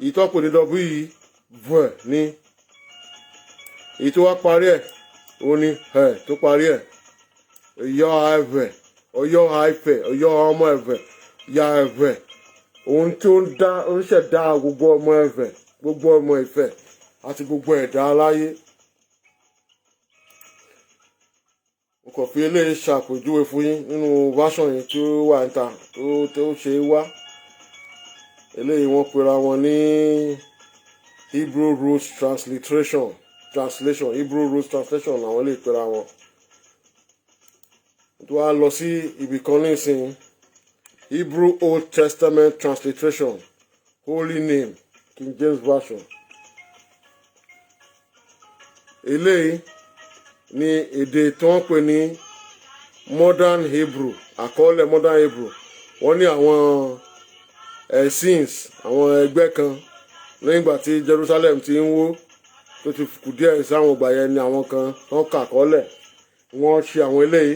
Ìtọ́pọ̀ ní w v ní èyí tó wá parí ẹ̀, òun ni ẹ̀ tó parí ẹ̀, Ọ̀yọ́ ẹ̀fẹ̀, Ọ̀yọ́ ẹ̀fẹ̀, Ọ̀yọ́ ọmọ ẹ̀fẹ̀, ya ẹ̀fẹ̀, òun tó ń dá, ó ń ṣẹ̀dá gbogbo ọmọ ẹ̀fẹ̀, gbogbo ọmọ ẹ̀fẹ̀ àti gbogbo ẹ̀dá aláyé. Mo kàn fi eléyìí ṣàpèjúwe fún yín nínú version yìí tí ó wà níta tó ṣe é wá. Eléyìí, wọ́n pera wọn ní Hebrew Roots Translation. Hebrew Roots Translation làwọn lè pera wọn. Tó wá lọ sí ibì kan nísìnyí, Hebrew Old Testament Transliteration, Holy Name, King James Version. Eléyìí ní èdè tí wọ́n pè ní Modern Hebrew, àkọọ́lẹ̀ Modern Hebrew. Wọ́n ní àwọn Essenes, àwọn ẹgbẹ́ kan, lẹ́yìn ìgbà tí Jerusalem ti ń wó, tó ti kù díẹ̀ sáwọn ìgbà yẹn, ni àwọn kan tó ń kà àkọọ́lẹ̀, wọ́n ṣe àwọn eléyìí.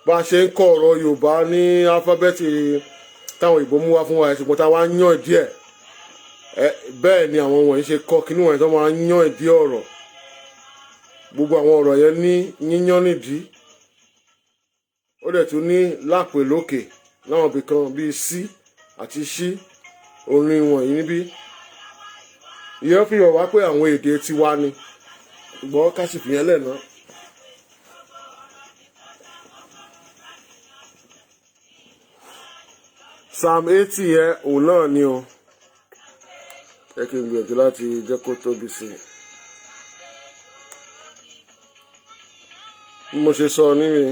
Bá a ṣe ń kọ́ ọ̀rọ̀ Yorùbá ní alifábẹ́ẹ̀tì táwọn òyìnbó mú wá fún wa, ṣùgbọ́n tá a wá yàn díẹ̀ bẹ́ẹ̀ ni àwọn wọ̀nyí ṣe kọ́ kínní wọ̀nyí tó máa ń yàn ìdí ọ̀rọ̀. Gbogbo àwọn ọ̀rọ̀ yẹn ní yíyán nídìí, ó dẹ̀ tún ní lápè lókè láwọn ibì kan bíi sí àti ṣí orin wọ̀nyí níbí. Ìyẹn fi hàn wá pé àwọn èdè tiwa ni, ṣùgbọ́n ká sì fìyẹn lẹ̀ náà. Psalm 80 yẹn, òun náà ni o. Ẹ kí n gbìyànjú láti jẹ́ kó tóbi sí i. Bí mo ṣe sọ níbi.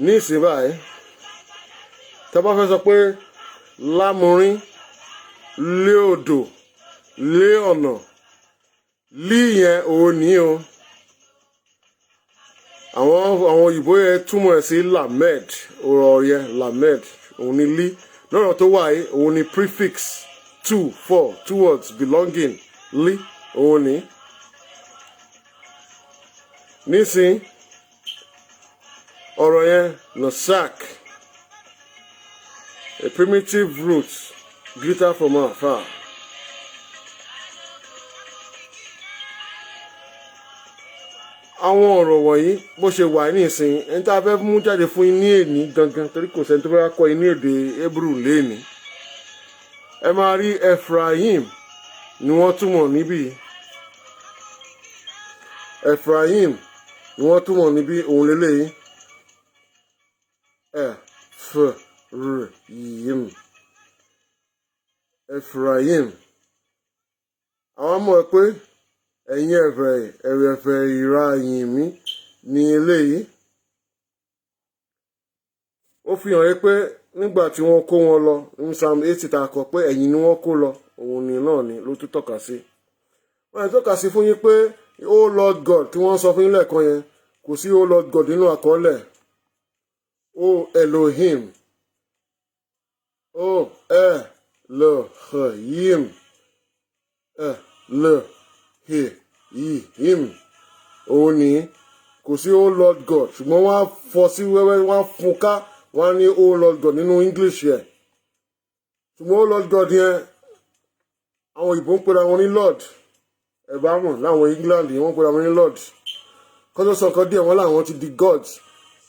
Ní ìsìn báyìí, tá a bá fẹ́ sọ pé lámúrín, lé odò, lé ọ̀nà, lí yẹn, òun ní o. Àwọn òyìnbó yẹn túmọ̀ ẹ̀ sí lamed. Ọ̀rọ̀ yẹn, lamed, òun ni lí lọ́rọ̀ tó wà yìí. Òun ni prefix two, four, towards, belonging. Lí òun ní. Nísìn, ọ̀rọ̀ yẹn, nasak, a primitive root, glitter from afar. Àwọn ọ̀rọ̀ wọ̀nyí bó ṣe wà ní ìsìn, ẹni tá a fẹ́ mú jáde fún yín ní èní gangan, torí kò sẹ́ni tó fẹ́ kọ́ yín ní èdè Hebrew léèní. Ẹ máa rí Ephraim ni wọ́n túmọ̀ níbí. Ephraim ni wọ́n túmọ̀ níbí, òun lélẹ́yìí, ẹ f r yim, Ephraim. Àwọn mọ̀ pé ẹ̀yin ẹ̀fẹ̀ ẹ̀fẹ̀ ìra yìn mí ní eléyìí. Ó fi hàn yí pé nígbà tí wọ́n kó wọn lọ ní Psalm 80 tá a kọ pé ẹ̀yìn ni wọ́n kó lọ, òun ni náà ni ló tún tọ́ka sí. Wọ́n yẹn tọ́ka sí fún yín pé O Lord God tí wọ́n sọ fún yín lẹ́ẹ̀kan yẹn, kò sí O Lord God nínú àkọọ́lẹ̀. O Elohim, O Elohim, Elohim, òun ni. Kò sí O Lord God, ṣùgbọ́n wọ́n á fọ́ sí wẹ́wẹ́, wọ́n á fún ká, wọ́n á ní O Lord God nínú English yẹn. Ṣùgbọ́n O Lord God yẹn, àwọn òyìnbó ń pera wọn ní Lord. Ẹ bá mọ̀ láwọn England yìí, wọ́n pera wọn ní Lord. Kọ́tọ́ sọ nǹkan díẹ̀, wọ́n láwọn ti di gods.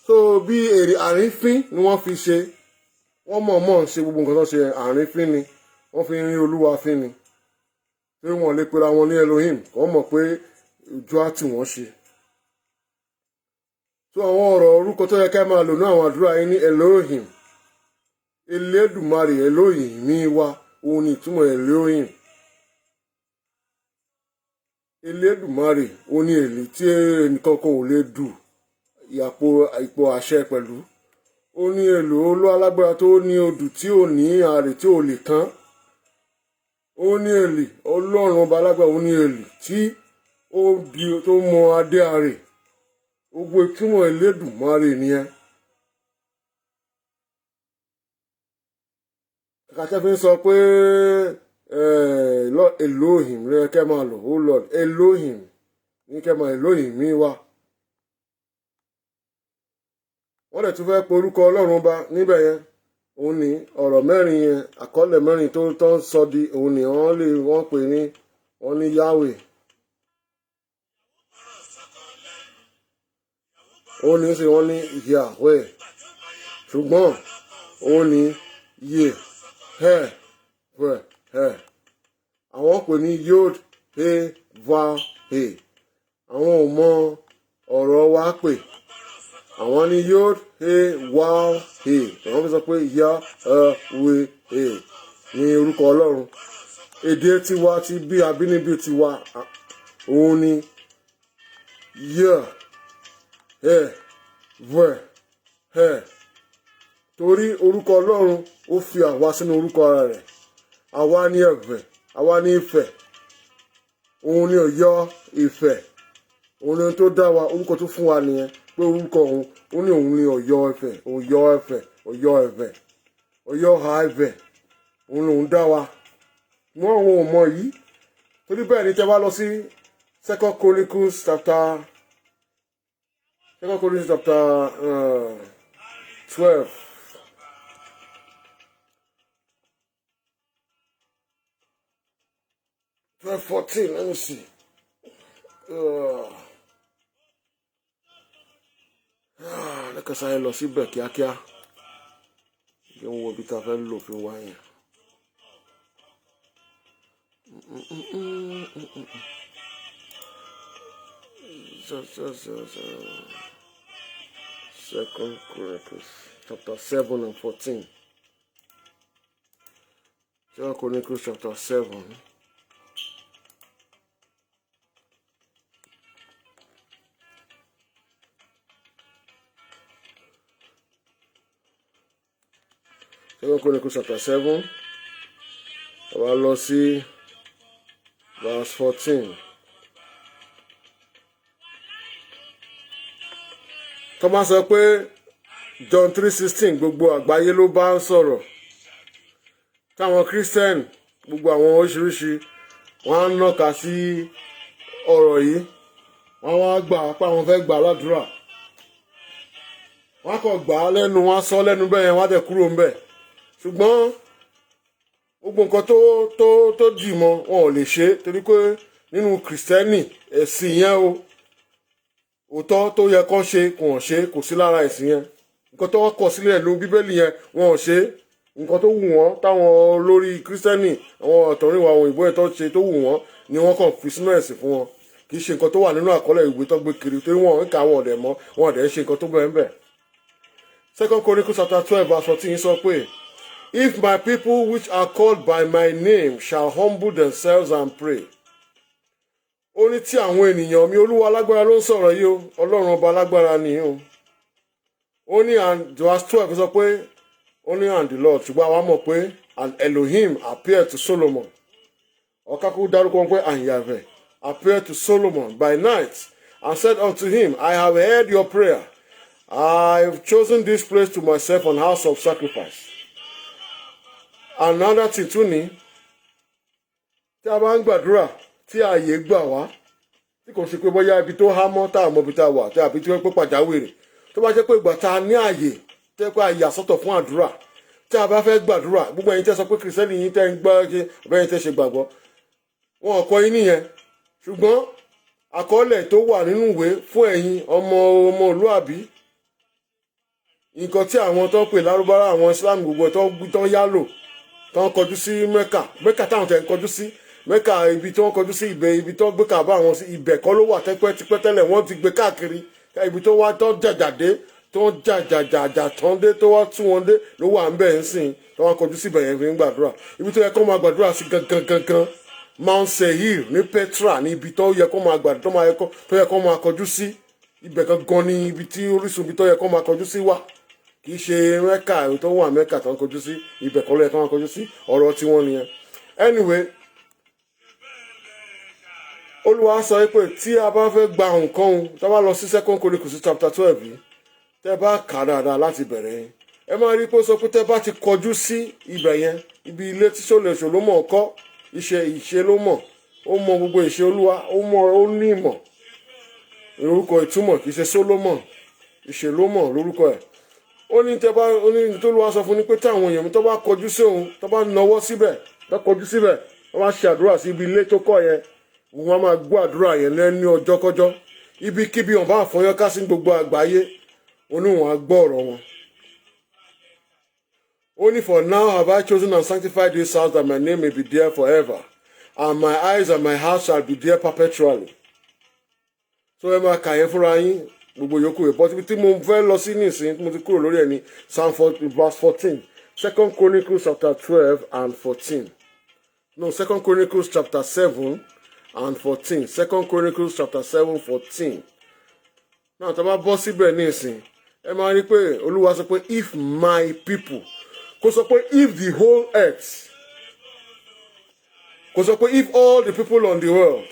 So bí èrè àrífín ni wọ́n fi ṣe, wọ́n mọ̀ọ́mọ̀ ṣe gbogbo nǹkan tó ṣe, àrífín ni. Wọ́n fi ń rí Olúwa fín ni, pé wọ́n lè pera wọn ní Elohim, wọ́n mọ̀ pé ojú á tì wọ́n ṣe. So àwọn ọ̀rọ̀ orúkọ tó yẹ ká máa lò ní àwọn àdúrà yín ní Elohim, Elédùmarè, Elohim mi wa, òun ni ìtumọ̀ Elohim. Elédùmarè, ó ní èlì tí ẹnìkankan ò lè dù ìyàpò ipò àṣẹ pẹ̀lú. Ó ní èlò olú alágbára tó ní odù tí ò ní ààrẹ tí ò lè tán. Ó ní èlì Ọlọ́run ọba alágbára, ó ní èlì tí ó di tó mọ adé ààrẹ. Gbogbo ìtumọ̀ Elédùmarè nìyẹn. Kàkà tẹ́ fi ń sọ pé Elohim ló yẹ kẹ́ máa lò, oh Lord Elohim ní kẹ́ máa Elohim mi wá. Wọ́n dẹ̀ tún fẹ́ pe orúkọ Ọlọ́run ọba níbẹ̀ yẹn. Òun ní ọ̀rọ̀ mẹ́rin yẹn, àkọọ́lẹ̀ mẹ́rin tó ń sọ di òun ní wọ́n lè wọ́n pè ní wọ́n ní Yahweh. Òun ní sì wọ́n ní Yahweh, ṣùgbọ́n òun ní Ye He Ve He. Àwọn pè ní Yod He Va He. Àwọn ò mọ ọ̀rọ̀ wa pè. Àwọn ní Yod He Wa He. Àwọn fi sọ pé Ya He We He ní orúkọ Ọlọ́run. Èdè tiwa ti bí abínibí tiwa, òun ni Ye He Ve He. Torí orúkọ Ọlọ́run ó fi àwa sínú orúkọ ara rẹ̀. Àwa ní Ẹ̀fẹ̀, àwa ní Ifẹ̀. Òun ni Ọ̀yọ́ Ifẹ̀. Òun ni tó dá wa, orúkọ tó fún wa nìyẹn. Pé orúkọ òun, ó ní òun ni Ọ̀yọ́ Ifẹ̀, Ọ̀yọ́ Ifẹ̀, Ọ̀yọ́ Ifẹ̀, Ọ̀yọ́ ha Ifẹ̀. Òun lòun dá wa. Wọ́n àwọn ò mọ̀ yìí. Torí bẹ́ẹ̀ ni tẹ́ bá lọ sí Second Chronicles chapter 12. 12:14, let me see. Lẹ́kọ̀ọ́ sáré lọ síbẹ̀ kíákíá. Kí n wo ibi tá a fẹ́ lò fi wá yẹn. So. Second Chronicles chapter 7 and 14. Second Chronicles chapter 7. Second Chronicles chapter 7. Àwa lọ sí verse 14. Tó máa sọ pé John 3:16 gbogbo àgbáyé ló bá ń sọ̀rọ̀. Táwọn Christian gbogbo àwọn oríṣiríṣi wọ́n á nàka sí ọ̀rọ̀ yìí. Wọ́n wá gbà pé àwọn fẹ́ gbà ládùúrà. Wọ́n á kàn gbà á lẹ́nu, wọ́n á sọ lẹ́nu bẹ́ẹ̀ yẹn, wọ́n á dẹ̀ kúrò ńbẹ̀. Ṣùgbọ́n gbogbo nǹkan tó dì mọ́ wọn ò lè ṣe, torí pé nínú Kìrìsìtẹ́nì ẹ̀sìn yẹn o, òótọ́ tó yẹ kán ṣe kò hàn ṣe, kò sí lára ẹ̀sìn yẹn. Nǹkan tó kọ sílẹ̀ ló Bíbélì yẹn wọn ò ṣe. Nǹkan tó wù wọ́n táwọn olórí Kìrìsìtẹ́nì, àwọn ọ̀tọ̀rìnwá, àwọn òyìnbó yẹn tó ṣe tó wù wọ́n ni wọ́n kàn fi sínú ẹ̀sìn fún wọn. Kì í ṣe nǹkan tó wà nínú àkọọ́lẹ̀ ìwé tó gbé kiri, torí wọn ń ka àwọn ọ̀dẹ̀ mọ́, wọn ọ̀dẹ̀ ń ṣe nǹkan tó bẹ́ẹ̀ ń bẹ̀. Second Chronicles chapter 12 verse 14 sọ pé, If my people which are called by my name shall humble themselves and pray. Ó ní tí àwọn ènìyàn mi, Olúwa alágbára ló ń sọ̀rọ̀ yìí o, Ọlọ́run ọba alágbára ni o. Ó ní and verse 12 sọ pé, ó ní and the Lord, ṣùgbọ́n àwa mọ̀ pé and Elohim appeared to Solomon. Ọ̀kákú dárúkọ wọn pé and Yahweh appeared to Solomon by night and said unto him, I have heard your prayer. I have chosen this place to myself an house of sacrifice. Another thing tún ni, tí a bá ń gbàdúrà tí ààyè gbà wá, tí kò ṣe pé bóyá ibi tó há mọ́ tá a mọ ibi tá a wà, tí àbí tí wọ́n pé pàjáwìrì, tó bá jẹ́ pé ìgbà tá a ní ààyè, tẹ́ pé ààyè àsọtọ̀ fún àdúrà, tí a bá fẹ́ gbàdúrà, gbogbo ẹ̀yin tẹ́ sọ pé Kìrìsìtẹ́nì yín tẹ́ ń gbọ́ ṣe àbẹ́yìn tẹ́ ṣe gbàgbọ́, wọn ò kọ́ yín nìyẹn. Ṣùgbọ́n àkọọ́lẹ̀ tó wà nínú ìwé fún ẹ̀yin ọmọ ọmọlúàbí, nǹkan tí àwọn tó ń pè lárúbáwá, àwọn Islam gbogbo tó ń yálò Tó ń kọjú sí Mẹ́kà, Mẹ́kà táwọn tẹ̀ ń kọjú sí Mẹ́kà, ibi tí wọ́n kọjú sí ibẹ̀, ibi tó gbé Kàbá wọn sí, ibẹ̀ kọ́ ló wà tẹ́pẹ́ tipẹ́ tẹ́lẹ̀. Wọ́n ti gbé káàkiri. Ibi tó wá tó jàjàdé, tó ń jàjàjàjà tán dé, tó wá tún wọn dé ló wà ń bẹ̀ ń sìn, tó wá kọjú síbẹ̀ yẹn fi ń gbàdúrà. Ibi tó yẹ kó máa gbàdúrà sí gangan gangan, Mount Seir ní Petra, ní ibi tó yẹ kó máa gbàdúrà, tó yẹ kó máa kọjú sí. Ibẹ̀ gangan ní ibi tí orísun ibi tó yẹ kó máa kọjú sí wà, kì í ṣe Mẹ́kà tó wà. Mẹ́kà tó ń kọjú sí, ibẹ̀ kọ́ ló yẹ kó máa kọjú sí. Ọ̀rọ̀ tí wọ́n nìyẹn. Anyway, Olúwa sọ pé tí a bá fẹ́ gba nǹkan òun, tá a bá lọ sí Second Chronicles chapter 12 yìí, tẹ́ bá kà á dáadáa láti bẹ̀rẹ̀ yẹn, ẹ máa rí pé ó sọ pé tẹ́ bá ti kọjú sí ibẹ̀ yẹn, ibi ilé tí Sólómọ̀ kọ́, ìṣe ìṣe ló mọ̀, ó mọ gbogbo ìṣe Olúwa, ó mọ, ó ní ìmọ̀. Orúkọ ìtumọ̀, kì í ṣe Sólómọ̀, ìṣe ló mọ̀ lórúkọ ẹ̀. Ó ní tẹ́ bá, ó ní tó ló wá sọ fún ni pé táwọn èèyàn tó bá kọjú sí òun, tó bá nawọ́ síbẹ̀, tó kọjú síbẹ̀, tó bá ṣe àdúrà sí ibi ilé tó kọ́ yẹn, òun á máa gbọ́ àdúrà yẹn lẹ́ni ọjọ́kọ́jọ́, ibikíbi wọn bá fọyọ́n ká sí gbogbo àgbáyé, oníwọ̀n á gbọ́ ọ̀rọ̀ wọn. Ó ní, "For now have I chosen and sanctified this house, that my name may be there forever, and my eyes and my heart shall be there perpetually." So ẹ máa kà yẹn fúnra yín, gbogbo yòókù rẹ̀. But ibi tí mo fẹ́ lọ sí nísìnyí, tí mo ti kúrò lórí ẹ̀ ní Psalm 4 verse 14. Second Chronicles chapter 12 and 14. No, Second Chronicles chapter 7 and 14. Second Chronicles chapter 7 14. Náà tá a bá bọ́ síbẹ̀ nísìn, ẹ máa rí pé Olúwa sọ pé, "If my people." Kò sọ pé if the whole earth, kò sọ pé if all the people on the world.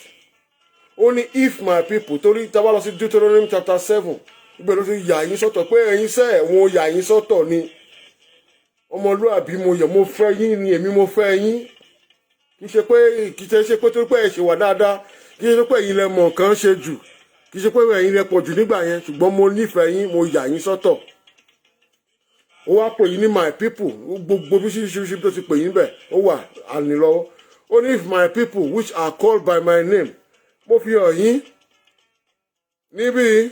Ó ní "if my people", torí tá a bá lọ sí Deuteronomy chapter 7, ibẹ̀ ló ti yà yín sọ́tọ̀ pé ẹ̀yin sẹ́ wọn yà yín sọ́tọ̀ ni, ọmọlúàbí mo yẹ, mo fẹ́ yín ni, èmi mo fẹ́ yín. Kì í ṣe pé torí pé ẹ ṣe wà dáadáa, kì í ṣe pé ẹ̀yin lẹ mọ̀ nǹkan ṣe jù, kì í ṣe pé ẹ̀yin lẹ pọ̀ jù nígbà yẹn, ṣùgbọ́n mo nífẹ̀ẹ́ yín, mo yà yín sọ́tọ̀. Ó wá pè yín ní "my people". Gbogbo bí ṣíṣíṣí tó ti pè yín bẹ̀, ó wà ànílọ́wọ́. Ó ní, "If my people which are called by my name." Mo fi hàn yín níbí,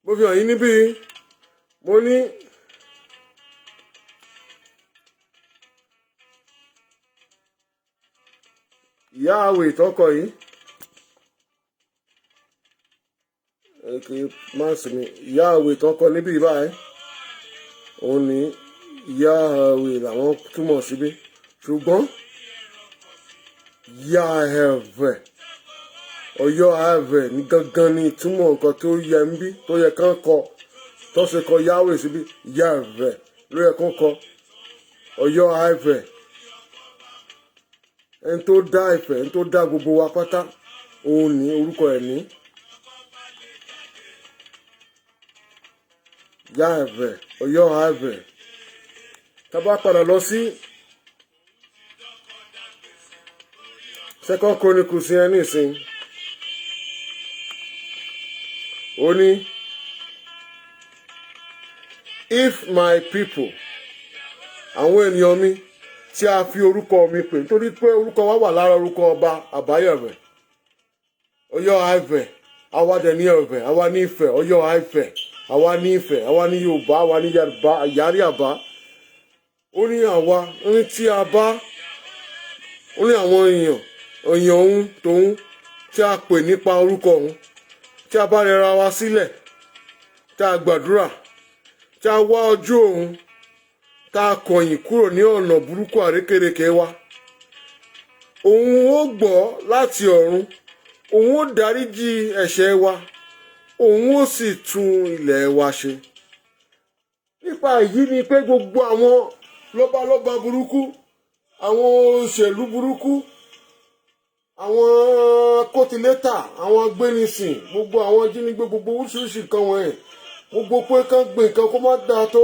mo fi hàn yín níbí, mo ní ìyá àwẹ̀ ìtọ́kọ yìí, kì í má sinmi. Ìyá àwẹ̀ ìtọ́kọ níbí báyìí, òun ní ìyá àwẹ̀ làwọn túmọ̀ síbí, ṣùgbọ́n Yahweh, Ọ̀yọ́ Yahweh ní gangan ní ìtumọ̀ nǹkan tó yẹ ń bí, tó yẹ kán kọ, tó ṣe kọ Yahweh síbí. Yahweh ló yẹ kán kọ, Ọ̀yọ́ Yahweh, ẹni tó dá Ifẹ̀, ẹni tó dá gbogbo wa pátá, òun ní orúkọ ẹ̀ ní Yahweh, Ọ̀yọ́ Yahweh. Tá bá padà lọ sí Second Chronicles yẹn nísìn, ó ní, "If my people", àwọn ènìyàn mi tí a fi orúkọ mi pè, nítorí pé orúkọ wa wà lára orúkọ ọba àbáyọ̀rẹ̀ Ọ̀yọ́ Ifẹ̀. Àwa dẹ̀ ní Ifẹ̀, àwa ní Ifẹ̀, Ọ̀yọ́ Ifẹ̀, àwa ní Ifẹ̀, àwa ní Yorùbá, àwa ní Yorùbá yàrí àbá. Ó ní àwa, ó ní tí a bá, ó ní àwọn èèyàn èèyàn òun tòun tí a pè nípa orúkọ òun, tí a bá rẹra wa sílẹ̀, tí a gbàdúrà, tí a wá ojú òun, tá a kọ̀yìn kúrò ní ọ̀nà burúkú àrékérekè wa, òun ó gbọ́ láti ọ̀run, òun ó dáríjì ẹ̀ṣẹ̀ wa, òun ó sì tún ilẹ̀ wa ṣe. Nípa èyí ni pé gbogbo àwọn lọ́balọ́ba burúkú, àwọn òṣèlú burúkú, àwọn kótilétà, àwọn agbénisìn, gbogbo àwọn ajínigbé, gbogbo oríṣiríṣi nǹkan wọ̀nyẹn, gbogbo pé kán gbé nǹkan kó má dáa tó,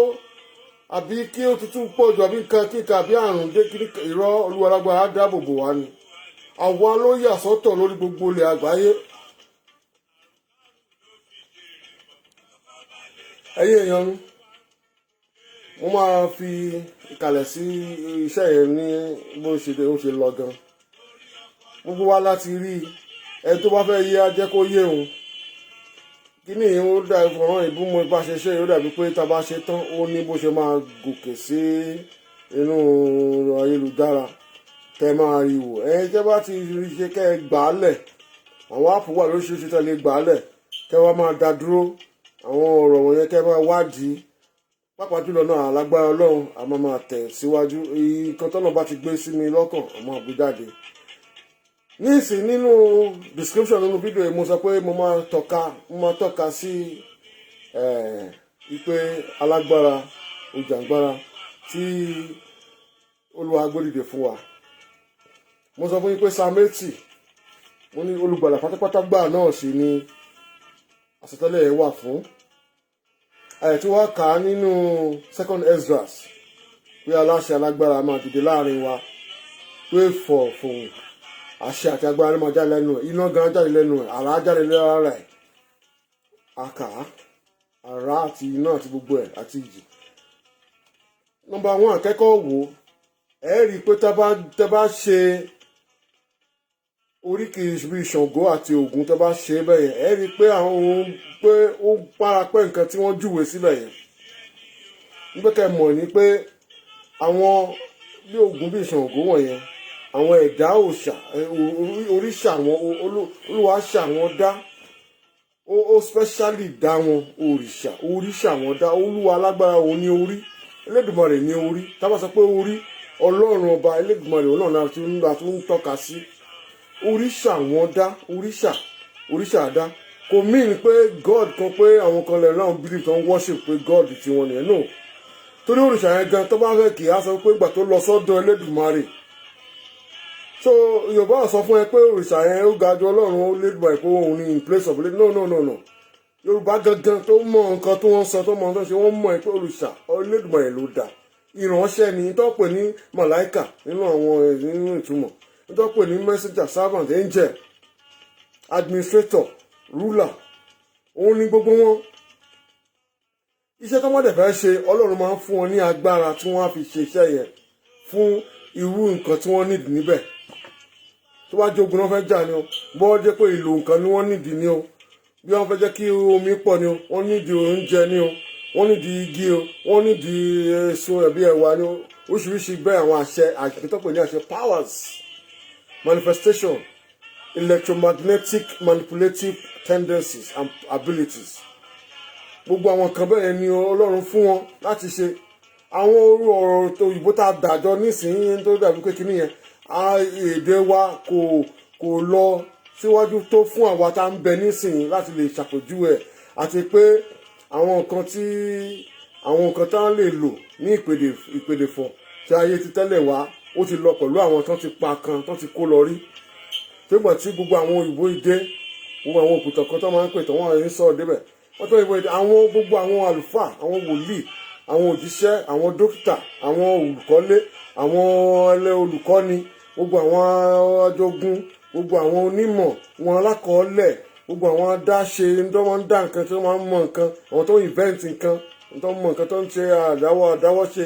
àbí kí òtútù pọ̀ jù, àbí nǹkan kíkà, àbí àrùn dé kí irọ́. Olúwa lágbára dáàbò bò wá ni. Àwa ló yà sọ́tọ̀ lórí gbogbo ilẹ̀ àgbáyé. Ẹ̀yin èèyàn mi, mo máa fi ìkàlẹ̀ sí iṣẹ́ yẹn ní bó ṣe ó ṣe lọ gan. Gbogbo wa láti rí ẹni tó bá fẹ́ yé, á jẹ́ kó yé òun. Kíní yìí, ó dà ìfọ̀ràn ìbú mo bá ṣe ṣe, ó dàbí pé tá a bá ṣe tán, ó ní bó ṣe máa gòkè sí. Inú ayélujára tẹ máa rí wò. Ẹ tẹ́ bá ti rí ṣe, kẹ́ ẹ gbà á lẹ̀. Àwọn app wà lóríṣiríṣi tẹ́ lè gbà á lẹ̀, kẹ́ wá máa dá dúró àwọn ọ̀rọ̀ wọ̀nyẹn, kẹ́ máa wádìí. Pàápàá jùlọ náà, alágbára Ọlọ́run, a máa máa tẹ̀ síwájú. Nǹkan tọ́nà bá ti gbé sí mi lọ́kàn, a máa gbé jáde. Nísìn, nínú description nínú fídíò yìí, mo sọ pé mo máa tọ́ka sí ipe alágbára ojàngbára tí Olúwa gbódìdè fún wa. Mo sọ fún yín pé Psalm 80, mo ní olùgbàlà pátápátá gbà náà sì ni àsọtẹ́lẹ̀ yẹn wà fún. Àyẹ̀tí wọ́n kà á nínú Second Esdras pé aláṣẹ alágbára máa dìde láàrin wa, pé fọ̀ fòun àṣẹ àti agbára ló máa jáde lẹ́nu ẹ̀, iná gan jáde lẹ́nu ẹ̀, àrá jáde lára ẹ̀, àkà àrá àti iná àti gbogbo ẹ̀ àti ìjì. Number one, akẹ́kọ̀ọ́ wò, ẹ rí i pé tá bá ṣe oríkì bíi Ṣàngó àti Ògún, tá bá ṣe bẹ́ẹ̀ yẹn, ẹ rí i pé àwọn ohun pé ó parapẹ́ nǹkan tí wọ́n júwèé síbẹ̀ yẹn. Nígbà kẹ́ mọ̀ ní pé àwọn bí Ògún, bí Ṣàngó wọ̀nyẹn, àwọn ẹ̀dá òòṣà oríṣà wọn, Olúwa ṣà wọn dá, ó specially dá wọn. Òrìṣà, oríṣà wọn dá. Olúwa alágbára, òun ní orí. Elédùmarè ní orí. Tá bá sọ pé orí, Ọlọ́run ọba Elédùmarè, òun náà la tún ń tọ́ka sí. Oríṣà wọn dá, oríṣà, oríṣà dá, kò mean pé God kan, pé àwọn kan lè láwọn believe tó ń worship pé God tiwọn nìyẹn, no. Torí òrìṣà yẹn gan, tó bá fẹ́ kì í á sọ pé ìgbà tó lọ sọ́dọ̀ Elédùmarè. So Yorùbá sọ fún ẹ pé òrìṣà yẹn ó ga ju Ọlọ́run Elédùmarè, pé òun ní in place of. No, no, no, no. Yorùbá gangan tó mọ nǹkan tó wọ́n sọ, tó mọ nǹkan tó ṣe, wọ́n mọ̀ ẹ pé òrìṣà, Elédùmarè ló dá. Ìránṣẹ́ ni tó pè ní màláìkà nínú àwọn nínú ìtumọ̀, tó pè ní messenger, servant, angel, administrator, ruler, òun ni gbogbo wọn. Iṣẹ́ tó wọ́n dẹ̀ fẹ́ ṣe, Ọlọ́run máa ń fún wọn ní agbára tí wọ́n á fi ṣe iṣẹ́ yẹn fún irú nǹkan tí wọ́n nídìí níbẹ̀. Tó bá jogun náà fẹ́ jà ni o, bọ́ jẹ́ pé ìlò nǹkan ni wọ́n nídìí ni o, bí wọ́n fẹ́ jẹ́ kí omi pọ̀ ni o, wọ́n nídìí oúnjẹ ni o, wọ́n nídìí igi o, wọ́n nídìí èso ẹ̀bí ẹ̀wà ni o, oríṣiríṣi bẹ́ẹ̀. Àwọn àṣẹ àṣẹ ní àṣẹ, powers, manifestation, electromagnetic manipulative tendencies and abilities, gbogbo àwọn nǹkan bẹ́ẹ̀ ni Ọlọ́run fún wọn láti ṣe. Àwọn orú ọ̀rọ̀ òyìnbó tá a dàjọ nísìnyí tó dàbí pé kíní yẹn, èdè wa kò lọ síwájú tó fún àwa tá ń bẹ nísìnyí láti lè ṣàpèjúwe ẹ̀, àti pé àwọn nǹkan tá lè lò ní ìpèdè ìpèdèfọ̀ tí ayé ti tẹ́lẹ̀ wá, ó ti lọ pẹ̀lú àwọn tó ti pa kan tó ti kó lọ rí. Tó gbà tí gbogbo àwọn òyìnbó yìí dé, gbogbo àwọn òkùtàn kan tó máa ń pè tó wọ́n ń sọ̀rọ̀ débẹ̀, wọ́n tó òyìnbó yìí dé, àwọn gbogbo àwọn àlùfáà, àwọn wòlíì, àwọn òjíṣẹ́, àwọn dókítà, àwọn olùkọ́lé, àwọn ẹlẹ́ olùkọ́ni, gbogbo àwọn ajogun, gbogbo àwọn onímọ̀ wọn, alákọ̀ọ́lẹ̀, gbogbo àwọn adáṣe tó máa ń dá nǹkan, tó máa ń mọ nǹkan, àwọn tó ń invent nǹkan, tó ń mọ nǹkan, tó ń ṣe àdáwọ́ṣe,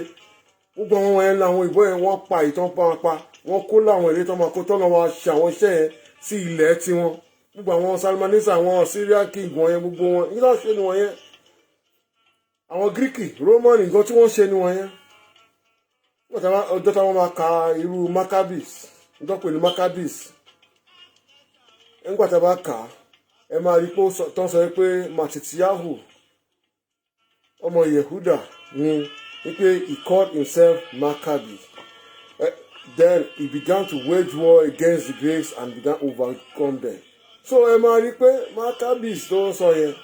gbogbo àwọn yẹn làwọn òyìnbó yẹn wọ́n pa ìtàn pa pa wọ́n kó láwọn èrè tó máa kó tọ́nà wọn ṣe àwọn iṣẹ́ yẹn sí ilẹ̀ tiwọn. Gbogbo àwọn Salmanisa, àwọn Syria king wọn yẹn, gbogbo wọn yìí náà ṣe ni wọn yẹn. Àwọn Gíríkì, Rómánì, nǹkan tí wọ́n ṣe ni wọn yẹn. Ọjọ́ táwọn máa ka irú Maccabees, nítorí pé ní Maccabees, nígbà tá a bá kà á, ẹ máa rí pé tó ń sọ pé Matityahu ọmọ Yehuda ni, wípé he called himself Maccabee. Then he began to wage war against the Greeks and began to overcome them. So ẹ máa rí pé Maccabees tó ń sọ yẹn,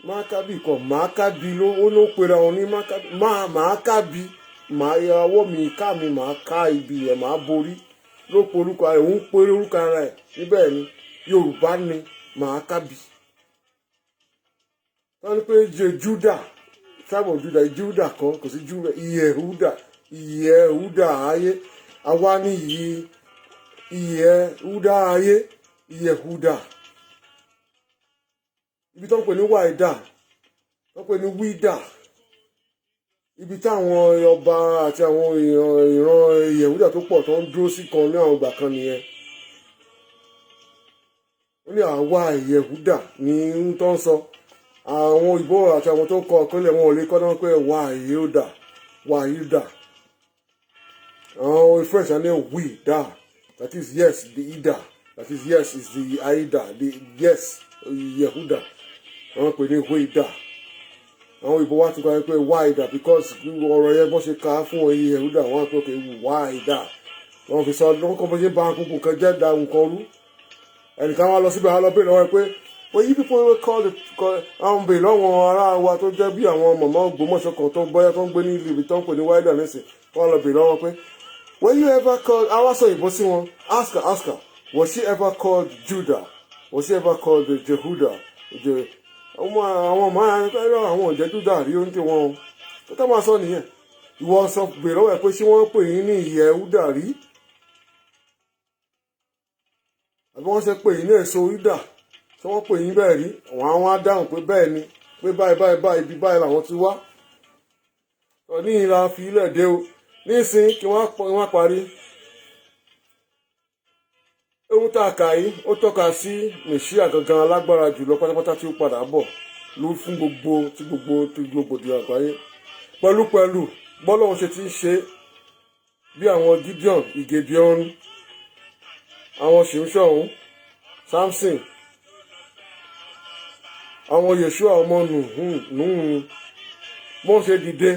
Maccabi kọ, Maccabi ló ó ló pera wọn ní Maccabi. Máa Maccabi, màá ya ọwọ́ mi ká mi, màá ká ibi ẹ̀, màá borí ló pe orúkọ ẹ̀, òun pe orúkọ ara ẹ̀ níbẹ̀ ni. Yorùbá ni Maccabi. Wọ́n ní pé Judah, tribe of Judah, Judah kan kò sí Judah, Yehuda, Yehuda ayé àwa ní yìí, Yehuda ayé, Yehuda, ibi tó ń pè ní Wàídà, tó ń pè ní Wídà, ibi táwọn ọba àti àwọn ìran Yehuda tó pọ̀ tó ń dúró sí kan ní àwọn ìgbà kan nìyẹn. Ó ní àwa Yehuda ní ń tó ń sọ. Àwọn òyìnbó àti àwọn tó kọ ọ̀kọ́lẹ̀ wọn ò lè kọ́ náà pé Wàhídà, Wàhídà. Àwọn French á ní Whydah, that is yes, the Ida, that is yes is the Aida, the yes Yehuda. Àwọn pè ní Whydah. Àwọn òyìnbó wa ti gba pé Whydah, because ọ̀rọ̀ yẹn, bọ́n ṣe ká fún oyin Yehuda, wọ́n á pè pé Whydah. Wọ́n fi sọ lọ́kọ̀ bó ṣe bá gbogbo nǹkan jẹ́, da nǹkan rú. Ẹnìkan wá lọ síbẹ̀, wá lọ bèèrè lọ́wọ́ pé, "Well, you people will call the call." Àwọn bèèrè lọ́wọ́ ará wa tó jẹ́ bí àwọn mọ̀mọ́ Ògbómọ̀ṣọ́ kan tó ń bọ́yá tó ń gbé ní ibi tó ń pè ní Whydah nísìn. Wọ́n lọ bèèrè lọ́wọ́ pé, "Were you ever called?" Àwa sọ ìbò sí wọn. Ask her, ask her, was she ever called Judah? Was she ever called Jehuda? Àwọn ọmọ àwọn òjẹ́ Judah rí oúnjẹ wọn o. Tó tá máa sọ nìyẹn. Ìwọ sọ, bèèrè lọ́wọ́ ẹ̀ pé ṣé wọ́n pè yín ní Yehuda rí, àbí wọ́n ṣe pè yín ní èso Yuda? Ṣé wọ́n pè yín bẹ́ẹ̀ rí? Àwọn àwọn á dáhùn pé bẹ́ẹ̀ ni, pé báyìí báyìí báyìí, ibi báyìí làwọn ti wá. Ní ìlà fi ilẹ̀ dé o nísìnyí kí wọ́n parí. Ohun tá a kà yìí, ó tọ́ka sí Mẹ̀ṣíà gangan, alágbára jùlọ pátápátá, tí ó padà bọ̀ ló fún gbogbo tí gbogbo tí gbogbo àgbáyé. Pẹ̀lúpẹ̀lú bọ́lọ́run ṣe ti ń ṣe bí àwọn Gideon, Ìgèdíọ́n, àwọn Ṣìmṣọ̀hún, Samson, àwọn Yeshua ọmọ Nùhún, bọ́n ṣe dìde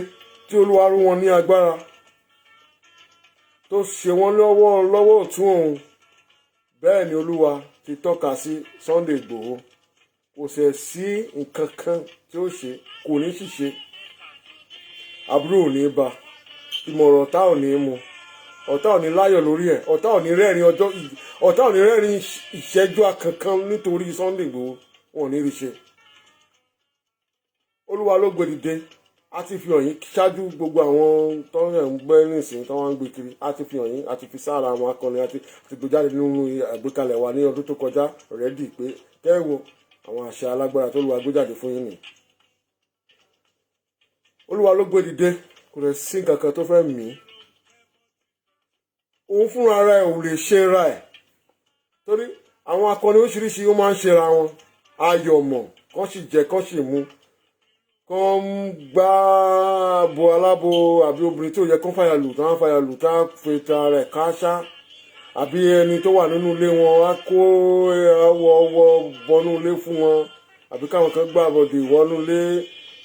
tí Olúwa rú wọn ní agbára, tó ṣe wọ́n lọ́wọ́ lọ́wọ́ ọ̀tún òun, bẹ́ẹ̀ ni Olúwa ti tọ́ka sí Sunday Ìgbòho. Kò sẹ̀ sí nǹkan kan tí ó ṣe, kò ní ṣìṣe, àbúrò ò ní bá, ìmọ̀ràn ọ̀tá ò ní mu, ọ̀tá ò ní láyọ̀ lórí ẹ̀, ọ̀tá ò ní rẹ́rìn ọjọ́, ọ̀tá ò ní rẹ́rìn ìṣẹ́jú kankan nítorí Sunday Ìgbòho. Wọn ò ní rí ṣe. Olúwa ló gbé dìde. A ti fi hàn yín ṣáájú. Gbogbo àwọn tó ń gbé nísìnyí, tó ń gbé kiri, a ti fi hàn yín, a ti fi sára àwọn akọni, a ti gbé jáde nínú àgbékalẹ̀ wa ní ọdún tó kọjá rẹ́dì pé kẹ́wò àwọn àṣà alágbára tó Olúwa gbé jáde fún yín nì. Olúwa ló gbé dìde, kò rẹ̀ sí nǹkan kan tó fẹ́ mí. Òun fúnra ara ẹ̀ ò lè ṣe ra ẹ̀, torí àwọn akọni oríṣiríṣi ó máa ń ṣera wọn. Ayọ̀mọ̀ kán sì jẹ, kán sì mu, kán gbá bo alábo, àbí obìnrin tí ò yẹ kán fàyà lù tán fàyà lù tán, fi ta rẹ̀ káṣá, àbí ẹni tó wà nínú ilé wọn á kó ọwọ́ ọwọ́ bọnú ilé fún wọn, àbí káwọn kan gbá bọ̀dì wọnú ilé,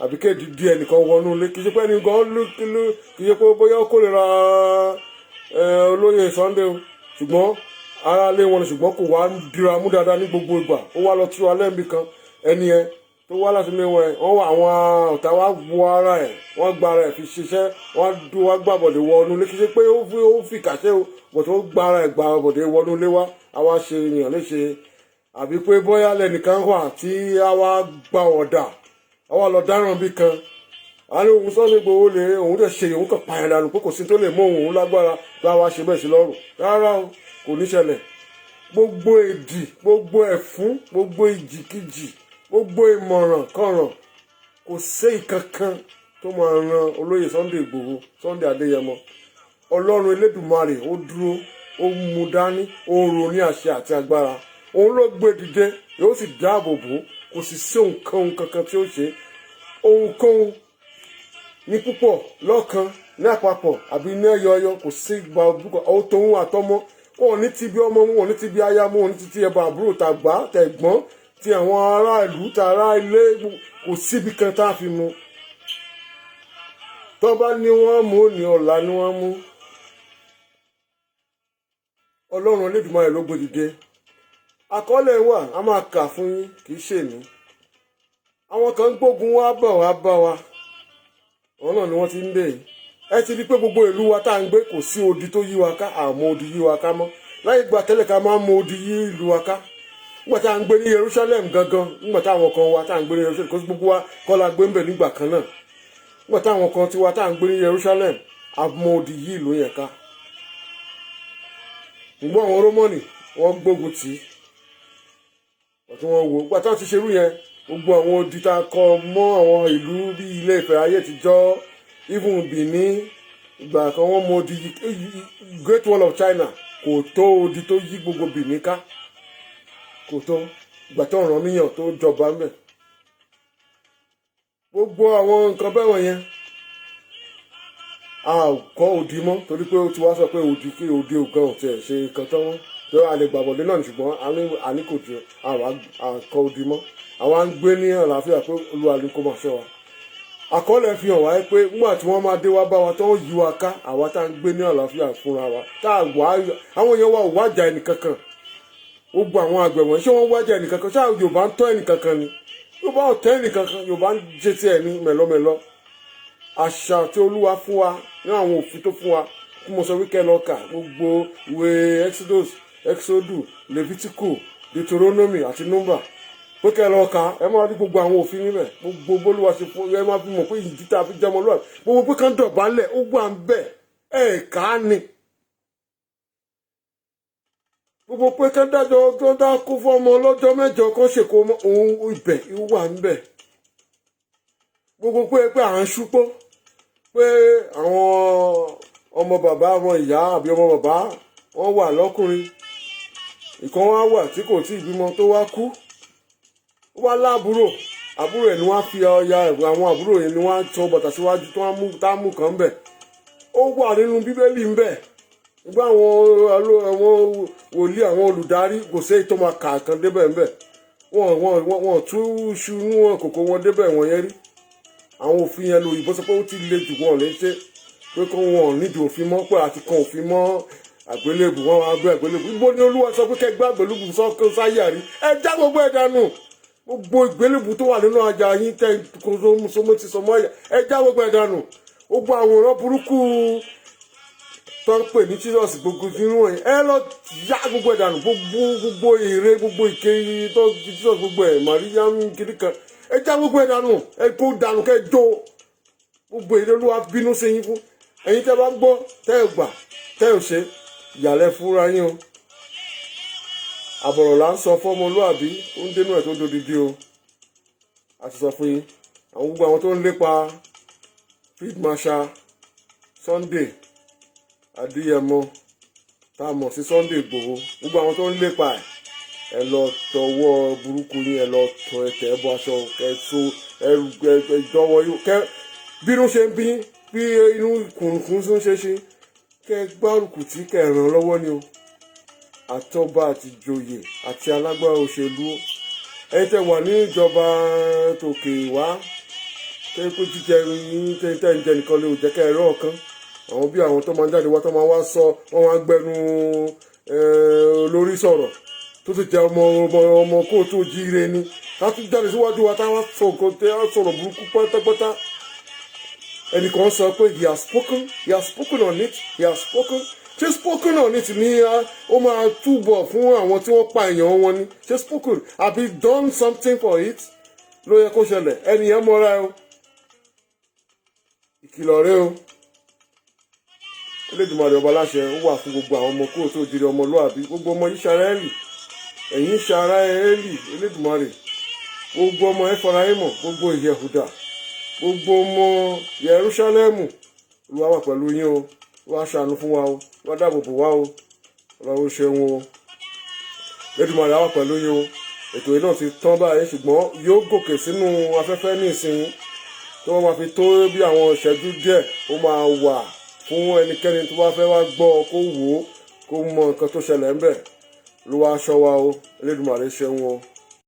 àbí kéèdì díẹ̀ nìkan wọnú ilé. Kì í ṣe pé ẹni gan, kì í ṣe pé bóyá ó kórìíra olóyè Sunday o, ṣùgbọ́n ara lé wọn ni, ṣùgbọ́n kò wá dira mú dáadáa ní gbogbo ìgbà. Ó wá lọ tú alẹ́ níbi kan, ẹni yẹn tó wá láti ilé wọn ẹ̀, wọ́n wá, àwọn ọ̀tá wá wọ ara ẹ̀, wọ́n gba ara ẹ̀ fi ṣiṣẹ́, wọ́n dún, wá gbàbọ̀dé wọnú ilé. Kì í ṣe pé ó fi kàṣẹ́ o, bọ̀tọ̀ ó gba ara ẹ̀ gbàbọ̀dé wọnú ilé wá, àwa ṣe èèyàn léṣe, àbí pé bóyá lẹ́nìkan wà tí a wá gba ọ̀dà, àwa lọ dáràn bí kan, a ní òun Sunday Igboho lè òun dẹ̀ ṣe, òun kàn pààyàn dànù pé kò sí tó lè mú òun lágbára bá wa ṣe bẹ́ẹ̀ sí lọ́rùn. Rárá o, kò ní ṣẹlẹ̀. Gbogbo èdì, gbogbo ẹ̀fún, gbogbo ìjìkíjì, gbogbo ìmọ̀ràn kọ̀ràn, kò sí ìkankan tó máa ran olóyè Sunday Igboho, Sunday Adéyẹmọ. Ọlọ́run Elédùmarè ó dúró, ó mú dání, ó ro ní àṣẹ àti agbára. Òun ló gbé dìde, yóò sì dáàbò bò. Kò sì sí ohunkóhun kankan tí ó ṣe, ohunkóhun ní púpọ̀ lọ́kan, ní àpapọ̀ àbí ní ẹyọ ẹyọ, kò sí gba ó tóun àtọmọ wọn ò ní ti bí ọmọ wọn ò ní ti bí aya wọn ò ní ti ti ẹbọ, àbúrò, tàgbà, tẹ̀gbọ́n, ti àwọn ará ìlú, tàrá ilé, kò síbi kan tá a fi mu. Tó bá ní wọ́n mú ní ọ̀la ni wọ́n mú. Ọlọ́run Elédùmarè ló gbé dìde. Àkọọ́lẹ̀ wà, a máa kà fún yín, kì í ṣèmi. Àwọn kan ń gbógun wá bọ̀ wá bá wa, àwọn náà ni wọ́n ti ń dé yìí. Ẹ ti rí i pé gbogbo ìlú wa tá à ń gbé, kò sí odi tó yí wa ká. Àmọ́ odi yí wa ká mọ́ láyé gba tẹ́lẹ̀, ká máa ń mọ odi yí ìlú wa ká nígbà tá à ń gbé ní Jerusalem gangan, nígbà táwọn kan wa tá à ń gbé ní Jerusalem. Kó gbogbo wa kọ́ la gbé ń bẹ̀ nígbà kan náà. Nígbà táwọn kan tiwa tá à ń gbé ní Jerusalem, àmọ́ odi yí ìlú yẹn ká. Ṣùgbọ́n àwọn Rómọ́nì, wọ́n gbógun tì í tí wọ́n wo gbàtà ti ṣerú yẹn. Gbogbo àwọn odi tá a kọ mọ́ àwọn ìlú bíi Ilé Ifẹ̀ ayé àtijọ́, even Benin, ìgbà kan wọ́n mọ odi. Great Wall of China kò tó odi tó yí gbogbo Benin ká, kò tó. Ìgbà tó Ọ̀rànmíyàn tó jọba ń bẹ̀, gbogbo àwọn nǹkan bẹ́ẹ̀ wọ̀nyẹn. A kọ́ odi mọ́, torí pé ó ti wá sọ pé odi kí odi ògan ò tiẹ̀ ṣe nǹkan tán wọ́n tó a lè gbàbọ̀dé náà, ṣùgbọ́n a ní kò ju àwa kọ́ odi mọ́. Àwa ń gbé ní àlàáfíà pé Olúwa ní kó máa ṣọ́ wa. Àkọọ́lẹ̀ fi hàn wá pé nígbà tí wọ́n máa dé wá bá wa tó ń yí wa ká, àwa tá à ń gbé ní àlàáfíà fúnra wa, tá a wá àwọn èèyàn wa ò wájà ẹnìkankan. Gbogbo àwọn àgbẹ̀ wọ̀nyí, ṣé wọ́n wájà ẹnìkankan? Ṣé Yorùbá ń tọ́ ẹnìkankan ni? Yorùbá ò tẹ́ ẹnìkankan. Yorùbá ń jẹ́ tiẹ̀ ní mẹ̀lọ́mẹ̀lọ́. Àṣà tí Olúwa fún wa ní àwọn òfin tó fún wa kí mo sọ wíkẹ́ lọ kà gbogbo ìwé Exodus, Exodus, Leviticus, Deuteronomy àti Number, pé kẹ́ lọ kà, ẹ máa rí gbogbo àwọn òfin níbẹ̀, gbogbo bólúwa ṣe fún ẹ, máa fi mọ̀ pé ìdí tá a fi jẹ́ ọmọlúwàbí, gbogbo pé kán dọ̀bálẹ̀, ó wà ń bẹ̀ ẹ̀ ká ni, gbogbo pé kán dájọ́ tó dá kó fún ọmọ lọ́jọ́ 8 kán ṣèkó òun ibẹ̀ wà ń bẹ̀, gbogbo pé à ń ṣúpọ́, pé àwọn ọmọ bàbá, ọmọ ìyá àbí ọmọ bàbá wọn wà lọ́kùnrin, ìkan wá wà tí kò tí ì bímọ tó wá kú, ó wá láàbúrò, àbúrò ẹ̀ ni wọ́n á fi ọya, àwọn àbúrò yẹn ni wọ́n á tọ bàtà síwájú tó wọ́n mú tá mú kàn bẹ̀. Ó wà nínú Bíbélì ń bẹ̀. Nígbà àwọn wòlíì, àwọn olùdarí, kò sí èyí tó máa kà kan débẹ̀ ń bẹ̀. Wọ́n tú iṣu inú kòkó wọn débẹ̀ wọ̀n yẹn rí. Àwọn òfin yẹn lòyìnbó sọ pé ó ti le jù, wọn lè ṣe pé kó wọn nídìí òfin mọ́, pé àti kan òfin mọ́ àgbélébù, wọn wá gbé àgbélébù. Ibo ni Olúwa sọ pé kẹgbẹ́ àgbélébù sọ sáyà rí? Ẹ já gbogbo ẹ dànù. Gbogbo ìgbélébù tó wà nínú ajá yín tẹ kó sọmọ ti sọmọ ẹyà, ẹ já gbogbo ẹ dànù. Gbogbo àwòrán burúkú tó ń pè ní Jesus, gbogbo inú ẹ, ẹ lọ yá gbogbo ẹ dànù. Gbogbo ère, gbogbo ìké tó Jesus, gbogbo ẹ, Mariam kiri kan, ẹ já gbogbo ẹ dànù, ẹ kó dànù, kẹ jó gbogbo èrè. Olúwa bínú sí yín fún ẹ̀yin tẹ́ bá ń gbọ́, tẹ́ ẹ gbà, tẹ́ ẹ ṣe ìyàlẹ́ fúnra yín o. Àbọ̀rọ̀ là ń sọ fọ́mọlúàbí, ó ń dénú ẹ̀ tó dodidi o. A ti sọ fún yín, àwọn gbogbo àwọn tó ń lépa Field Marshal Sunday Adéyẹmọ, tá a mọ̀ sí Sunday Ìgbòho, gbogbo àwọn tó ń lépa ẹ̀, ẹ lọ tọwọ́ burúkú yín, ẹ lọ tọ ẹtẹ̀ ẹ bọ aṣọ kẹso ẹ dọwọ́ yín, kẹ bínú ṣe ń bí bí inú kùnkùn ń ṣe ṣe, kẹ gbárùkù tí kẹ ràn lọ́wọ́ ni o. Àtọba àti ìjòyè àti alágbára òṣèlú, ẹ̀yin tẹ́ wà ní ìjọba tòkè wá, tẹ́ pé jíjẹ yín tẹ́ ń jẹ nìkan lè jẹ́ kẹ́ ẹ rọ́ ọ̀kan, àwọn bí àwọn tó máa ń jáde wá, tó máa wá sọ, wọ́n wá gbẹnu olórí sọ̀rọ̀, tó ti jẹ́ ọmọ kóòtù jíire ni, ká tún jáde síwájú wa táwa sọ nǹkan tẹ́ á sọ̀rọ̀ burúkú pátápátá. Ẹnìkan sọ pé he has spoken, he has spoken on it, he has spoken. Ṣé spoken on it ni ó máa túbọ̀ fún àwọn tí wọ́n pa èèyàn wọn ni? Ṣé spoken àbí done something for it ló yẹ kó ṣẹlẹ̀? Ẹnìyẹn mọ́ra ẹ o. Ìkìlọ̀ rẹ o. Elédùmarè ọba láṣẹ, ó wà fún gbogbo àwọn ọmọ kóòtù òjìrì, ọmọlúàbí, gbogbo ọmọ Ísírẹ́lì, ẹ̀yin Ísírẹ́lì Elédùmarè, gbogbo ọmọ Éfráímù, gbogbo Yẹhùdà, gbogbo ọmọ Yerúsálẹ́mù, Olúwa wà pẹ̀lú yín o. Wá ṣàánú fún wa o, wá dáàbò bò wá o. Ọlọ́run ṣeun o. Elédùmarè wà pẹ̀lú yín o. Ètò yìí náà ti tán báyìí, ṣùgbọ́n yóò gòkè sínú afẹ́fẹ́ nísìnyí, tó wọ́n máa fi tó bí àwọn ìṣẹ́jú díẹ̀, ó máa wà fún ẹnikẹ́ni tó bá fẹ́ wá gbọ́, kó wò ó, kó mọ nǹkan tó ṣẹlẹ̀ ń bẹ̀. Ló wá aṣọ wa o. Elédùmarè ṣeun o.